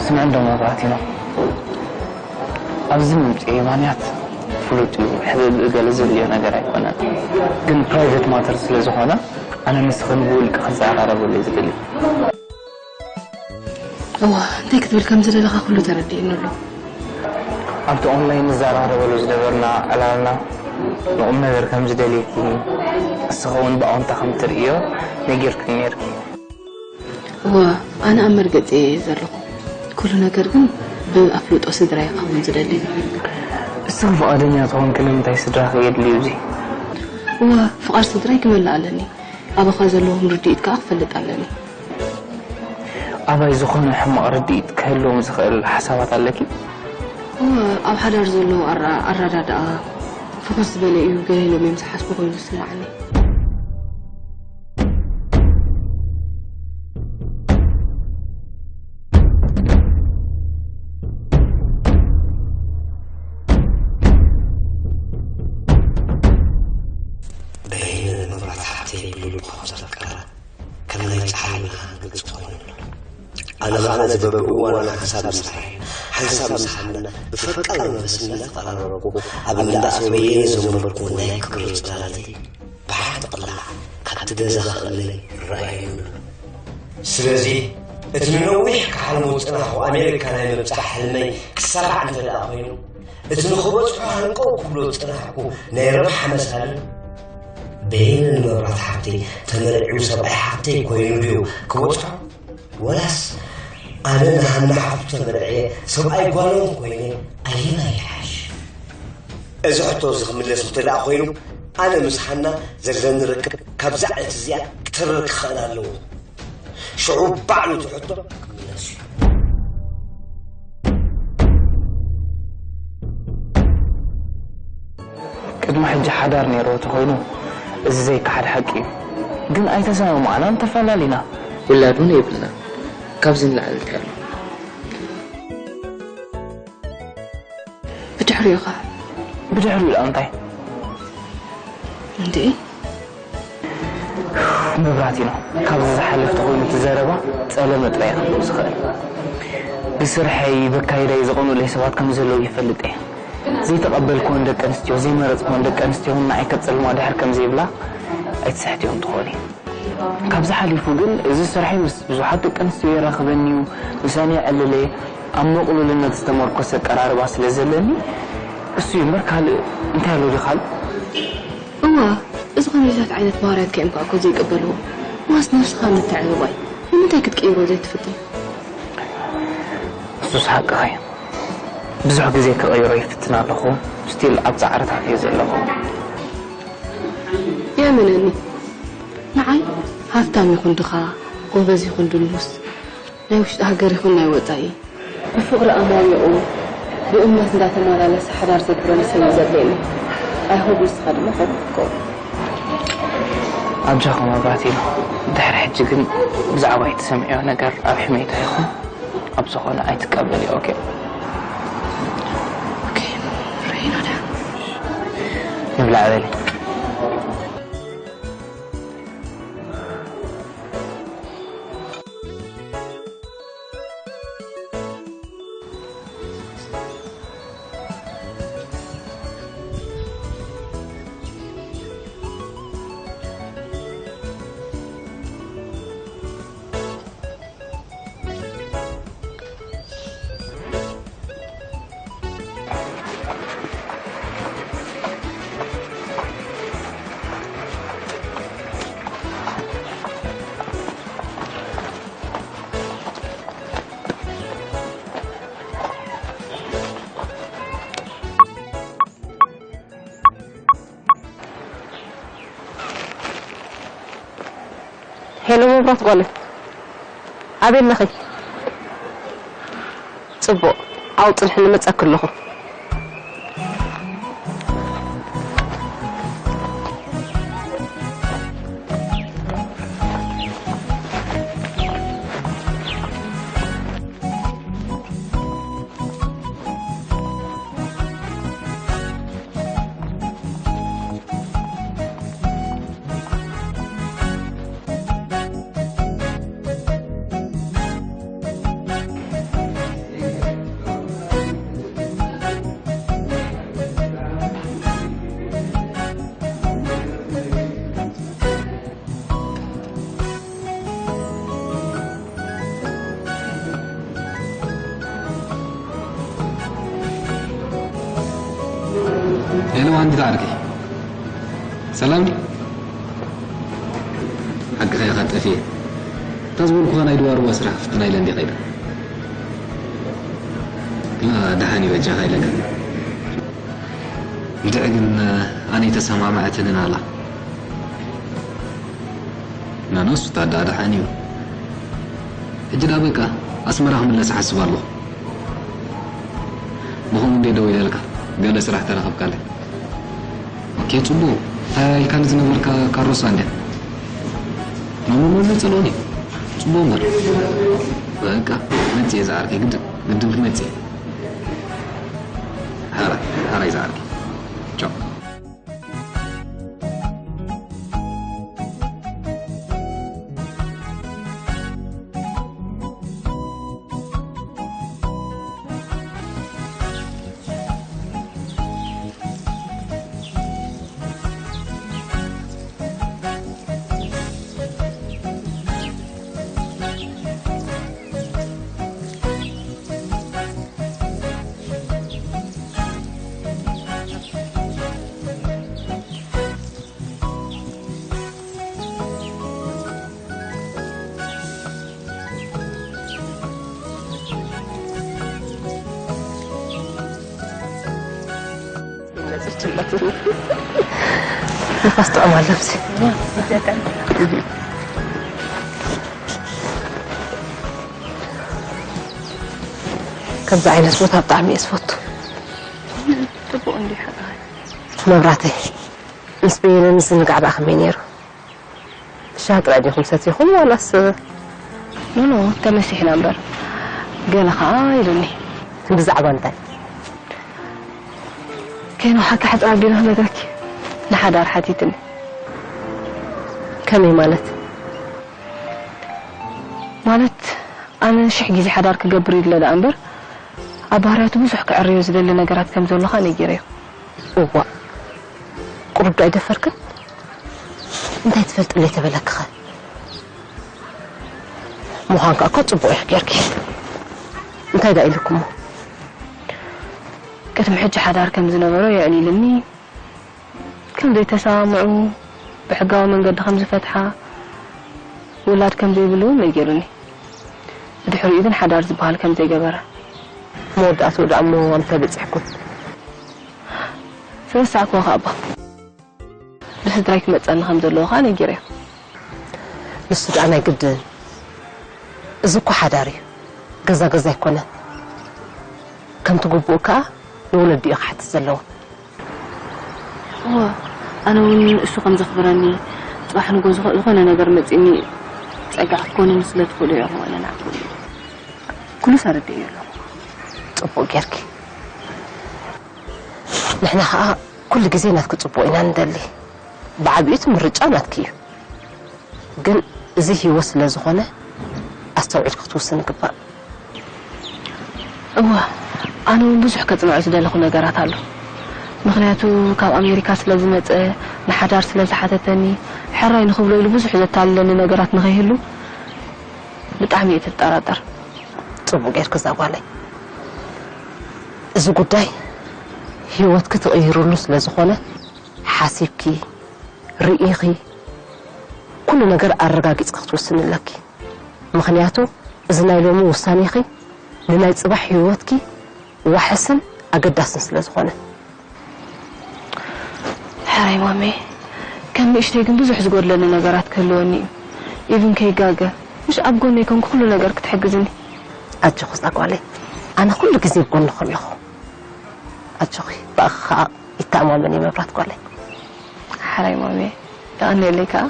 ስምዕ እንዶ መብራህቲኖ፣ ኣብዚ ምምፅኤ ምኽንያት ፍሉጥ እዩ። ሕብእብ ገለ ዘድልዮ ነገር ኣይኮነን፣ ግን ፕራይቬት ማተር ስለ ዝኾነ ኣነ ንስኽን ብውልቂ ክዘራረበሉ እየ ዝደሊ። እዋ እንታይ ክትብል ከም ዝደለኻ ኩሉ ተረዲእኒ ኣሎ። ኣብቲ ኦንላይን ንዘራረበሉ ዝነበርና ዕላልና ንቁም ነገር ከም ዝደልየኪ ንስኺ እውን ብኣወንታ ከም ትርእዮ ነጊርክኒ ነይርኪ። እወ፣ ኣነ ኣብ መርገጺ እየ ዘለኹ። ኩሉ ነገር ግን ብኣፍልጦ ስድራይ ክኸውን ዝደሊ። እስኺ ፍቓደኛ ተኾንኪ ንምንታይ ስድራኺ የድልዩ እዚ? እወ፣ ፍቓድ ስድራይ ክመልእ ኣለኒ። ኣባኻ ዘለዎም ርድኢት ከኣ ክፈልጥ ኣለኒ። ኣባይ ዝኾነ ሕማቕ ርድኢት ክህልዎም ዝኽእል ሓሳባት ኣለኪ? እወ፣ ኣብ ሓዳር ዘሎ ኣራ-፣ ኣረዳድኣ ፍኹስ ዝበለ እዩ፣ ገለ ኢሎም እዮም ዝሓስቡ ኮይኑ ዝስምዓኒ። በይነ መብራት ሓብተይ ብልቡ ካብ ዘፍቀራ፣ ከም ናይ ጸሓይ ብርሃን ግልጺ ኮይኑ ኣሎ። ኣነ ኸኣ ነቲ በብእዋኑ ሓንሳብ ምስራይ፣ ሓንሳብ ምስ ሓና፣ ብፈቃር መንፈስ እናተቐራረብኩ፣ ኣብ እንዳ ኣቶ በየነ ዘንበርኩ ናይ ክብሪ ጽላላተይ፣ ብሓንቲ ቅላዕ ካብቲ ገዛ ክእለይ ይረኣየኒ ኣሎ። ስለዚ፣ እቲ ንነዊሕ ክሓልሞ ዝጸናሕኩ ኣሜሪካ ናይ ምብጻሕ ሕልመይ ክሰራዕ እንተ ደኣ ኮይኑ፣ እቲ ንኽበጽሖ ሃንቀው ክብሎ ዝጸናሕኩ ናይ ረብሓ መሳሊ፣ በየነ ንመብራት ሓብተይ ተመርዒው ሰብኣይ ሓብተይ ኮይኑ ድዩ ክበጽሖ? ወላስ ኣነ ንሃና ሓፍቱ ተመርዕየ ሰብኣይ ጓሎም ኮይነ ኣየናይ ይሓሽ? እዚ ሕቶ እዚ ክምለስ እንተ ደኣ ኮይኑ፣ ኣነ ምስ ሃና ዘለኒ ርክብ ካብዛ ዕለት እዚኣ ክትርር ክኽእል ኣለዎ። ሽዑ ባዕሉ እቲ ሕቶ ክምለስ እዩ። ቅድሚ ሕጂ ሓዳር ነይርዎ ተኾይኑ፣ እዚ ዘይከሓድ ሓቂ እዩ። ግን ኣይተሰማማዕናን፣ ተፈላሊና። ውላድ እውን የብልና። ካብዚ ንላዕሊ እንታይ ኣሎ? ብድሕሪኡ ኸ? ብድሕሪኡ ደኣ እንታይ? እንዴ? መብራህቲ ነው። ካብዚ ዝሓልፍ ተኾይኑ እቲ ዘረባ ጸለመ ጥራይ እዩ ክህልዎ ዝኽእል። ብስርሐይ፣ በካይዳይ ዘቐኑለይ ሰባት ከም ዘለዉ ይፈልጥ እየ። ዘይተቐበልክወን ደቂ ኣንስትዮ፣ ዘይመረጽክወን ደቂ ኣንስትዮ እውን ንዓይ ከጸልማ ድሕር ከም ዘይብላ ኣይትስሕትዮም ትኾኒ። ካብዚ ሓሊፉ ግን እዚ ስርሐይ ምስ ብዙሓት ደቂ ኣንስትዮ የራኽበኒ እዩ፣ ምሳን የዕልል እየ። ኣብ ምቕሉልነት ዝተመርኮሰ ኣቀራርባ ስለ ዘለኒ እሱ እዩ እምበር ካልእ እንታይ ኣሎ ድዩ ካልእ? እዋ፣ እዚ ከምዚታት ዓይነት ባህርያትካ እዮም ከኣ እኮ ዘይቅበልዎ። ዋስ ነብስኻ ምትዕብባይ። ንምንታይ ክትቅይሮ ዘይትፍትን? እሱስ ሓቅኺ። ብዙሕ ግዜ ክቕይሮ ይፍትን ኣለኹ። ስቲል ኣብ ጻዕርታት እየ ዘለኹ። የእመነኒ። ንዓይ ሃፍታም ይኹን ድኻ፣ ጎበዝ ይኹን ድሉስ፣ ናይ ውሽጢ ሃገር ይኹን ናይ ወጻኢ፣ ብፍቕሪ ኣማሚቑ፣ ብእምነት እንዳተመላለሰ ሓዳር ዘግብረኒ ሰብ እዩ ዘድልየኒ። I hope ንስኻ ድማ ከምኡ ክትከውን። ኣጆኺ መብራህቲ፣ ድሕሪ ሕጂ ግን ብዛዕባ እትሰምዕዮ ነገር ኣብ ሕሜታ ይኹን ኣብ ዝኾነ ኣይትቀበልዮ፣ ኦኬ? ኦኬ፣ ሬና ደሓን። ንብላዕ በሊ። ሄሎ መብራት ጓለይ፣ ኣበይ ኣለኺ? ጽቡቕ፣ ኣብኡ ጽንሕኒ፣ እመጸኪ ኣለኹ። ሄሎ፣ ኣንቲ ዓርከይ፣ ሰላም ድዩ? ሓቅኻ ኢኻ፣ ጠፊኤ። እታ ዝበልኩኻ ናይ ድዋርዋ ስራሕ ክፍትና ኢለ እንድየ ከይደ። ላ፣ ደሓን እዩ፣ በጃኻ ኢለካ። እንድዒ ግን ኣነ ኣይተሰማማዐትንን ኣላ። ናኖስ፣ እታ ደኣ ደሓን እዩ። ሕጂ ደኣ በቃ ኣስመራ ክምለስ እሓስብ ኣለኹ። ብኸምኡ እንድየ ደዊለልካ፣ ገለ ስራሕ ተረኸብካለይ። ኦኬ፣ ጽቡቕ። እንታይ ኢልካኒ ዝነበርካ ካሮሳ እንድያ? ማሙሎ ዘይጸልኦኒ። ጽቡቕ እምበር። በቃ፣ መጽእ እየ ዝዓርከይ፣ ግድን፣ ግድን ክመጽእ እየ። ሓራይ፣ ሓራይ ዝዓርከይ። ቻው። ንፋስ ጥዑም ኣሎ ኣብዚ። ከምዚ ዓይነት ቦታ ብጣዕሚ እየ ዝፈቱ። ጽቡቕ እንዲዩ ሓቃይ። መብራተይ፣ ምስ በየነ ምዝንጋዕ ደኣ ከመይ ነይሩ? ሻሂ ጥራይ ዲኹም ሰቲኹም ዋላስ? ኖ፣ ኖ፣ ተመሲሕና እምበር። ገለ ኸኣ ኢሉኒ። ብዛዕባ እንታይ? ከይንውሓካ ሕጽር ኣቢለ ክነግረኪ። ንሓዳር ሓቲትኒ። ከመይ ማለት? ማለት፣ ኣነ ሽሕ ግዜ ሓዳር ክገብር ይድለ ደኣ እምበር፣ ኣብ ባህርያቱ ብዙሕ ከዕርዮ ዝደሊ ነገራት ከም ዘሎ ኸኣ ነጊረዮ። እዋእ፣ ቁሩብ ዶ ኣይደፈርክን? እንታይ ትፈልጥለይ ተበለኪኸ? ምዃንካ እኮ ጽቡቕ ኢኺ ጌርኪ። እንታይ ደኣ ኢሉክሞ? ቅድሚ ሕጂ ሓዳር ከም ዝነበሮ የዕሊልኒ፣ ከም ዘይተሰማምዑ፣ ብሕጋዊ መንገዲ ከም ዝፈትሓ፣ ውላድ ከም ዘይብሉ እውን ነጊሩኒ። ብድሕሪኡ ግን ሓዳር ዝበሃል ከም ዘይገበረ። መወዳእትኡ ደኣ እሞ ኣብ ምንታይ በጺሕኩም? ዝረሳዕክዎ ከኣ እባ። ብስድራይ ክመጸኒ ከም ዘለዎ ከኣ ነጊረዮ። ንሱ ደኣ ናይ ግድን። እዚ እኮ ሓዳር እዩ። ገዛ ገዛ ኣይኮነን። ከምቲ ግቡእ ከኣ ንወለዱ እዩ ክሓትት ዘለዎ። እወ፣ ኣነ እውን ንእሱ ከም ዘኽብረኒ፣ ጽባሕ ንጎ ዝኸ-፣ ዝኾነ ነገር መጺእኒ ጸጋ ክትኮንኒ ስለ ትኽእሉ እዮም ኣነ ንዓኹም ኩሉስ ኣረዲኤዮ ኣለኹ። ጽቡቕ ጌርኪ። ንሕና ኸኣ ኩሉ ግዜ ናትኪ ጽቡቕ ኢና ንደሊ። ብዓቢኡ እቲ ምርጫ ናትኪ እዩ። ግን እዚ ህይወት ስለ ዝኾነ ኣስተውዒልኪ ክትውስኒ ይግባእ። እወ፣ ኣነ እውን ብዙሕ ከጽንዖ ዝደለኹ ነገራት ኣሎ። ምኽንያቱ ካብ ኣሜሪካ ስለ ዝመጸ፣ ንሓዳር ስለ ዝሓተተኒ፣ ሕራይ ንኽብሎ ኢሉ ብዙሕ ዘታልለኒ ነገራት ንኸይህሉ ብጣዕሚ እየ እጠራጠር። ጽቡቕ ጌርኪ እዛ ጓለይ። እዚ ጉዳይ ህይወትኪ ትቕይርሉ ስለ ዝኾነ፣ ሓሲብኪ፣ ርኢኺ፣ ኩሉ ነገር ኣረጋጊጽኪ ክትውስኒ ኣለኪ። ምኽንያቱ እዚ ናይ ሎሚ ውሳኔኺ ንናይ ጽባሕ ህይወትኪ ዋሕስን ኣገዳስን ስለ ዝኾነ። ሕራይ ማሜ፣ ከም ንእሽተይ ግን ብዙሕ ዝጎድለኒ ነገራት ክህልወኒ እዩ። ኢቭን ከይጋገ፣ ምሽ ኣብ ጎነይ ኮንኩ ኩሉ ነገር ክትሕግዝኒ። ኣጆኺ እዛ ጓለይ፣ ኣነ ኩሉ ግዜ ኣብ ጎንኹም ኢኹ። ኣጆኺ፣ ብኣኺ ኸኣ ይተኣማመን እየ መብራት ጓለይ። ሓራይ ማሜ፣ የቐንየለይ ከኣ።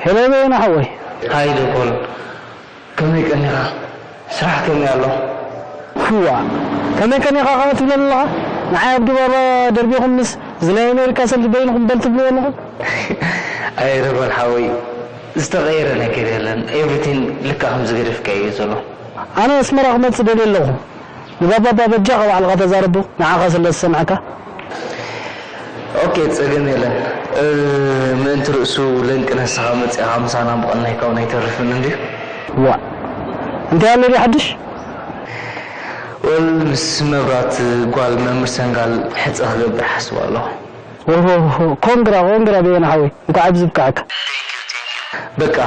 ሄሎ በየነ ሓወይ። ሃይ ዶኮል፣ ከመይ ቀኒኻ? ስራሕ ከመይ ኣሎ? ክዋ፣ ከመይ ቀኒኻ ኸኣ ትብለኒ ኣለኻ? ንዓይ ኣብ ድባባ ደርቢኹም ምስ እዚ ናይ ኣሜሪካ ሰልፊ በይንኹም በል ትብልዎ ኣለኹም? ኣይ ዶኮል ሓወይ፣ ዝተቐየረ ነገር የለን። ኤቭሪቲንግ ልክዕ ከም ዝገደፍካዮ እዩ ዘሎ። ኣነ ኣስመራ ክመጽእ ደልየ ኣለኹ። ንባባባ በጃኻ ባዕልኻ ተዛረቦ፣ ንዓኻ ስለ ዝሰምዐካ። ኦኬ፣ ጸገም የለን። እ፣ ምእንቲ ርእሱ ለንቂ ነስኻ መጺኻ ምሳና ምቕናይካ እውን ኣይተርፍን እንድዩ። ዋእ፣ እንታይ ኣሎ ድዩ ሓድሽ? ወል ምስ መብራት ጓል መምህር ሰንጋል ሕጸ ክገብር ሓስብ ኣለኹ። ኮንግራ ኮንግራ በየነ ሓወይ፣ እንኳዕ ኣብዚ ብቃዕካ። በቃ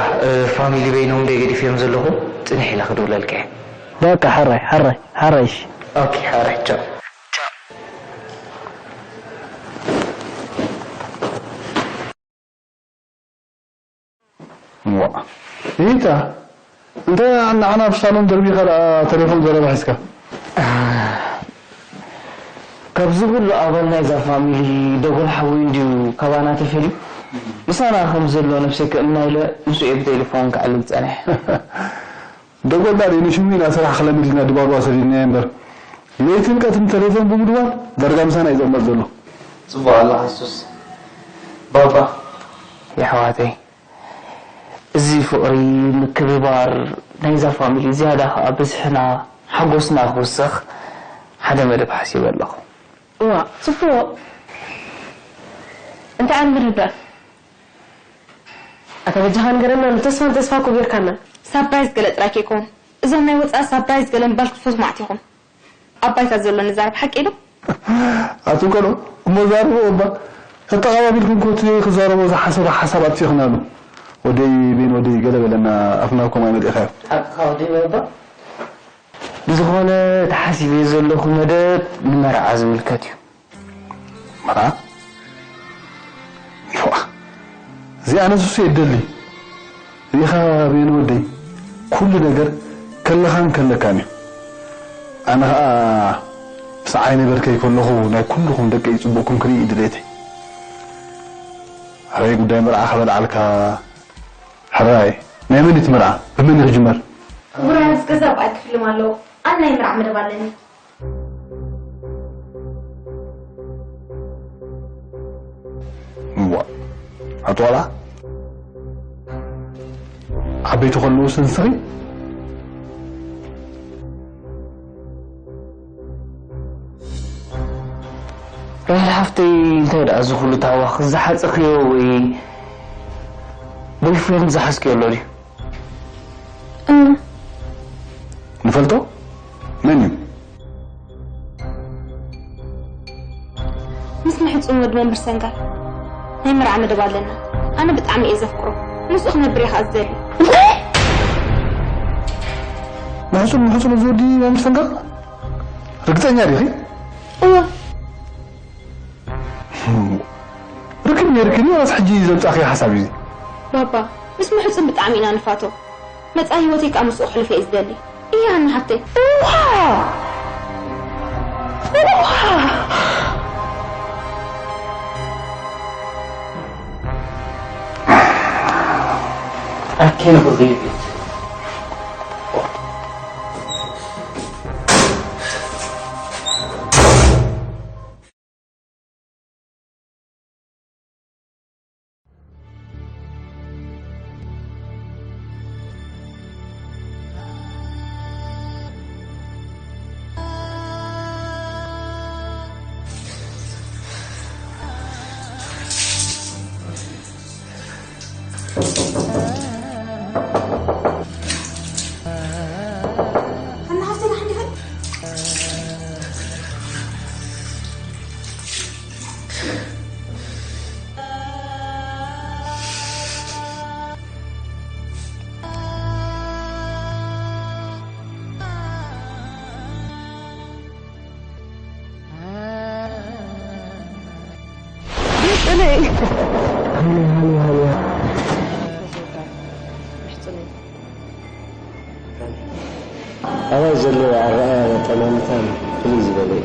ፋሚሊ በይኖም ደይ ገዲፍ እዮም ዘለኹ። ጽንሕ ኢለ ክድውለልካ እየ። በቃ ሕራይ ሕራይ ሕራይ እሺ። ኦኬ፣ ሕራይ ቻው። ዋ ኢታ እንታይ ንዓና ኣብ ሳሎን ደርቢኻ ደኣ ተሌፎን ዘረባ ሒዝካ? ካብዚ ኩሉ ኣባል ናይዛ ፋሚሊ ደጎል ሓወይ እንድዩ ካባና ተፈልዩ? ምሳና ከም ዘሎ ነብሰይ ክእምና ኢለ ምስኡ እየ ብቴሌፎን ክዕልል ጸኒሐ። ደጎል ደኣ ንሽሙ ኢና ስራሕ ክለምድ ኢልና ድባባ ሰዲድናዮ እምበር ለይትን ቀትርን ተሌፎን ብምድዋል ዳርጋ ምሳና እዩ ዝቕመጥ ዘሎ። ጽቡቕ ኣለኻ ሱስ። ባባ የሕዋተይ፣ እዚ ፍቕሪ ምክብባር ናይዛ ፋሚሊ ዝያዳ ከኣ ብዝሕና ሓጎስና ክውስኽ ሓደ መደብ ሓሲበ ኣለኹ። እዋ ጽቡቕ እንታይ ኣንብርዳ ኣታ በጃኻ ንገረና ንተስፋ ንተስፋ እኮ ጌርካና። ሳፕራይዝ ገለ ጥራይ ከይኮን እዞም ናይ ወጻኢ ሳፕራይዝ ገለ ምባል ክትፈትሙ ኣቲኹም። ኣብ ባይታ ዘሎ ንዛረብ ሓቂ ዶ? ኣቱም ቆልዑ እሞ ዛረቡ እባ። ተተቓባቢልኩም ኮቲ ክዛረቦ ዝሓሰበ ሓሳብ ኣቲኽናሉ። ወደይ ቤን ወደይ ገለ በለና ኣፍና ኮም ኣይመሊእኻዮ። ሓቅኻ ወደይ ባባ። ብዝኾነ እቲ ሓሲበዮ ዘለኹ መደብ ንመርዓ ዝምልከት እዩ። መርዓ? ይዋ እዚኣ ነሱስ የደሊ ሪኻ ቤን ወደይ ኩሉ ነገር ከለኻን ከለካን እዩ። ኣነ ኸኣ ምስ ዓይነ በርከይ ከለኹ ናይ ኩልኹም ደቀይ ጽቡቕኩም ክርኢ ድሌተይ። ሕራይ ጉዳይ መርዓ ከበልዓልካ። ሕራይ ናይ መን እቲ መርዓ ብመን እዩ ክጅመር? ክቡር ኣያት ገዛ ብኣይ ክፍልም ኣለዎ ኣነ ናይ መርዓ መደብ ኣለኒ። እዋ ኣቶ ዋላ ዓበይቲ ከለውስ ንስኺ ራሄል ሓፍተይ እንታይ ደኣ እዚ ኩሉ ታዋኽ ዝሓጸኽዮ ወይ ቦይፍሬንድ ዝሓዝክዮ ኣሎ ድዩ? ንፈልጦ መን እዩ? ምስ ምሕጹን ወዲ መምህር ሰንጋል ናይ መርዓ መደብ ኣለና። ኣነ ብጣዕሚ እየ ዘፍቅሮ። ምስኡ ክነብር እየ ከኣ ዝደሊ። ምሕጹን ምሕጹን እዚ ወዲ መምህር ሰንጋል ርግጸኛ ዲኺ? እወ። ርክብ ኔርክኒ ዋላስ ሕጂ ዘምጻእኽዮ ሓሳብ እዩ? ባባ ምስ ምሕጹን ብጣዕሚ ኢና ንፋቶ። መጻኢ ህይወተይ ከኣ ምስኡ ክሕልፎ እየ ዝደሊ። እያ ሃኒ ሓፍተይ። I can't believe it. ኣባይ ዘለዎ ኣረኣእያን ኣጠማምታን ፍልይ ዝበለ እዩ።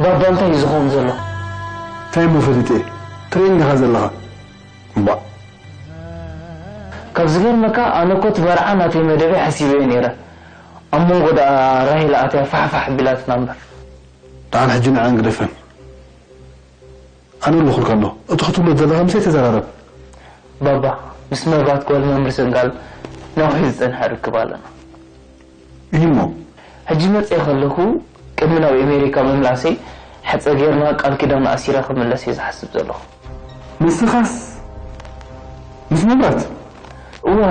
ባባ እንታይ እዩ ዝኸውን ዘሎ? እንታይ እሞ ፈሊጠ እየ? ትርእየኒ ዲኻ ዘለኻ? እምቧእ። ካብ ዝገርመካ ኣነ እኮ እቲ መርዓ ናተይ መደበይ ሓሲበዮ ነይረ። ኣብ መንጎ ደኣ ራሄል ኣትያ ፋሕፋሕ ኣቢላትና እምበር። ደሓን ሕጂ ንዐን ግደፈን። ኣነ ኣለኹልካ ኣለኹ። እቲ ክትብሎ ዘለኻ ምሳይ ተዘራረብ። ባባ፣ ምስ መብራት ጓል መምህር ሰንጋል ነዊሕ ዝጸንሐ ርክብ ኣለና። እሂሞ። ሕጂ መጺኤ ከለኹ ቅድሚ ናብ ኤሜሪካ ምምላሰይ ሕጸ ጌርና ቃል ኪዳን ኣሲረ ክምለስ እየ ዝሓስብ ዘለኹ። ንስኻስ ምስ መብራት? እዋ፣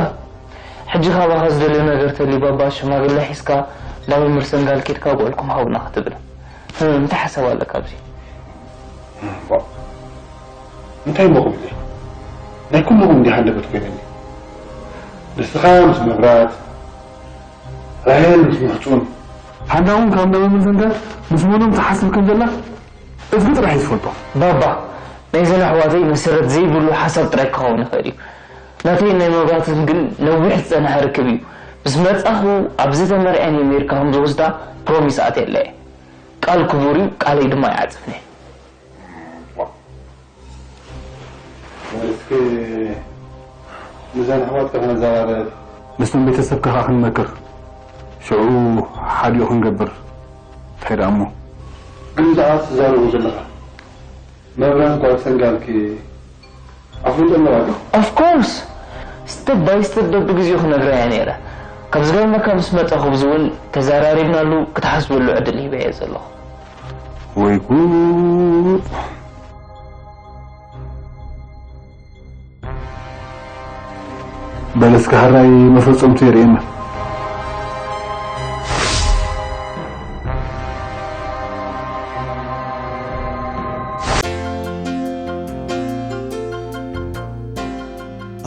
ሕጂ ካባኻ ዝደልዮ ነገር ተልዩ ባባ ሽማግለ ሒዝካ ናብ መምህር ሰንጋል ኬድካ ውዕልኩም ሃቡና ክትብል። እ፣ እንታይ ሓሳብ ኣለካ ኣብዚ? ዋ፣ እንታይ እሞ ክብል እየ? ናይ ኩልኹም እንዲያ ሃንደበት ኮይነኒ። ንስኻ ምስ መብራት፣ ራሄል ምስ ምሕጹን። ሓንዳ እውን ካብ እንዳ መምህር ሰንጋል ምስ መኖም ትሓስብ ከም ዘላ እዝጊ ጥራሕ እዩ ዝፈልጦ። ባባ፣ ናይዘን ኣሕዋተይ መሰረት ዘይብሉ ሓሳብ ጥራይ ክኸውን ይኽእል እዩ። ናተይን ናይ መብራትን ግን ነዊሕ ዝጸንሐ ርክብ እዩ። ምስ መጻኹ ኣብዚ ተመርዕየን ኣሜሪካ ከም ዝወስዳ ፕሮሚስ ኣትየላ እየ። ቃል ክቡር እዩ፣ ቃለይ ድማ ኣይዓጽፍን እየ። እስኪ ምስዘን ኣሕዋትካ ከነዘራረብ። ምስቶም ቤተሰብካ ከኣ ክንመክር፣ ሽዑ ሓዲኡ ክንገብር። እንታይ ደኣ እሞ? ግን ብዛዕባ ትዛረቦ ዘለኻ መብራን ጓል ሰንጋልኪ ኣፍልጦ ኣለዋ ድዩ? Of course! Step by step በብግዜኡ ክነግራ እያ ነይረ። ካብ ዝገርመካ ምስ መጻኹ ብዚ እውን ተዘራሪብናሉ ክትሓስበሉ ዕድል ሂበ እየ ዘለኹ። ወይ ጉድ! በለስ ካህራይ መፈጸምቱ የርእየና።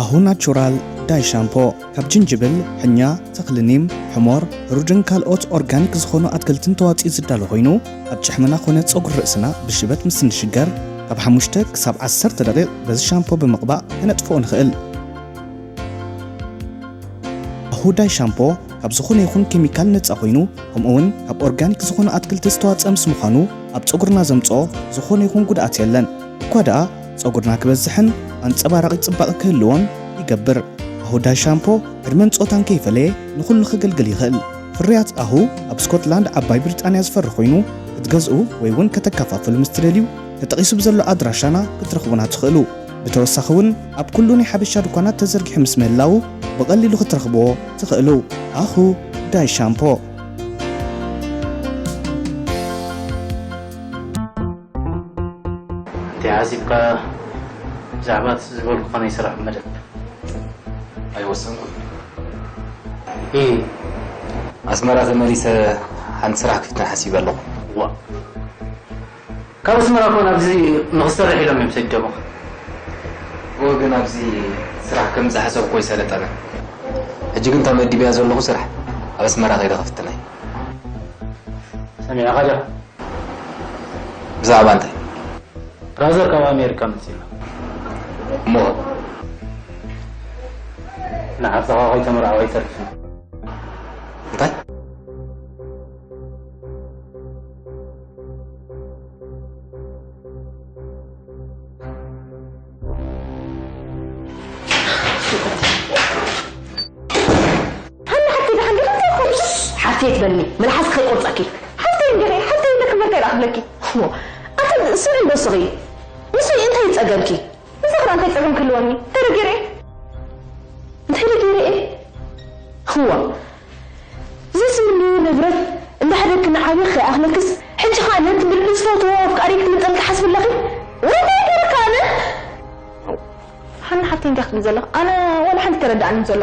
ኣሁ ናቹራል ዳይ ሻምፖ ካብ ጅንጅብል፣ ሕኛ፣ ተኽሊ ኒም፣ ሕሞር፣ ሩድን ካልኦት ኦርጋኒክ ዝኾኑ ኣትክልትን ተዋፂኡ ዝዳሎ ኮይኑ ኣብ ጭሕምና ኮነ ፀጉሪ ርእስና ብሽበት ምስ እንሽገር ካብ ሓሙሽተ ክሳብ ዓሰርተ ደቂቕ በዚ ሻምፖ ብምቕባእ ከነጥፍኦ ንኽእል። ኣሁ ዳይ ሻምፖ ካብ ዝኾነ ይኹን ኬሚካል ነፃ ኮይኑ ከምኡ እውን ካብ ኦርጋኒክ ዝኾኑ ኣትክልቲ ዝተዋፀ ምስ ምዃኑ ኣብ ፀጉርና ዘምፅኦ ዝኾነ ይኹን ጉድኣት የለን። እኳ ደኣ ጸጉርና ክበዝሕን ኣንጸባራቒ ጽባቐ ክህልዎን ይገብር። ኣሁ ዳይ ሻምፖ ዕድመን ጾታን ከይፈለየ ንኹሉ ከገልግል ይኽእል። ፍርያት ኣሁ ኣብ ስኮትላንድ ዓባይ ብሪጣንያ ዝፈሪ ኮይኑ ክትገዝኡ ወይ እውን ከተከፋፍሉ ምስ ትደልዩ ተጠቒሱ ብዘሎ ኣድራሻና ክትረኽቡና ትኽእሉ። ብተወሳኺ እውን ኣብ ኩሉ ናይ ሓበሻ ድኳናት ተዘርጊሑ ምስ ምህላዉ ብቐሊሉ ክትረኽብዎ ትኽእሉ። ኣሁ ዳይ ሻምፖ። እንታይ ሓሲብካ ብዛዕባ እቲ ዝበልኩኻ ናይ ስራሕ መደብ? ኣይወሰንኩን። እ። ኣስመራ ተመሊሰ ሓንቲ ስራሕ ክፍትን ሓሲበ ኣለኹ። ዋ። ካብ ኣስመራ እኮ ናብዚ ንኽትሰርሕ ኢሎም እዮም ሰዲዶምኻ። እወ፣ ግን ኣብዚ ስራሕ ከም ዝሓሰብኩ ኣይሰለጠነ። ሕጂ ግን እታ መዲበያ ዘለኹ ስራሕ ኣብ ኣስመራ ከይደ ክፍትና እየ። ሰሚዕኻ ዲኻ? ብዛዕባ እንታይ? ብራዘር ካብ ኣሜሪካ መጺኡ ኣሎ። እሞ ንዓርትኻ ከይተመርዓው ኣይተርፍን። እንታይ? ሃና ሓፍተይ ደሓን ዲኻ? እንታይ ኾንኪ? ሓፍተይ ትበልኒ፣ መልሓስኪ ከይቆርጸኪ። ሓፍተይ እንዲኺ፣ ሓፍተይ እንዲኺ፣ መርካይ ደኣ ክብለኪ። እሞ፣ ኣቲ ስምዒ እንዶ ስኺ። ንሱ እንታይ ይጸገምኪ? ንስኺ ደኣ እንታይ ጸገም ክህልወኒ? እንታይ ዶ ገይረ? እንታይ ዶ ገይረ እየ? እዋ፣ ዘስምንዮ ንብረት እንዳሕደግኪ ንዓብዪ ከይኣኽለክስ፣ ሕጂ ኸኣ ነቲ ብልቢ ዝፈትዎ ኣፍቃሪይ ክትምንጠል ትሓስቢ ኣለኺ? ወይ እንታይ ገይረካ ኣነ? ሃና ሓፍተይ እንታይ ክትብል ዘለኺ? ኣነ ዋላ ሓንቲ ተረድኣኒ ዘሎ።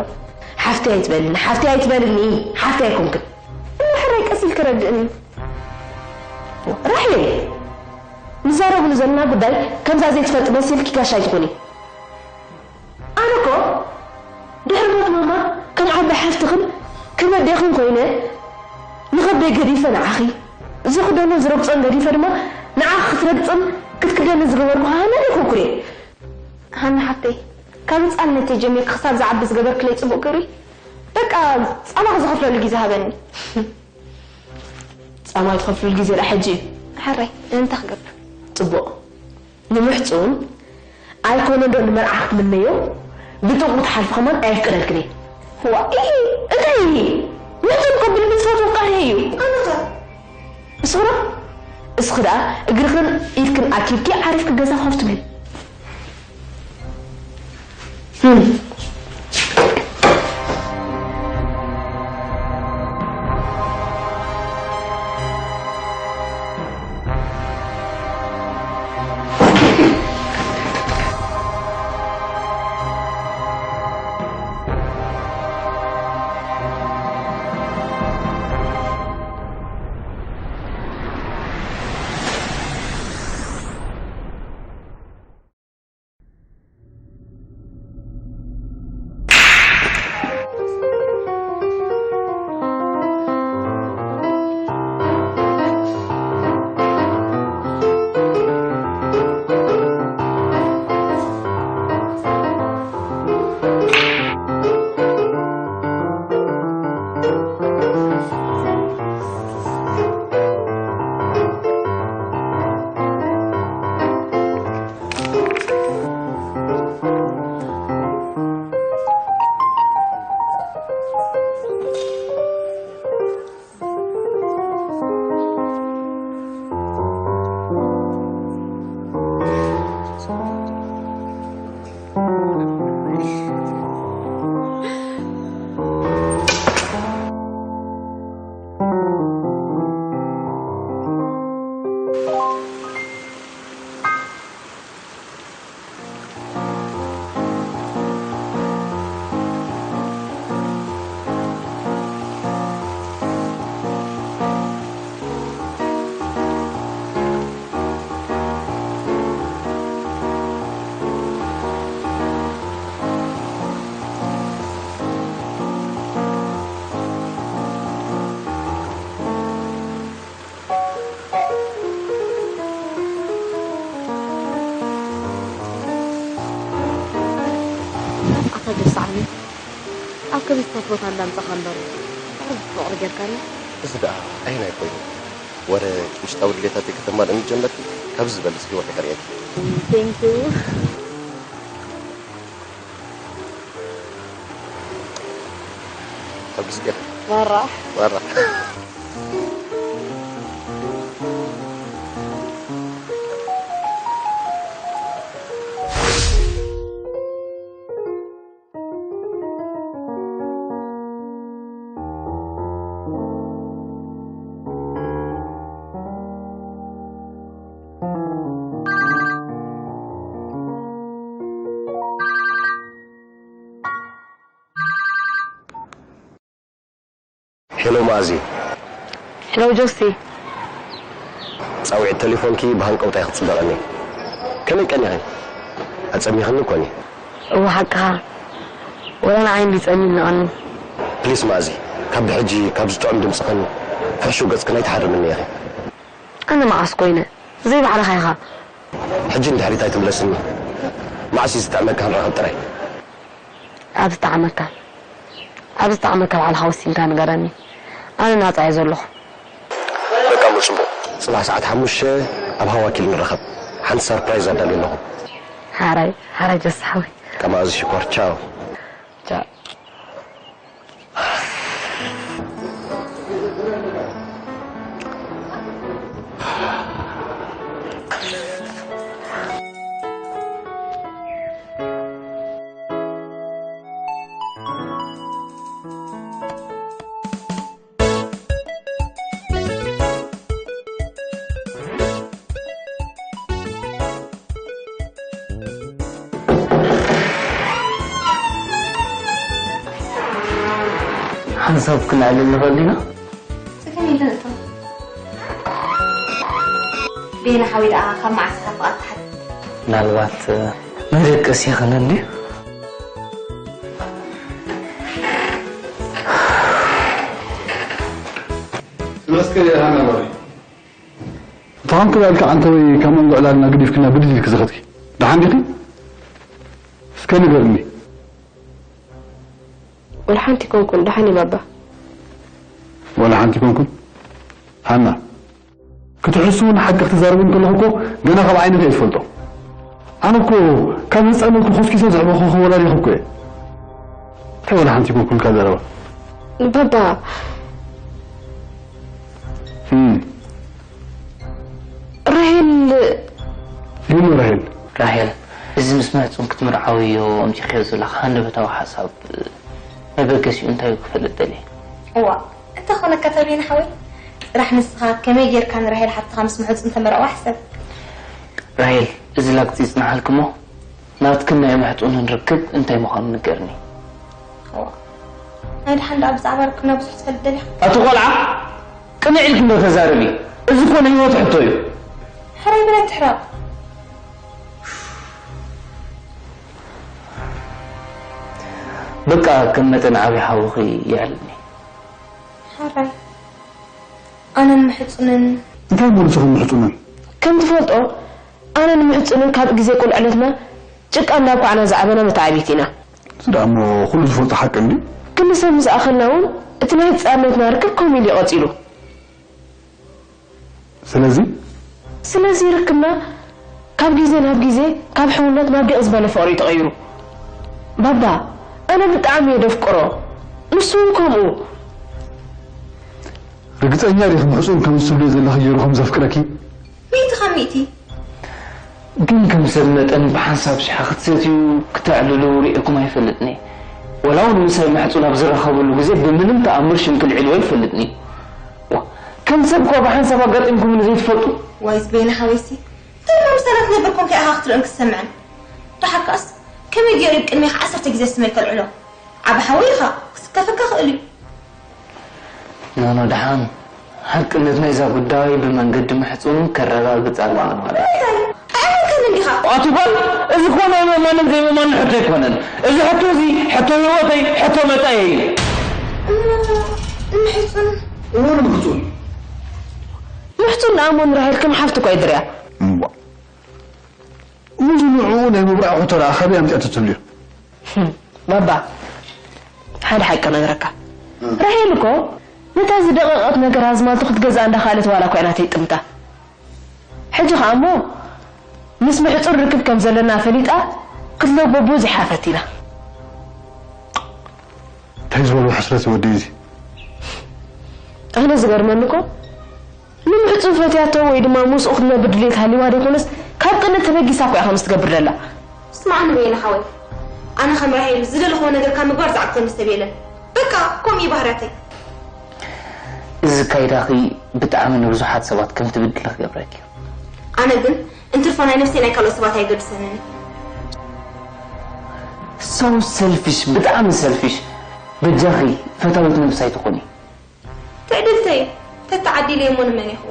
ሓፍተይ ኣይትበልኒ፣ ሓፍተይ ኣይትበልኒ፣ ሓፍተይ ኣይኮንክን። እሞ ሕራይ ቀስ ኢልኪ ረድእኒ። ራሄል፣ ንዛረብሉ ዘለና ጉዳይ ከምዛ ዘይትፈልጢ መሲልኪ ጋሻ ኣይትኹኒ። ኣነ እኮ ድሕሪ ሞት ማማ ከም ዓባይ ሓፍትኽን ከም ኣዴኽን ኮይነ ንኸብደይ ገዲፈ ንዓኺ፣ ዝኽደኖ ዝረግጾን ገዲፈ ድማ ንዓኺ ክትረግጽን ክትክደንን ዝገበርኩ ሃና ኣይኮንኩን እየ። ሃና ሓፍተይ፣ ካብ ህጻንነተይ ጀሚርኪ ክሳብ ዝዓቢ ዝገበርክለይ ጽቡቕ ግብሪ፣ በቃ ጻማኺ ዝኸፍለሉ ግዜ ሃበኒ። ጻማ ትኸፍልሉ ግዜ ደኣ ሕጂ እዩ። ሕራይ፣ እንታይ ክገብር? ጽቡቕ። ንምሕጹን ኣይኮነ ዶ ንመርዓ ክትምነዮ ብጥብኡ ትሓልፊ ከማን ኣየፍቅደልክን እየ። ዋ፣ ኢሂ፣ እንታይ ኢሂ? ምሕጹን እኮ ብልቢ ዝፈትዎ ፍቃሪ እዩ። ኣነኸ? እስኺ ዶ? እስኺ ደኣ እግርኽን ኢድክን ኣኪብኪ ዓሪፍኪ ገዛ ኮፍ ትብሊ። እዚ ስታፍ ቦታ እንዳምጻኻ እምበር፣ ብጣዕሚ ፍቕሪ ጌርካኒ። እዚ ደኣ ኣየናይ ኮይኑ? ወረ ውሽጣዊ ድሌታተይ ከተማልእኒ ጀመርኪ፣ ካብዚ ዝበልጽ ህይወት ኣይከርእየኪ። Thank you። ካብ ግዜ ማራ። ማራ። ሄሎ ማዚ። ሄሎ ጆሲ። ጻውዒት ቴሌፎንኪ ብሃንቀውታ ይኽጽበቐኒ። ከመይ ቀኒኺ? ኣጸሚኽኒ እኮ እኒ። እወ ሓቅኻ። ወላ ንዓይ እንዲ ጸሚልኒ ቀኒ። ፕሊስ ማዚ፣ ካብ ብሕጂ ካብ ዝጥዑም ድምጽኽን ፍሕሹው ገጽክን ኣይትሓርምኒ ኢኺ። ኣነ መዓስ ኮይነ? ዘይባዕልኻ ኢኻ። ሕጂ ንድሕሪት ኣይትምለስኒ። መዓስ እዩ ዝጥዕመካ ክንራኸብ ጥራይ። ኣብ ዝጠዓመካ፣ ኣብ ዝጠዓመካ ባዕልኻ ወሲንካ ንገረኒ። ኣነ ናጻ እየ ዘለኹ። በቃ እሞ ጽቡቕ። ጽባሕ ሰዓት ሓሙሽተ ኣብ ሃዋኪል ንራኸብ። ሓንቲ ሰርፕራይዝ ኣዳልየ ኣለኹ። ሓራይ፣ ሓራይ ጀስ ሓወይ። በቃ ማዚ ሽኮር፣ ቻው። ቻው። ሓንሳብ ክነዕልል ንኽእል ዲና? ጽገም የለን እቶ። ቤና ሓወይ ደኣ ካብ መዓስ ኢኻ ፍቓድ ትሓትት? ምናልባት መደቀሲ ይኽእል እንድዩ? እስከ ሃና በሪ። እታ ከምቲ ባልካ ዓንተወይ ካብ መንጎ ዕላልና ገዲፍክና ብድድ ኢልኪ ዝኸድኪ። ደሓን ዲኺ? እስከ ንገርኒ። ወላ ሓንቲ ኮንኩን፣ ደሓን እየ ባባ። ወላ ሓንቲ ኮንኩን? ሃና፣ ክትሕስውን ሓቂ ክትዛረቡን ከለኹ እኮ ገና ካብ ዓይንኺ እየ ዝፈልጦ። ኣነ እኮ ካብ ህፃንነትኩ ኮስኪሰ ዘዕበኹኺ ወላዲኺ እኮ እየ። እንታይ ወላ ሓንቲ ኮንኩን ኢልካ ዘረባ? ባባ። እም። ራሄል። ግን ራሄል። ራሄል፣ እዚ ምስ መሕጹን ክትምርዓውዮ ኣምጺኽዮ ዘለኻ ሃንደበታዊ ሓሳብ መበገሲኡ እንታይ እዩ ክፈልጥ ደልየ። እዋ፣ እንተኾነ ከተቤን ሓወይ፣ ጥራሕ ንስኻ ከመይ ጌርካ ንራሄል ሓፍትኻ ምስ ምሕጹን ተመርዕዋ ሕሰብ። ራሄል፣ እዚ ላግጺ ይጽናሓልኪ እሞ፣ ናትክን ናይ መሕጹንን ርክብ እንታይ ምዃኑ ንገርኒ። እዋ፣ ናይ ደሓን ደኣ ብዛዕባ ርክብና ብዙሕ ትፈልጥ ደሊኻ? ኣቲ ቆልዓ፣ ቅንዕ ኢልኪ እንዶ ተዛረቢ። እዚ እኮ ናይ ህይወት ሕቶ እዩ። ሕራይ በል ኣይትሕረቕ። በቃ ከም መጠን ዓቢ ሓውኺ ይዕልኒ። ሕራይ። ኣነን ምሕጹንን። እንታይ ማለት ኢኹም ምሕጹንን? ከም ትፈልጦ፣ ኣነን ምሕጹንን ካብ ግዜ ቁልዕነትና ጭቃ እንዳብኳዕና ዝዓበና መተዓብይቲ ኢና። እዚ ደኣ እሞ ኩሉ ዝፈልጦ ሓቂ እንድዩ። ክንሰብ ምስ ኣኸልና እውን እቲ ናይ ህጻንነትና ርክብ ከምኡ ኢሉ እዩ ቀጺሉ። ስለዚ? ስለዚ ርክብና ካብ ግዜ ናብ ግዜ ካብ ሕውነት ናብ ዲቕ ዝበለ ፍቕሪ እዩ ተቐይሩ። ባባ፣ ኣነ ብጣዕሚ እየ ደፍቅሮ። ንሱ እውን ከምኡ። ርግጸኛ ዲኺ ምሕጹን ከምዚ ትብልዮ ዘለኺ ገይሩ ከም ዘፍቅረኪ? ሚእቲ ካብ ሚእቲ። ግን ከም ሰብ መጠን ብሓንሳብ ሽሓ ክትሰትዩ፣ ክተዕልሉ ሪኤኩም ኣይፈልጥን እየ። ወላ እውን ምሳይ መሕጹን ኣብ ዝራኸበሉ ግዜ ብምንም ተኣምር ሽም ክልዕልዎ ኣይፈልጥን እየ። ዋ፣ ከም ሰብ እኳ ብሓንሳብ ኣጋጢምኩምኒ ዘይትፈልጡ? ዋይ ዝበይነ ሓወይሲ፣ እንታይ እሞ ምሳና ትነብር ኮንካ ኢኻ ክትርእን ክትሰምዕን? ደሓር ከኣስ ከመይ ገይሩ እዩ ቅድሜኻ ዓሰርተ ግዜ ስመይ ከልዕሎ? ዓቢ ሓወይ ኢኻ፣ ክስከፈካ ክእል እዩ። ኖኖ፣ ደሓን ሓቅነት ናይዛ ጉዳይ ብመንገዲ ምሕጹን ከረጋግጽ ኣለና ማለት እዩ። እንታይ? ኣየመንካን እንዲኻ? ኣቲ ጓል፣ እዚ እኮ ናይ ምእማንን ዘይምእማንን ሕቶ ኣይኮነን። እዚ ሕቶ እዚ ሕቶ ህይወተይ፣ ሕቶ መጻኢየይ እዩ። እሞ ንምሕጹን? እሞ ንምሕጹን? ምሕጹን ደኣ እሞ ንራሄል ከም ሓፍቲ እኮ እየ ድርያ። እምቧ። እሞ እዚ ንዕኡ ናይ ምብራዕ ሕቶ ደኣ ካበይ ኣምጺኣቶ ትብልዮ? ህም፣ ባባ፣ ሓደ ሓቂ ነግረካ። ራሄል እኮ ነታ ዝደቐቐት ነገር ኣዝማልቶ ክትገዝኣ እንዳኸኣለት ዋላ እኳ ኢና ተይጥምታ። ሕጂ ኸኣ እሞ ምስ ምሕጹር ርክብ ከም ዘለና ፈሊጣ ክትለቦ ብዙሕ ሓፈት ኢና። እንታይ ዝበሎ ሕስረት ወደይ እዚ። ኣነ ዝገርመኒ እኮ ንምሕጹር ፈትያቶ ወይ ድማ ምስኡ ክትነብር ድሌት ሃልይዋ ደይኮነስ ካብ ቅንእ ተበጊሳ እኮ እያ ከምዚ ትገብር ዘላ። ስምዓኒ በየነ ሓወይ፣ ኣነ ከም ራሄል ዝደለኽዎ ነገር ካብ ምግባር ዝዓግተኒ ሰብ የለን። በቃ ከምኡ እዩ ባህርያተይ። እዚ ኣካይዳኺ ብጣዕሚ ንብዙሓት ሰባት ከም ትብድሊ ክገብረኪ እዩ። ኣነ ግን እንትርፎ ናይ ነፍሰይ ናይ ካልኦት ሰባት ኣይገድሰንን እዩ። So selfish፣ ብጣዕሚ selfish። በጃኺ ፈታዊት ነብሲ ኣይትኹኒ። ትዕድልተይ፣ ተተዓዲለዮ እሞ ንመን ይኽቦ?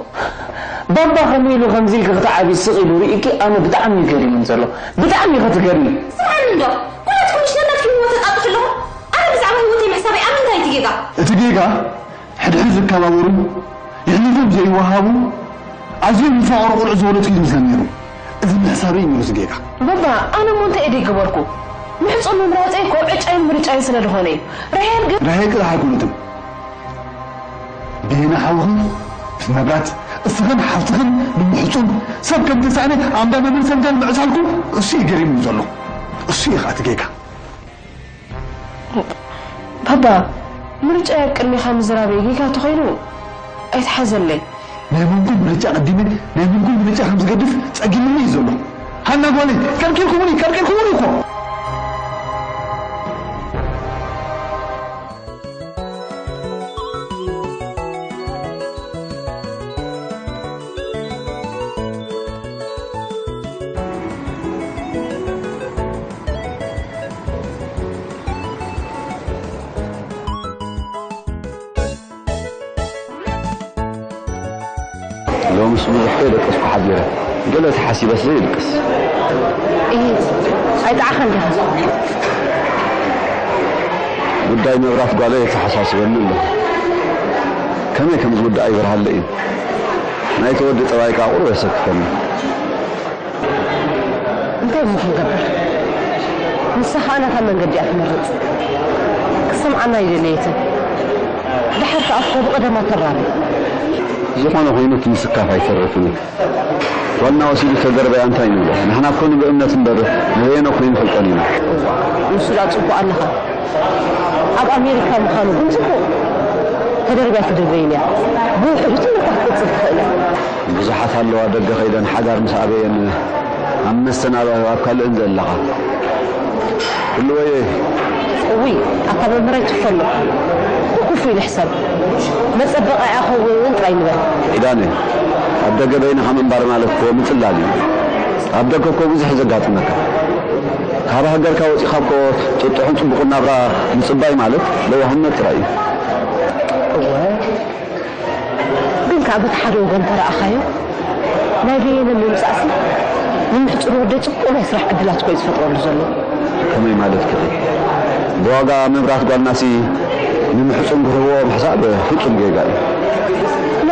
ባባ ከመይ ኢሉ ከምዚ ኢልኪ ክትዓብዪ ስቕ ኢሉ ርኢኪ ኣነ ብጣዕሚ እዩ ገሪሙኒ ዘሎ። ብጣዕሚ ኢኺ ትገርሚ። ስምዓኒ እንዶ፣ ኩላትኩም ምሽ ነናትኩም ህይወት ተጣጥሑ ኣለኹም። ኣነ ብዛዕባ ህይወተይ ምሕሳበይ ኣብ ምንታይ እቲ ጌጋ? እቲ ጌጋ ሕድሕድ ዝከባበሩ፣ የሕሊፎም ዘይወሃቡ፣ ኣዝዮም ዝፋቐሩ ቆልዑ ዝወለድኪ ይመስለኒ ነይሩ። እዚ ምሕሳበይ እዩ ነይሩ እቲ ጌጋ። ባባ፣ ኣነ እሞ እንታይ እየ ደይገበርኩ? ምሕጹን ምምራጸይ እኮ ዕጫይን ምርጫይን ስለ ዝኾነ እዩ። ራሄል ግን ራሄል ጥራሕ ኣይኮነትን። ብየነ ሓውኺ ምስ መብራት እስኽን ሓፍትኽን ንምሕጹን ሰብ ከም ተሳእነ ኣምዳ መብር ሰምካን ምዕሳልኩም እሱ እዩ ገሪሙኒ ዘሎ። እሱ እዩ ኸኣ እቲ ጌጋ። ባባ፣ ምርጫይ ኣብ ቅድሜኻ ምዝራበይ ጌጋ ተኾይኑ ኣይትሓዘለይ። ናይ መንኩም ምርጫ ቀዲመ ናይ መንኩም ምርጫ ከም ዝገድፍ ጸጊምኒ እዩ ዘሎ። ሃና ጓለይ፣ ቀርቂርኩምኒ፣ ቀርቂርኩምኒ እኮ። ሎምስ ብዙሕ ከይደቀስኩ ሓዲረ። ገለ ተሓሲበስ ዘይድቅስ። እሂ፣ ኣይጠዓኻን ዲኻ? ጉዳይ መብራት ጓለይ የተሓሳስበኒ ኣሎ። ከመይ ከም ዝውዳእ ይበርሃለይ እዩ። ናይቲ ወዲ ጠባይ ከኣ ቁሩብ የሰክፈኒ። እንታይ እሞ ክንገብር? ንሳ ኸኣ ናታ መንገዲ እያ ትመርጽ። ክትሰምዓና ኣይደለየትን። ደሓር ከኣ እኮ ብቐደማ ተራሪ። ዝኾነ ኮይኑ ክንስካፍ ኣይተርፍን እዩ። ዋና ወሲዱ ተደርበያ እንታይ ንብሎ? ንሕና እኮ ንብእምነት እምበር ንበየነ እኮ ኣይንፈልጦን ኢና። እዋ፣ ንሱ ደኣ ጽቡቕ ኣለኻ። ኣብ ኣሜሪካ ምዃኑ ግን ጽቡቕ። ተደርብያ ትድርበይን እያ። ብውሕዱ ትምህርታ ክትቅጽል ትኽእል እያ። ብዙሓት ኣለዋ ደገ ከይደን ሓዳር ምስ ኣበየን ኣብ መስተን ኣብ ኣብ ካልእን ዘለኻ። ኩሉ ወየ። እውይ፣ ኣታ መምህር ኣይትፈሎ። ብክፉእ ንሕሰብ። መጸበቒ ኣይኸውን ጥራይ ንበል። ኪዳነ፣ ኣብ ደገ በይንኻ ምንባር ማለት እኮ ምጽላል እዩ። ኣብ ደገ እኮ ብዙሕ እዩ ዘጋጥመካ። ካብ ሃገርካ ወጺኻ እኮ ጥጡሕን ጽቡቕን ናብራ ምጽባይ ማለት ለዋህነት ጥራይ እዩ። እወ። ግን ከኣ በቲ ሓደ ወገን እንተ ረኣኻዮ፣ ናይ በየነ ምምጻእሲ ንምሕጹር ወደይ ጽቡቕ ናይ ስራሕ ዕድላት እኮ እዩ ዝፈጥረሉ ዘሎ። ከመይ ማለትኪ ኢኺ? ብዋጋ መብራት ጓልናሲ ንምሕጹን ክህብዎ ምሕሳብ ፍጹም ጌጋ እዩ። ኖ፣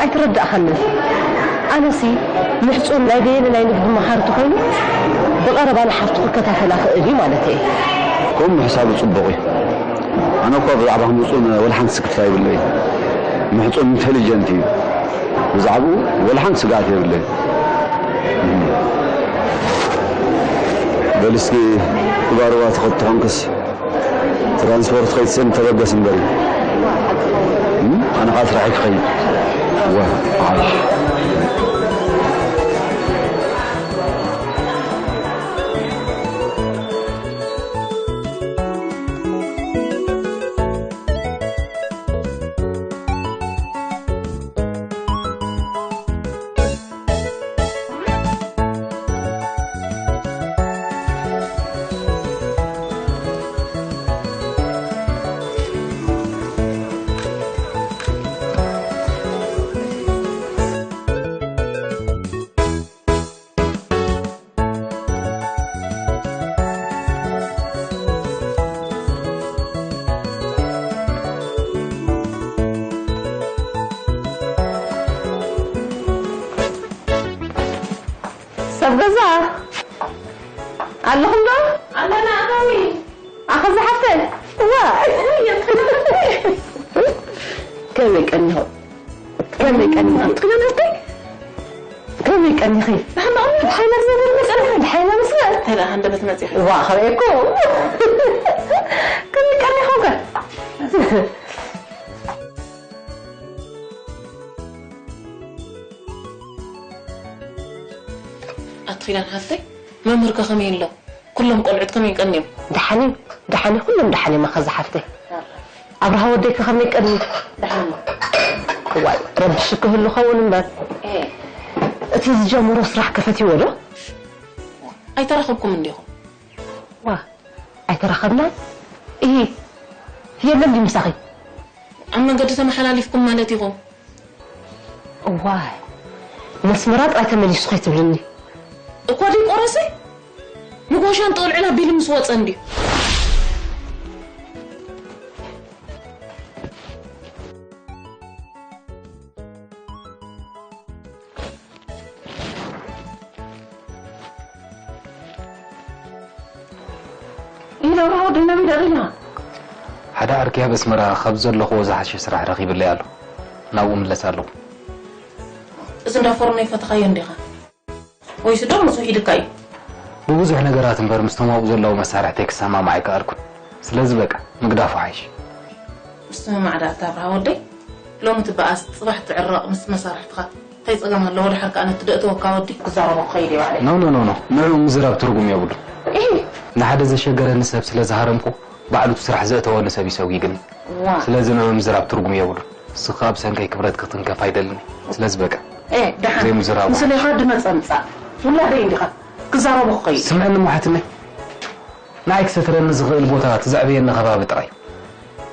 ኣይተረዳእኻንን። ኣነሲ ምሕጹን ናይ በየነ ናይ ንግዲ መሃሪ ተኾይኑ ብቐረባ ንሓፍቱ ክከታተላ ክእል እዩ ማለተይ እየ። ከምኡ ምሕሳቡ ጽቡቕ እዩ። ኣነ እኮ ብዛዕባ ምጹን ወላ ሓንቲ ስክፍታ የብለይን። ምሕጹን ኢንተሊጀንት እዩ። ብዛዕባኡ ወላ ሓንቲ ስግኣት የብለይን። በል እስኪ እባ ሩባ ትኸድ ተኾንክስ ትራንስፖርት ከይትስእን ተበገስ እምበር እዩ። እም? ኣነ ኸዓ ስራሐይ ክኸይድ። ዋ፣ ዓሽ። ሰብ ገዛ ኣለኹም ዶ? ኣለና ኣታዊ። ኣኸ ዝሓፍተ ዋ! ከመይ ቀኒኹም? ከመይ ቀኒኹም? ትኽእሊ ነበር? ከመይ ቀኒኺ? ንሓመቐኒ ሓይለ ዘብል መሰለህ? ሓይለ መሰለህ? እንታይ ደኣ ሃንደበት መጺኺ? ዋ፣ ከመይ እኮ? ከመይ ቀኒኹም ከ? ኣቲ ኪዳን ሓፍተይ፣ መምህር ከ ከመይ ኣሎ? ኩሎም ቆልዑት ከመይ ቀንዮም? ደሓን እዩ፣ ደሓን እዩ፣ ኩሎም ደሓን እዮም፣ ኣኸዛ ሓፍተይ። ኣብርሃ ወደይ ከ ከመይ ቀንዩ? ደሓን እዩ። እዋይ፣ ረብሹ ክህሉ ኸውን እምበር። እ። እቲ ዝጀመሮ ስራሕ ከፈትዎ ዶ? ኣይተራኸብኩም እንዲኹም? ዋ፣ ኣይተራኸብናን? እሂ፣ የለን ድዩ ምሳኺ? ኣብ መንገዲ ተመሓላሊፍኩም ማለት ኢኹም። እዋይ፣ ነስመራ ጥራይ ተመሊሱ ከይትብልኒ። እኮ ደይ ቆረሰ? ንጎሻን ጠልዕላ ቢል ምስ ወጸ እንድዩ። ኢለ ወዲ ነቢ ደቒና። ሓደ ዓርኪ ኣብ ኣስመራ ካብ ዘለኹዎ ዝሓሸ ስራሕ ረኺብለይ ኣሎ። ናብኡ ምለስ ኣለኹ። እዚ እንዳ ፎርኖ ይፈተኻዮ እንዲኻ? ወይስ ዶ ምስ ውሒድካ እዩ? ብብዙሕ ነገራት እምበር ምስቶም ኣብኡ ዘለዉ መሳርሕተይ ክሰማማዕ ኣይከኣልኩን። ስለዚ በቃ ምግዳፉ ሓይሽ። ምስትምማዕ ደኣ እታ ኣብርሃ ወደይ፣ ሎሚ ትበኣስ ጽባሕ ትዕረቕ ምስ መሳርሕትኻ። እንታይ ጸገም ኣለዎ? ድሓር ከኣ ነቲ ደእተወካ ወዲ ክዛረቦ ክኸይድ እየ ባዕለይ። ኖ፣ ኖ፣ ኖ፣ ኖ። ንዕኡ ምዝራብ ትርጉም የብሉን። እሂ። ንሓደ ዘሸገረኒ ሰብ ስለ ዝሃረምኩ፣ ባዕሉ እቲ ስራሕ ዘእተወኒ ሰብ ይሰጉግኒ። ዋ። ስለዚ ንዕኡ ምዝራብ ትርጉም የብሉን። ንስኻ ኣብ ሰንከይ ክብረትኪ ክትንከፍ ኣይደልን እየ። ስለዚ በቃ። ኤ፣ ደሓን። ዘይምዝራቡ። ምስሌኻ ድመጸ ምጻእ። ውላደይ እንዲኻ። ክዛረቦ ክኸይድ። ስምዕኒ እሞ ሓትነይ። ንዓይ ክሰትረኒ ዝኽእል ቦታ ትዘዕብየኒ ከባቢ ጥራይ።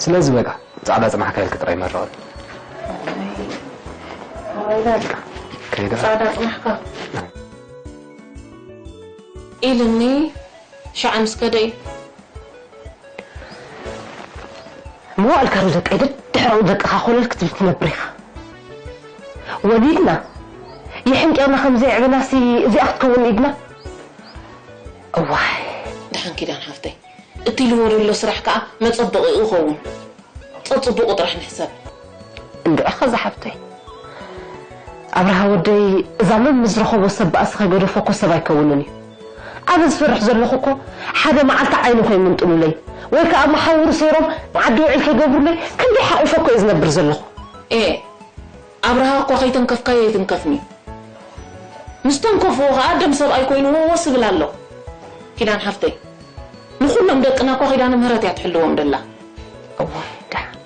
ስለዚ በቃ ጻዕዳ ጽናሕካ ኢልኪ ጥራይ መርቐኒ። ከይዳ። ጻዕዳ ጽናሕካ። ኢልኒ ሻዕ ምስ ከደ እዩ። መዋእልካ ዶ ደቀይ ደድሕራኡ ደቅኻ ኮለል ክትብል ትነብር ኢኻ። ወሊድና፣ የሕንቂቕና ከም ዘየዕበናሲ እዚኣ ክትከውን ኢድና? እዋይ። ደሓን ኪዳን ሓፍተይ፣ እትልዎ ዘሎ ስራሕ ከኣ መጸበቒኡ ይኸውን። ጸጽቡቑ ጥራሕ ንሕሰብ። እንድዒ ኸዛ ሓፍተይ። ኣብርሃ ወደይ እዛ መም ዝረኸቦ ሰብ ባእሲ ከይገደፎ እኮ ሰብ ኣይከውንን እዩ። ኣነ ዝፈርሕ ዘለኹ እኮ ሓደ መዓልቲ ዓይኑ ከይምንጥሉለይ ወይ ከኣ መሓውሩ ሰይሮም ዓዲ ውዒል ከይገብሩለይ ክንደይ ሓቒፈ እኮ እየ ዝነብር ዘለኹ። ኤ፣ ኣብርሃ እኳ ከይተንከፍካዮ ኣይትንከፍን እዩ። ምስ ተንከፍዎ ከኣ ደም ሰብኣይ ኮይኑ ወስ ይብል ኣሎ። ኪዳን ሓፍተይ፣ ንኹሎም ደቅና እኳ ኪዳነ ምህረት እያ ትሕልዎም ደላ። እዋይ፣ ደሓን።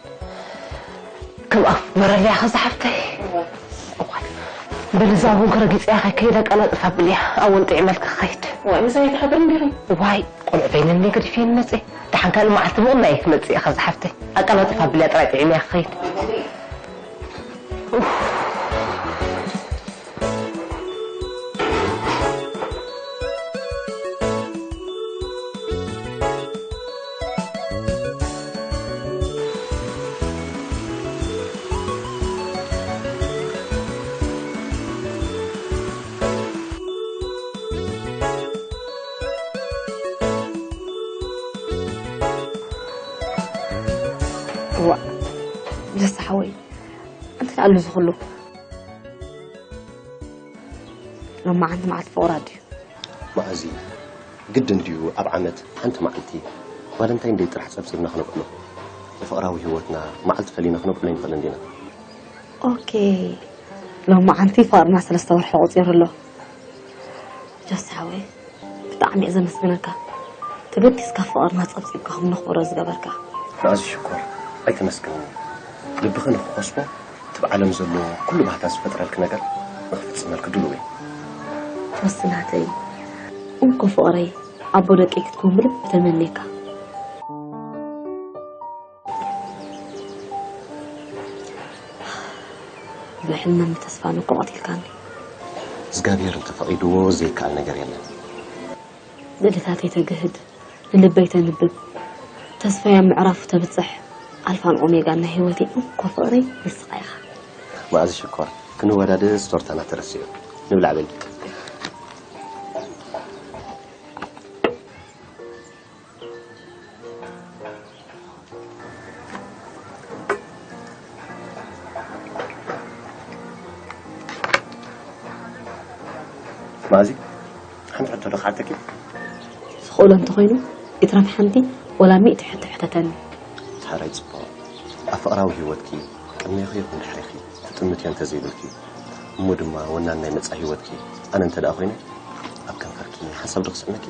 ከም ኣፍ መረልያ ኸዛ ሓፍተይ። እዋይ። እዋይ። በሊ እዛ ቡን ከረጊጸያ ከይከይድ ኣቀላጥፍ ኣብልያ። ኣወን ጥዒመልካ ክኸይድ። እዋይ፣ ምሳይ ትሓድር እንዲኺ? እዋይ፣ ቆልዑ በይነን እየ ገዲፈየን መጽየ። ደሓን ካልእ መዓልቲ ምቕናይ ክመጽእ እየ ኸዛ ሓፍተይ። ኣቀላጥፍ ኣብልያ ጥራይ ጥዒመያ ክኸይድ። ኡፍ። እዋእ፣ ጀስ ሓወይ፣ እንታይ ኣሉ እዚ ኩሉ? ሎማዓንቲ መዓልቲ ፍቕራ ድዩ? መኣዚ፣ ግድን ድዩ ኣብ ዓመት ሓንቲ መዓልቲ ቫለንታይን ደይ ጥራሕ ጸብጺብና ክነብዕሎ? ንፍቕራዊ ህይወትና መዓልቲ ፈሊና ክነብዕሎ ኣይንኽእልን ዲና? ኦኬ፣ ሎማዓንቲ ፍቕርና ሰለስተ ወርሒ ቆጺሩ ኣሎ። ጆስ ሓወይ፣ ብጣዕሚ እየ ዘመስግነካ። ተገዲስካ ፍቕርና ጸብጺብካ ከም ነኽብሮ ዝገበርካ። መኣዚ ሽኮር፣ ኣይተመስግንኒ። ልብኺ ንኽኸስቦ፣ እቲ ብዓለም ዘሎ ኩሉ ባህታ ዝፈጥረልኪ ነገር ንኽፍጽመልኪ ድሉው እየ። ወስናተይ፣ እንኮ ፍቕረይ፣ ኣቦ ደቀይ ክትከውን ብልቢ ተመንየካ። ብሕልምን ብተስፋን እኮ ቀቲልካኒ። እግዚኣብሔር እንተፈቒድዎ ዘይከኣል ነገር የለን። ንእደታተይ ተግህድ፣ ንልበይ ተንብብ፣ ተስፋይ ኣብ ምዕራፉ ተብጽሕ፣ ኣልፋን ኦሜጋን ናይ ህይወተይ እንኮ ፍቕረይ ንስኻ ኢኻ። መኣዚ ሽኮር፣ ክንወዳደስ ቶርታና ተረሲዑ። ንብላዕ በሊ። ማዚ ሓንቲ ሕቶ ዶ ክሓተኪ? ዝኽእሎ እንተኾይኑ እትራት ሓንቲ ወላ ሚእቲ ሕቶ ሕተተኒ። ሓራይ ጽቡቕ። ኣብ ፍቕራዊ ህይወትኪ ቅድሜኺ ይኹን ድሕሬኺ ትጥምትዮ እንተዘይብልኪ እሞ ድማ ወናን ናይ መጻኢ ህይወትኪ ኣነ እንተ ደኣ ኮይነ ኣብ ከንፈርኪ ሓንሳብ ዶ ክስዕመኪ?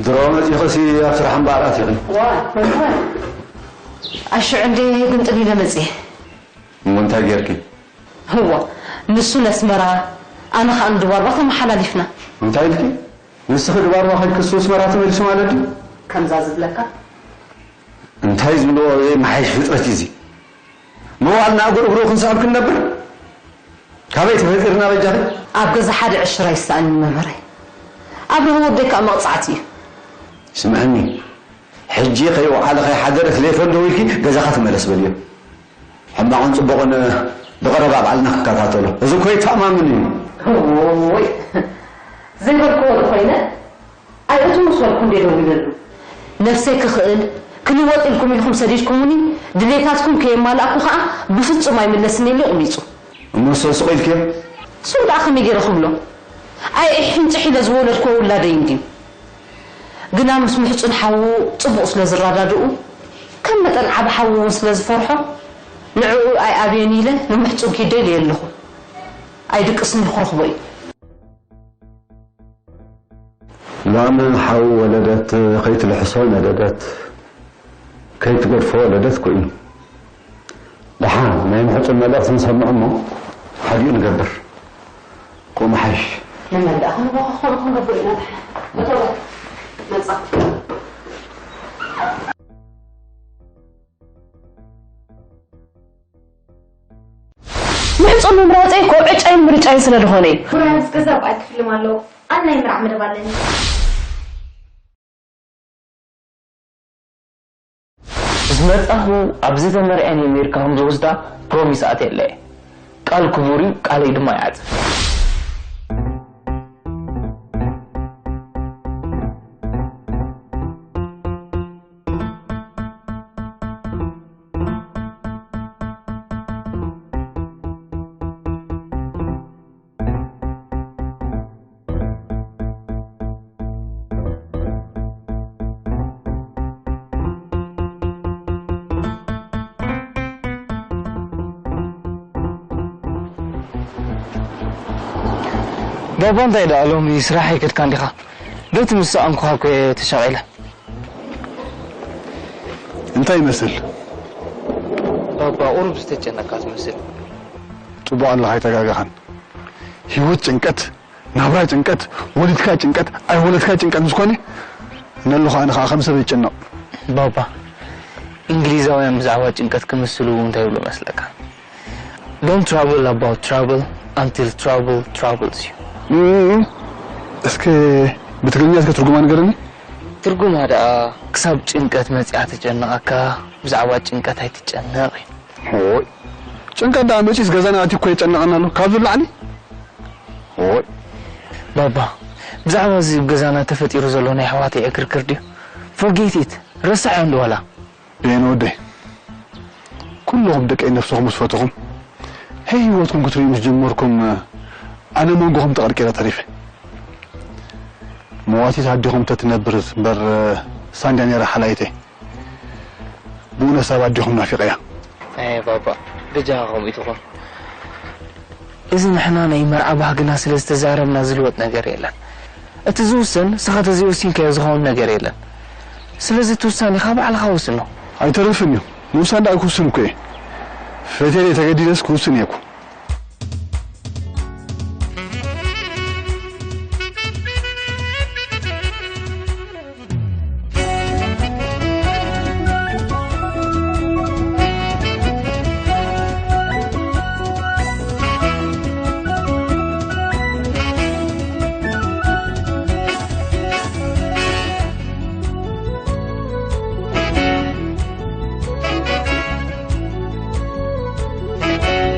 ድሮ መጺኽሲ ኣብ ስራሕ እምበኣር ኣቲኺ። ዋ መምህር፣ ኣሽዑ እንዴ ግምጥል ኢለ መጽየ። እሞ እንታይ ጌርኪ? እዋ ንሱ ነስመራ ኣነ ኸኣ ንድባርባ ተመሓላሊፍና። እንታይ ኢልኪ? ንስኺ ድባርባ ኸድኪ እሱ ኣስመራ ተመሊሱ ማለት ድዩ? ከምዛ ዝብለካ። እንታይ ዝብልዎ ዘይመሓይሽ ፍጥረት እዩ እዚ። መዋእልና እግሩ እግሩ ክንስዕብ ክንነብር? ካበይ ተፈጢርና በጃኺ? ኣብ ገዛ ሓደ ዕሽር ኣይሰኣንን መምህረይ። ኣብርሂ ወደይ ከኣ መቕጻዕቲ እዩ። ስምዕኒ፣ ሕጂ ከይወዓለ ከይሓደረ ክሌፈ ኣለዉ ኢልኪ ገዛኻ ተመለስ በልዮ። ሕማቕን ጽቡቕን ብቐረባ ባዕልና ክንከታተሎ። እዚ እኮ ይተኣማምን እዩ። እዎይ፣ ዘይበልክዎ ዶ ኮይነ? ኣይ እቱ ምስ በልኩ እንዴ ደው ኢለሉ። ነፍሰይ ክኽእል፣ ክልወጥ ኢልኩም ኢኹም ሰዲድኩሙኒ፣ ድሌታትኩም ከየማላእኩ ኸኣ ብፍጹም ኣይምለስን ኢሉ ቕሚጹ። እሞ ንሱ ስቕ ኢልክዮ? ሱም ደኣ ከመይ ገይረ ክብሎ? ኣይ ሕንጭሕ ኢለ ዝወለድክዎ ውላደይ እንድዩ። ግና ምስ ምሕጹን ሓዉ ጽቡቕ ስለ ዝረዳድኡ፣ ከም መጠን ዓቢ ሓዉ እውን ስለ ዝፈርሖ፣ ንዕኡ ኣይኣብዮን ኢለ ንምሕጹን ኪደ ኢለዮ ኣለኹ። ኣይድቅስን ክረኽቦ እዩ። ላም ሓው ወለደት ከይትልሕሶ ነደደት ከይትገድፎ ወለደት ኮይኑ። ደሓን ናይ ምሕጹን መልእኽቲ ንሰምዕ እሞ ሓዲኡ ንገብር። ከምኡ ምሓይሽ። ንመን ደኣ ክንበኻ ከምኡ ክንገብር ኢና ደሓን። እቶ መጻ። ምሕጹን ምምራጸይ እኮ ዕጫይን ምርጫይን ስለ ዝኾነ እዩ። ፍራንስ ገዛ በዓል ክፍልም ኣለዎ ኣና ይምራዕ መደብ ኣለኒ። እዚ በጻኹ ኣብ ዝተመርዐ ናይ ኣሜሪካ ከም ዝወስዳ ፕሮሚስ ኣትየለየ። ቃል ክቡር እዩ፣ ቃለይ ድማ ይዓጽፍ። ባባ እንታይ ደኣ ሎሚ ስራሕ ኣይከድካን ዲኻ? በቲ ምስ ሰኣንኩኻ እኮ እየ ተሻቒለ። እንታይ ይመስል? ባባ ቁሩብ ዝተጨነካ ትመስል። ጽቡቕ ኣለኻ፣ ኣይተጋገኻን። ህይወት ጭንቀት፣ ናብራ ጭንቀት፣ ወሊድካ ጭንቀት፣ ኣይወለድካ ጭንቀት ምስ ኮነ፣ ነሉ ኸኣ ንኻ ከም ሰብ ይጨነቕ። ባባ፣ እንግሊዛውያን ብዛዕባ ጭንቀት ክምስሉ እንታይ ይብሉ መስለካ? Don't trouble about trouble until trouble troubles you። እም፣ እስከ ብትግርኛ እስከ ትርጉማ ንገረኒ። ትርጉማ ደኣ ክሳብ ጭንቀት መጺኣ ትጨንቐካ፣ ብዛዕባ ጭንቀት ኣይትጨነቕ እዩ። ሆይ፣ ጭንቀት ደኣ መጺስ ገዛና ኣትዩ እኮ የጨንቐና ኣሎ። ካብዚ ላዕሊ? ሆይ። ባባ፣ ብዛዕባ እዚ ኣብ ገዛና ተፈጢሩ ዘሎ ናይ ኣሕዋተይ ዕክርክር ድዩ? Forget it። ረሳዕዮ እንዶ ዋላ። ቤን ወደይ፣ ኩልኹም ደቀይ ነፍስኹም ምስ ፈተኹም፣ ህይወትኩም ክትርእዩ ምስ ጀመርኩም፣ ኣነ መንጎኹም ተቐርቂረ ተሪፈ። መዋቲት ኣዴኹም ተትነብር እምበር፣ ሳንድያ ነይራ ሓላይተይ። ብእውነት ሰብ ኣዴኹም ናፊቐያ። ኣይ ባባ፣ በጃኻ ከምኡ ትኹን። እዚ ንሕና ናይ መርዓ ባህግና ስለ ዝተዛረብና ዝልወጥ ነገር የለን። እቲ ዝውሰን፣ ንስኻ ተዘይወሲንካዮ ዝኸውን ነገር የለን። ስለዚ እቲ ውሳኔኻ ባዕልኻ ወስኖ። ኣይተርፍን እዩ። ምውሳን ደኣ ክውስን እኮ እየ። ፈትየለይ ተገዲደስ ክውስን እየ እኮ።